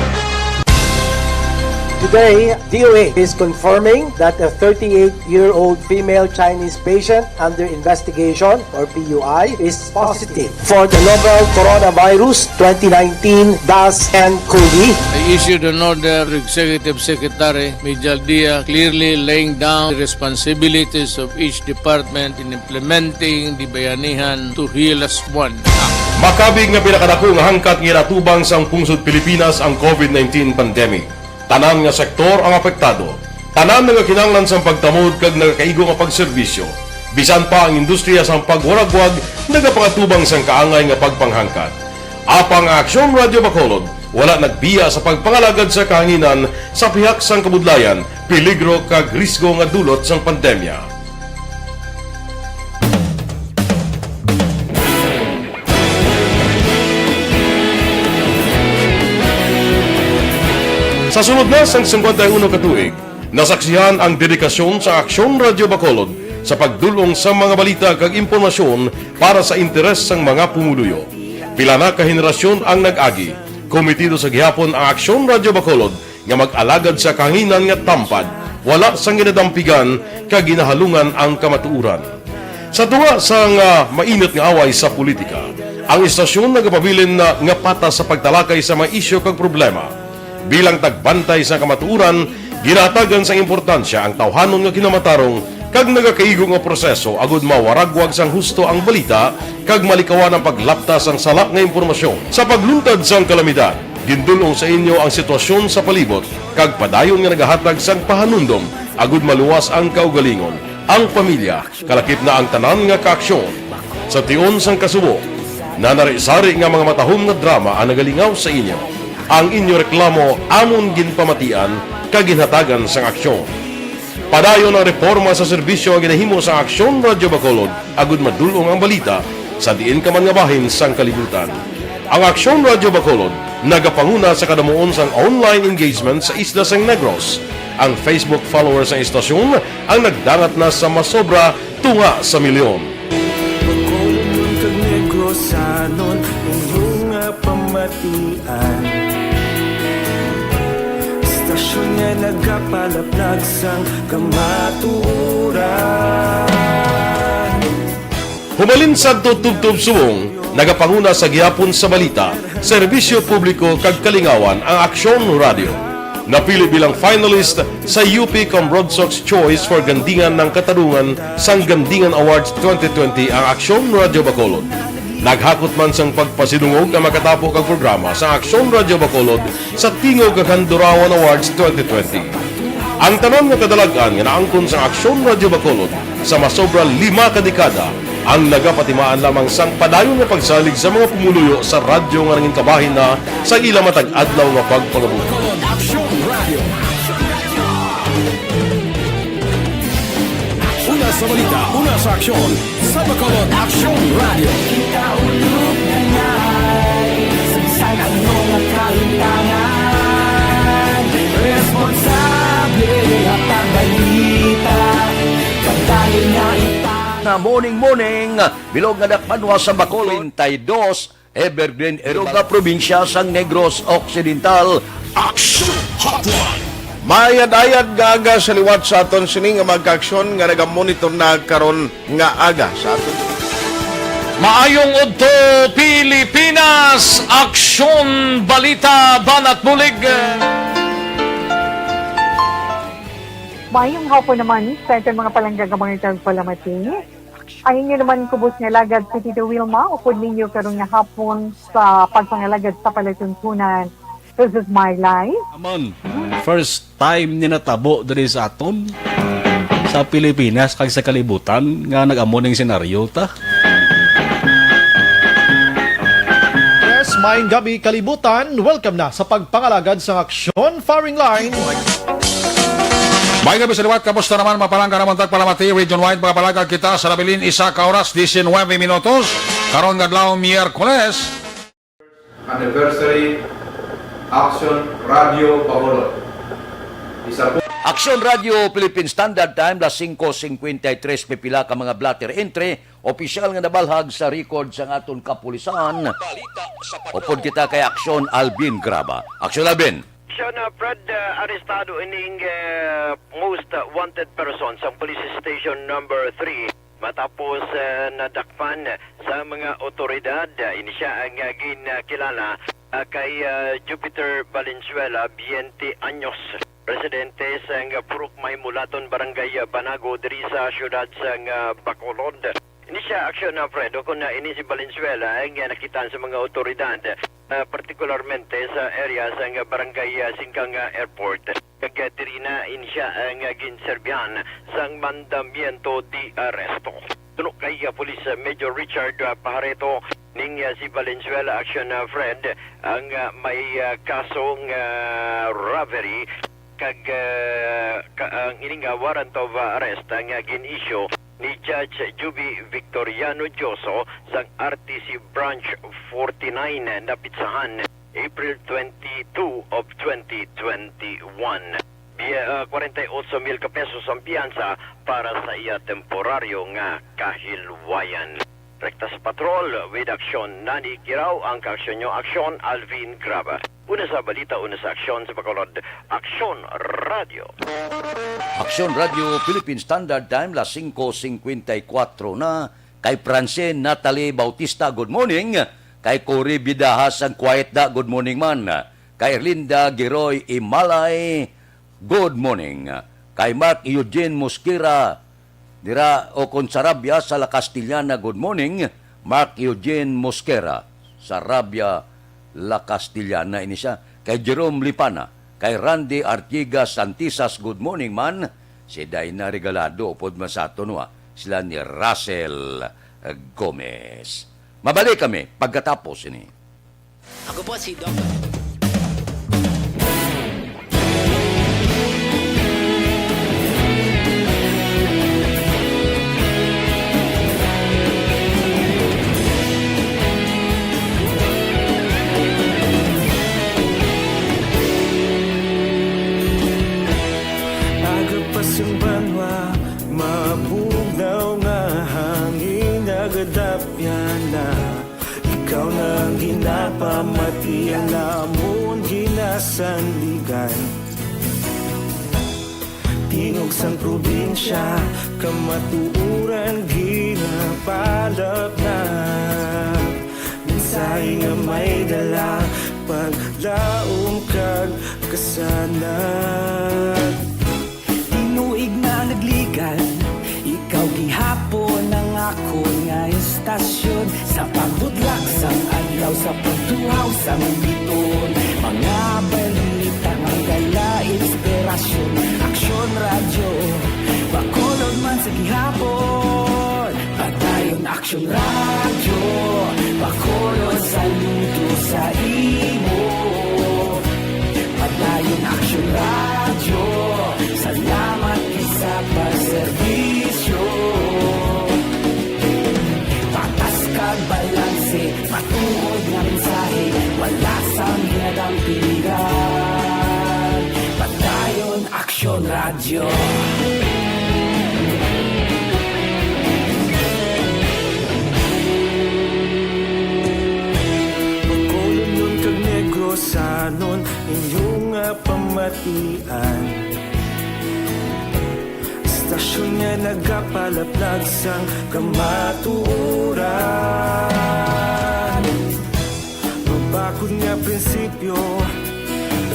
Today, D O A is confirming that a thirty-eight-year-old female Chinese patient under investigation, or P U I, is positive for the novel coronavirus twenty nineteen dash N COVID. I issued an order to Executive Secretary Mijal Dia, clearly laying down the responsibilities of each department in implementing the Bayanihan to Heal as One Act. Makabig nga pinakadako nga hangkat nga ginatubang sang pungsod Pilipinas ang COVID nineteen pandemic. Tanan nga sektor ang apektado. Tanan nga kinahanglan sang pagtamod kag nagakaigo nga pagserbisyo. Bisan pa ang industriya sang pagwaragwag nagapangatubang sang kaangay nga pagpanghangkat. Apang ang Aksyon Radio Bacolod wala nagbiya sa pagpangalagad sa kahanginan sa pihak sang kabudlayan, peligro kag risgo nga dulot sang pandemya. Sa sulod na sang singkwenta y uno ka tuig, nasaksihan ang dedikasyon sa Aksyon Radio Bacolod sa pagdul-ong sa mga balita kag impormasyon para sa interes sang mga pumuluyo. Pila na ka henerasyon ang nag-agi. Kometido sa gihapon ang Aksyon Radyo Bacolod nga mag-alagad sa kahanginan nga tampad, wala sang ginadampigan kag ginahalungan ang kamatuoran. Sa tunga sang, ah, mainit nga away sa politika, ang istasyon nagapabilin na nga patas sa pagtalakay sa mga isyu kag problema. Bilang tagbantay sa kamatuoran, ginahatagan sang importansya ang tawhanon nga kinamatarong kag nagakaigo nga proseso agud mawaragwag sang husto ang balita kag malikawan ang paglapta sang sala nga impormasyon. Sa pagluntad sang kalamidad, gindul-ong sa inyo ang sitwasyon sa palibot kag padayon nga nagahatag sang pahanumdom agud maluwas ang kaugalingon, ang pamilya, kalakip na ang tanan nga kaaksyon. Sa tion sang kasubo, nanari-sari nga mga matahom nga drama ang nagalingaw sa inyo. Ang inyo reklamo amon ginpamatian kag ginhatagan sang aksyon. Padayon ang reporma sa serbisyo nga ginahimo sa Aksyon Radyo Bacolod agud madul-ong ang balita sa diin ka man nga bahin sang kalibutan. Ang Aksyon Radyo Bacolod nagapanguna sa kadamuon sang online engagement sa isla sang Negros. Ang Facebook followers sang istasyon ang nagdangat na sa masobra tunga sa milyon. Bacolod kag Negrosanon, inyo nga pamatian. Istasyon nga nagapalaplag sang kamatuoran. Humalin sadto tubtob subong, nagapanguna sa gihapon sa balita, serbisyo publiko kag kalingawan ang Aksyon Radyo. Napili bilang finalist sa U P Cambrodsoc's Choice for Gandingan ng Katarungan sang Gandingan Awards twenty twenty ang Aksyon Radyo Bacolod. Naghakot man sang pagpasidungog ang makatapo kag programa sa Aksyon Radyo Bacolod sa Tingog kag Handurawan Awards twenty twenty. Ang tanan nga kadalag-an nga naangkon sa Aksyon Radyo Bacolod sa masobra lima ka dekada ang nagapatimaan lamang sang padayon nga pagsalig sa mga pumuluyo sa radyo nga nangin kabahin na sa ila matag adlaw nga pagpangabuhi. Aksyon Radio. Una sa balita, una sa aksyon, sa Bacolod Aksyon Radio. Kita ulog na ngay, sa ano nga kahintangan, responsable at ang balita, pagdali na ita. Na morning, morning, bilog nga dakpanwa sa Bacolod. Treinta y dos, Evergreen, Ero nga probinsya sang Negros Occidental. Action Hotline! Mayad-ayad nga aga sa liwat sa aton sini nga mga kaaksyon nga nagamonitor na karon nga aga sa aton. Maayong udto, Pilipinas! Aksyon, balita, banat bulig. Maayong hapon naman sa aton mga palangga nga mga tagpalamati. Ang inyo naman kubos nga alagad, si Tito Wilma, upod ninyo karon nga hapon sa pagpangalagad sa palatuntunan. This is my life. Naman, first time ni natabo diri sa aton, sa Pilipinas, kag sa kalibutan, nga nag-amo ning senaryo ta. Yes, maayong gabi, kalibutan. Welcome na sa pagpangalagad sa Aksyon Firing Line. May gabi sa liwat, kamusta naman? Mapalangga naman tagpalamati, region-wide, mga palangga kita sa nabilin, isa ka oras, diecinuebe minutos. Karon nga adlaw, Miyerkules. Anniversary, Action Radio Bacolod. Isa po. Aksyon Radio Philippine Standard Time, las singko singkwenta y tres, pipila ka mga blotter entry, opisyal nga nabalhag sa record sang aton kapulisan. Upod kita kay Aksyon Alvin Graba. Aksyon Alvin. Siya na, Fred, uh, arestado ining, uh, most wanted person sa police station number three matapos, uh, nadakpan sa mga otoridad. Uh, ini siya ang, uh, ginakilala, uh, kay, uh, Jupiter Valenzuela, twenty anyos, residente sa, uh, Purok Mahimulaton, Barangay, uh, Banago, diri sa siyudad sa, uh, Bacolod. Ini siya, Aksyon, uh, Fred, o kung, uh, ini si Valenzuela, eh, nga nakitaan sa mga otoridad, uh, partikularmente sa area sa, uh, Barangay, uh, Singkang, uh, Airport. Kag, uh, diri na ini siya, uh, nga ginserbihan sang mandamiento de arresto. Tuno kay, uh, Police, uh, Major Richard, uh, Pajareto, ning, uh, si Valenzuela, Aksyon, uh, Fred, ang, uh, may, uh, kasong, uh, robbery kag, ah, ka-, ang ining, ah, warrant of, ah, arrest ang, ah, gin-issue ni Judge Juby Victoriano Dioso sang R T C Branch forty-nine na napitsahan April twenty-two of twenty twenty-one. Iya, ah, kwarenta y otso mil ka pesos ang piyansa para sa iya temporaryo nga kahilwayan. Rekta sa patrol, with aksyon, Nani Kiraw, ang kaaksyon nyo, aksyon, Alvin Graba. Una sa balita, una sa aksyon sa Bacolod, Aksyon Radio. Aksyon Radio, Philippine Standard Time, las singko singkwenta y kuwatro na. Kay Francine Natalie Bautista, good morning. Kay Cory Bidaha sang Quiet Da, good morning man. Kay Erlinda Giroy Imalay, good morning. Kay Mark Eugene Mosquera, dira o kon Sarabia sa La Castellana, good morning. Mark Eugene Mosquera, Sarabia, La Castellana ini siya. Kay Jerome Lipana, kay Randy Artigas Santisas, good morning man. Si Dina Regalado, upod man sa aton, wa, sila ni Russell Gomez. Mabalik kami pagkatapos ini. Ako po si Doc. Aga pa sang banwa, mabugnaw nga hangin nagadapyan na. Ikaw na ang ginapamati, ang amon ginasandigan. Tingog sang probinsya, kamatuoran ginapalapnap. Mensahe nga may dala, paglaom kag kasanag. Tinuig na nagligad, ikaw gihapon ang akon nga istasyon. Sa pagbudlak sang adlaw, sa pagtuhaw sang biton, mga balita nga dala inspirasyon. Aksyon Radyo, Bacolod man sa gihapon. Padayon Aksyon Radyo, Bacolod, saludo sa imo. Padayon Aksyon Radyo, salamat gid sa pagserbisyo. Patas kag balanse, matuod nga mensahe, wala sang ginadampigan. Padayon Aksyon Radyo. Bacolodnon kag Negrosanon, inyo nga pamatian. Istasyon nga nagapalaplag sang kamatuoran. Mabakod nga prinsipyo,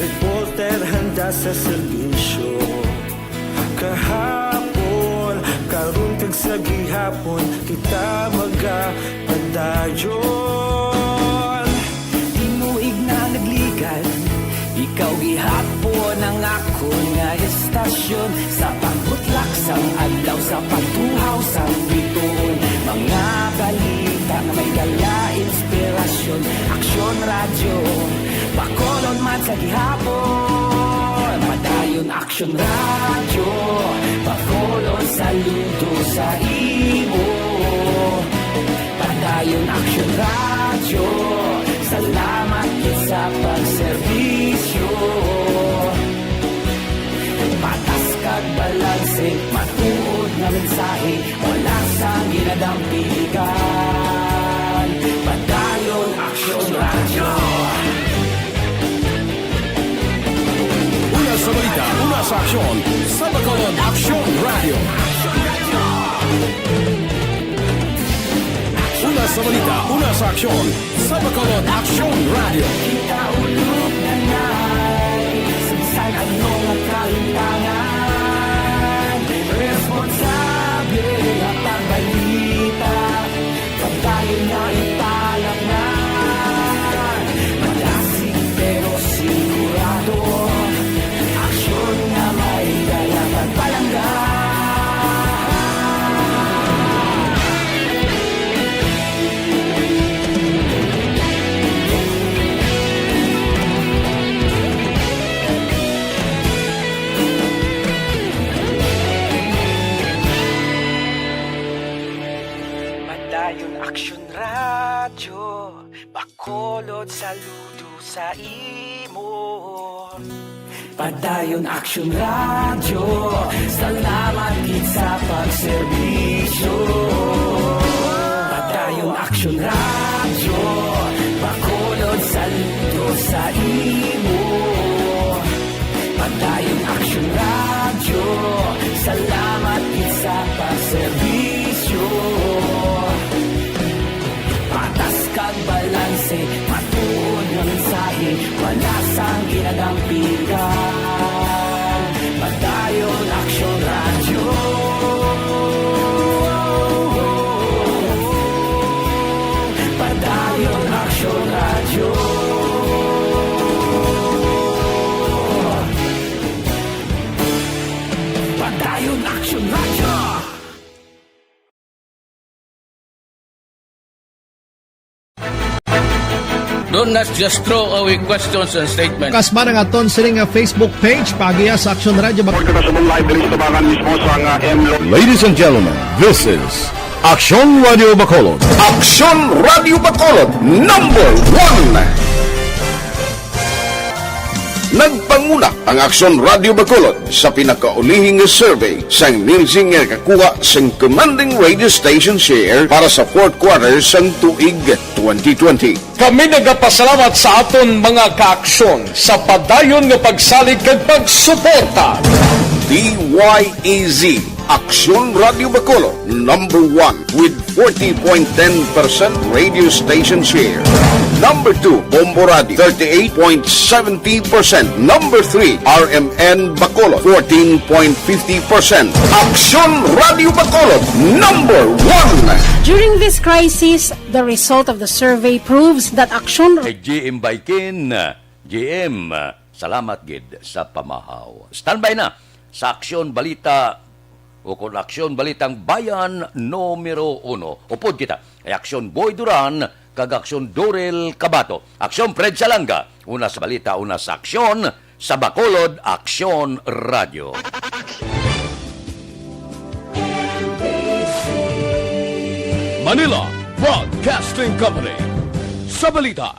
reporter handa sa serbisyo. Kahapon, karon kag sa gihapon, kita magapadayon. Tinuig na nagligad, ikaw gihapon ang akon nga istasyon. Sa pagbutlak sang adlaw, sa pagtuhaw sang bituon, mga balita nga may dala inspirasyon. Aksyon Radyo, Bacolod man sa gihapon. Padayon Aksyon Radyo, Bacolod, saludo sa imo. Padayon Aksyon Radyo, salamat gid sa pagserbisyo. Patas kag balanse, matuod nga mensahe, wala sang ginadampigan. Padayon Aksyon Radyo. Una sa balita, una sa aksyon, sa Bacolod Aksyon Radyo. Una sa balita, una sa aksyon, sa Bacolod Aksyon Radyo. Kita ulog na nai, sa bisan ano nga kahimtangan, responsable ang pagbalita. Pagdayon nga ipalapnan, madasig pero sigurado, aksyon nga may dala pagpalangga. Padayon Aksyon Radyo, Bacolod, saludo sa imo. Padayon Aksyon Radyo, salamat gid sa pagserbisyo. Padayon Aksyon Radyo, Bacolod saludo sa imo. Padayon Aksyon Radyo, salamat gid sa pagserbisyo. Patas kag balanse, matuod nga mensahe, wala sang ginadampigan. Padayon Aksyon Radyo. Padayon Aksyon Radyo. Padayon Aksyon Radyo. Don't just throw away questions and statements. Kasba na nga ton sini nga Facebook page, paagiha sa Aksyon Radyo Bacolod. Report kita sa live diri sa tabangan mismo sa nga M Lo- Ladies and gentlemen, this is Aksyon Radyo Bacolod. Aksyon Radyo Bacolod, number one. Nagpanguna ang Aksyon Radyo Bacolod sa pinakaulihi nga survey sang Nielsen nga nakakuha sang commanding radio station share para sa fourth quarter sang tuig twenty twenty. Kami nagapasalamat sa aton mga kaaksyon sa padayon nga pagsalig kag pagsuporta. D Y E Z, Aksyon Radyo Bacolod, number one with forty point ten percent radio station share. Number two, Bombo Radio, thirty-eight point seventy percent. Number three, R M N Bacolod, fourteen point fifty percent. Aksyon Radyo Bacolod, number one. During this crisis, the result of the survey proves that Aksyon Kay G M Baikin, G M, salamat gid sa pamahaw. Standby na sa Aksyon Balita o kon Aksyon Balitang Bayan numero uno. Upod kita kay Aksyon Boy Duran kag Aksyon Dorel Cabato. Aksyon Fred Salanga, una sa balita, una sa aksyon, sa Bacolod Aksyon Radyo. Manila Broadcasting Company. Sa balita,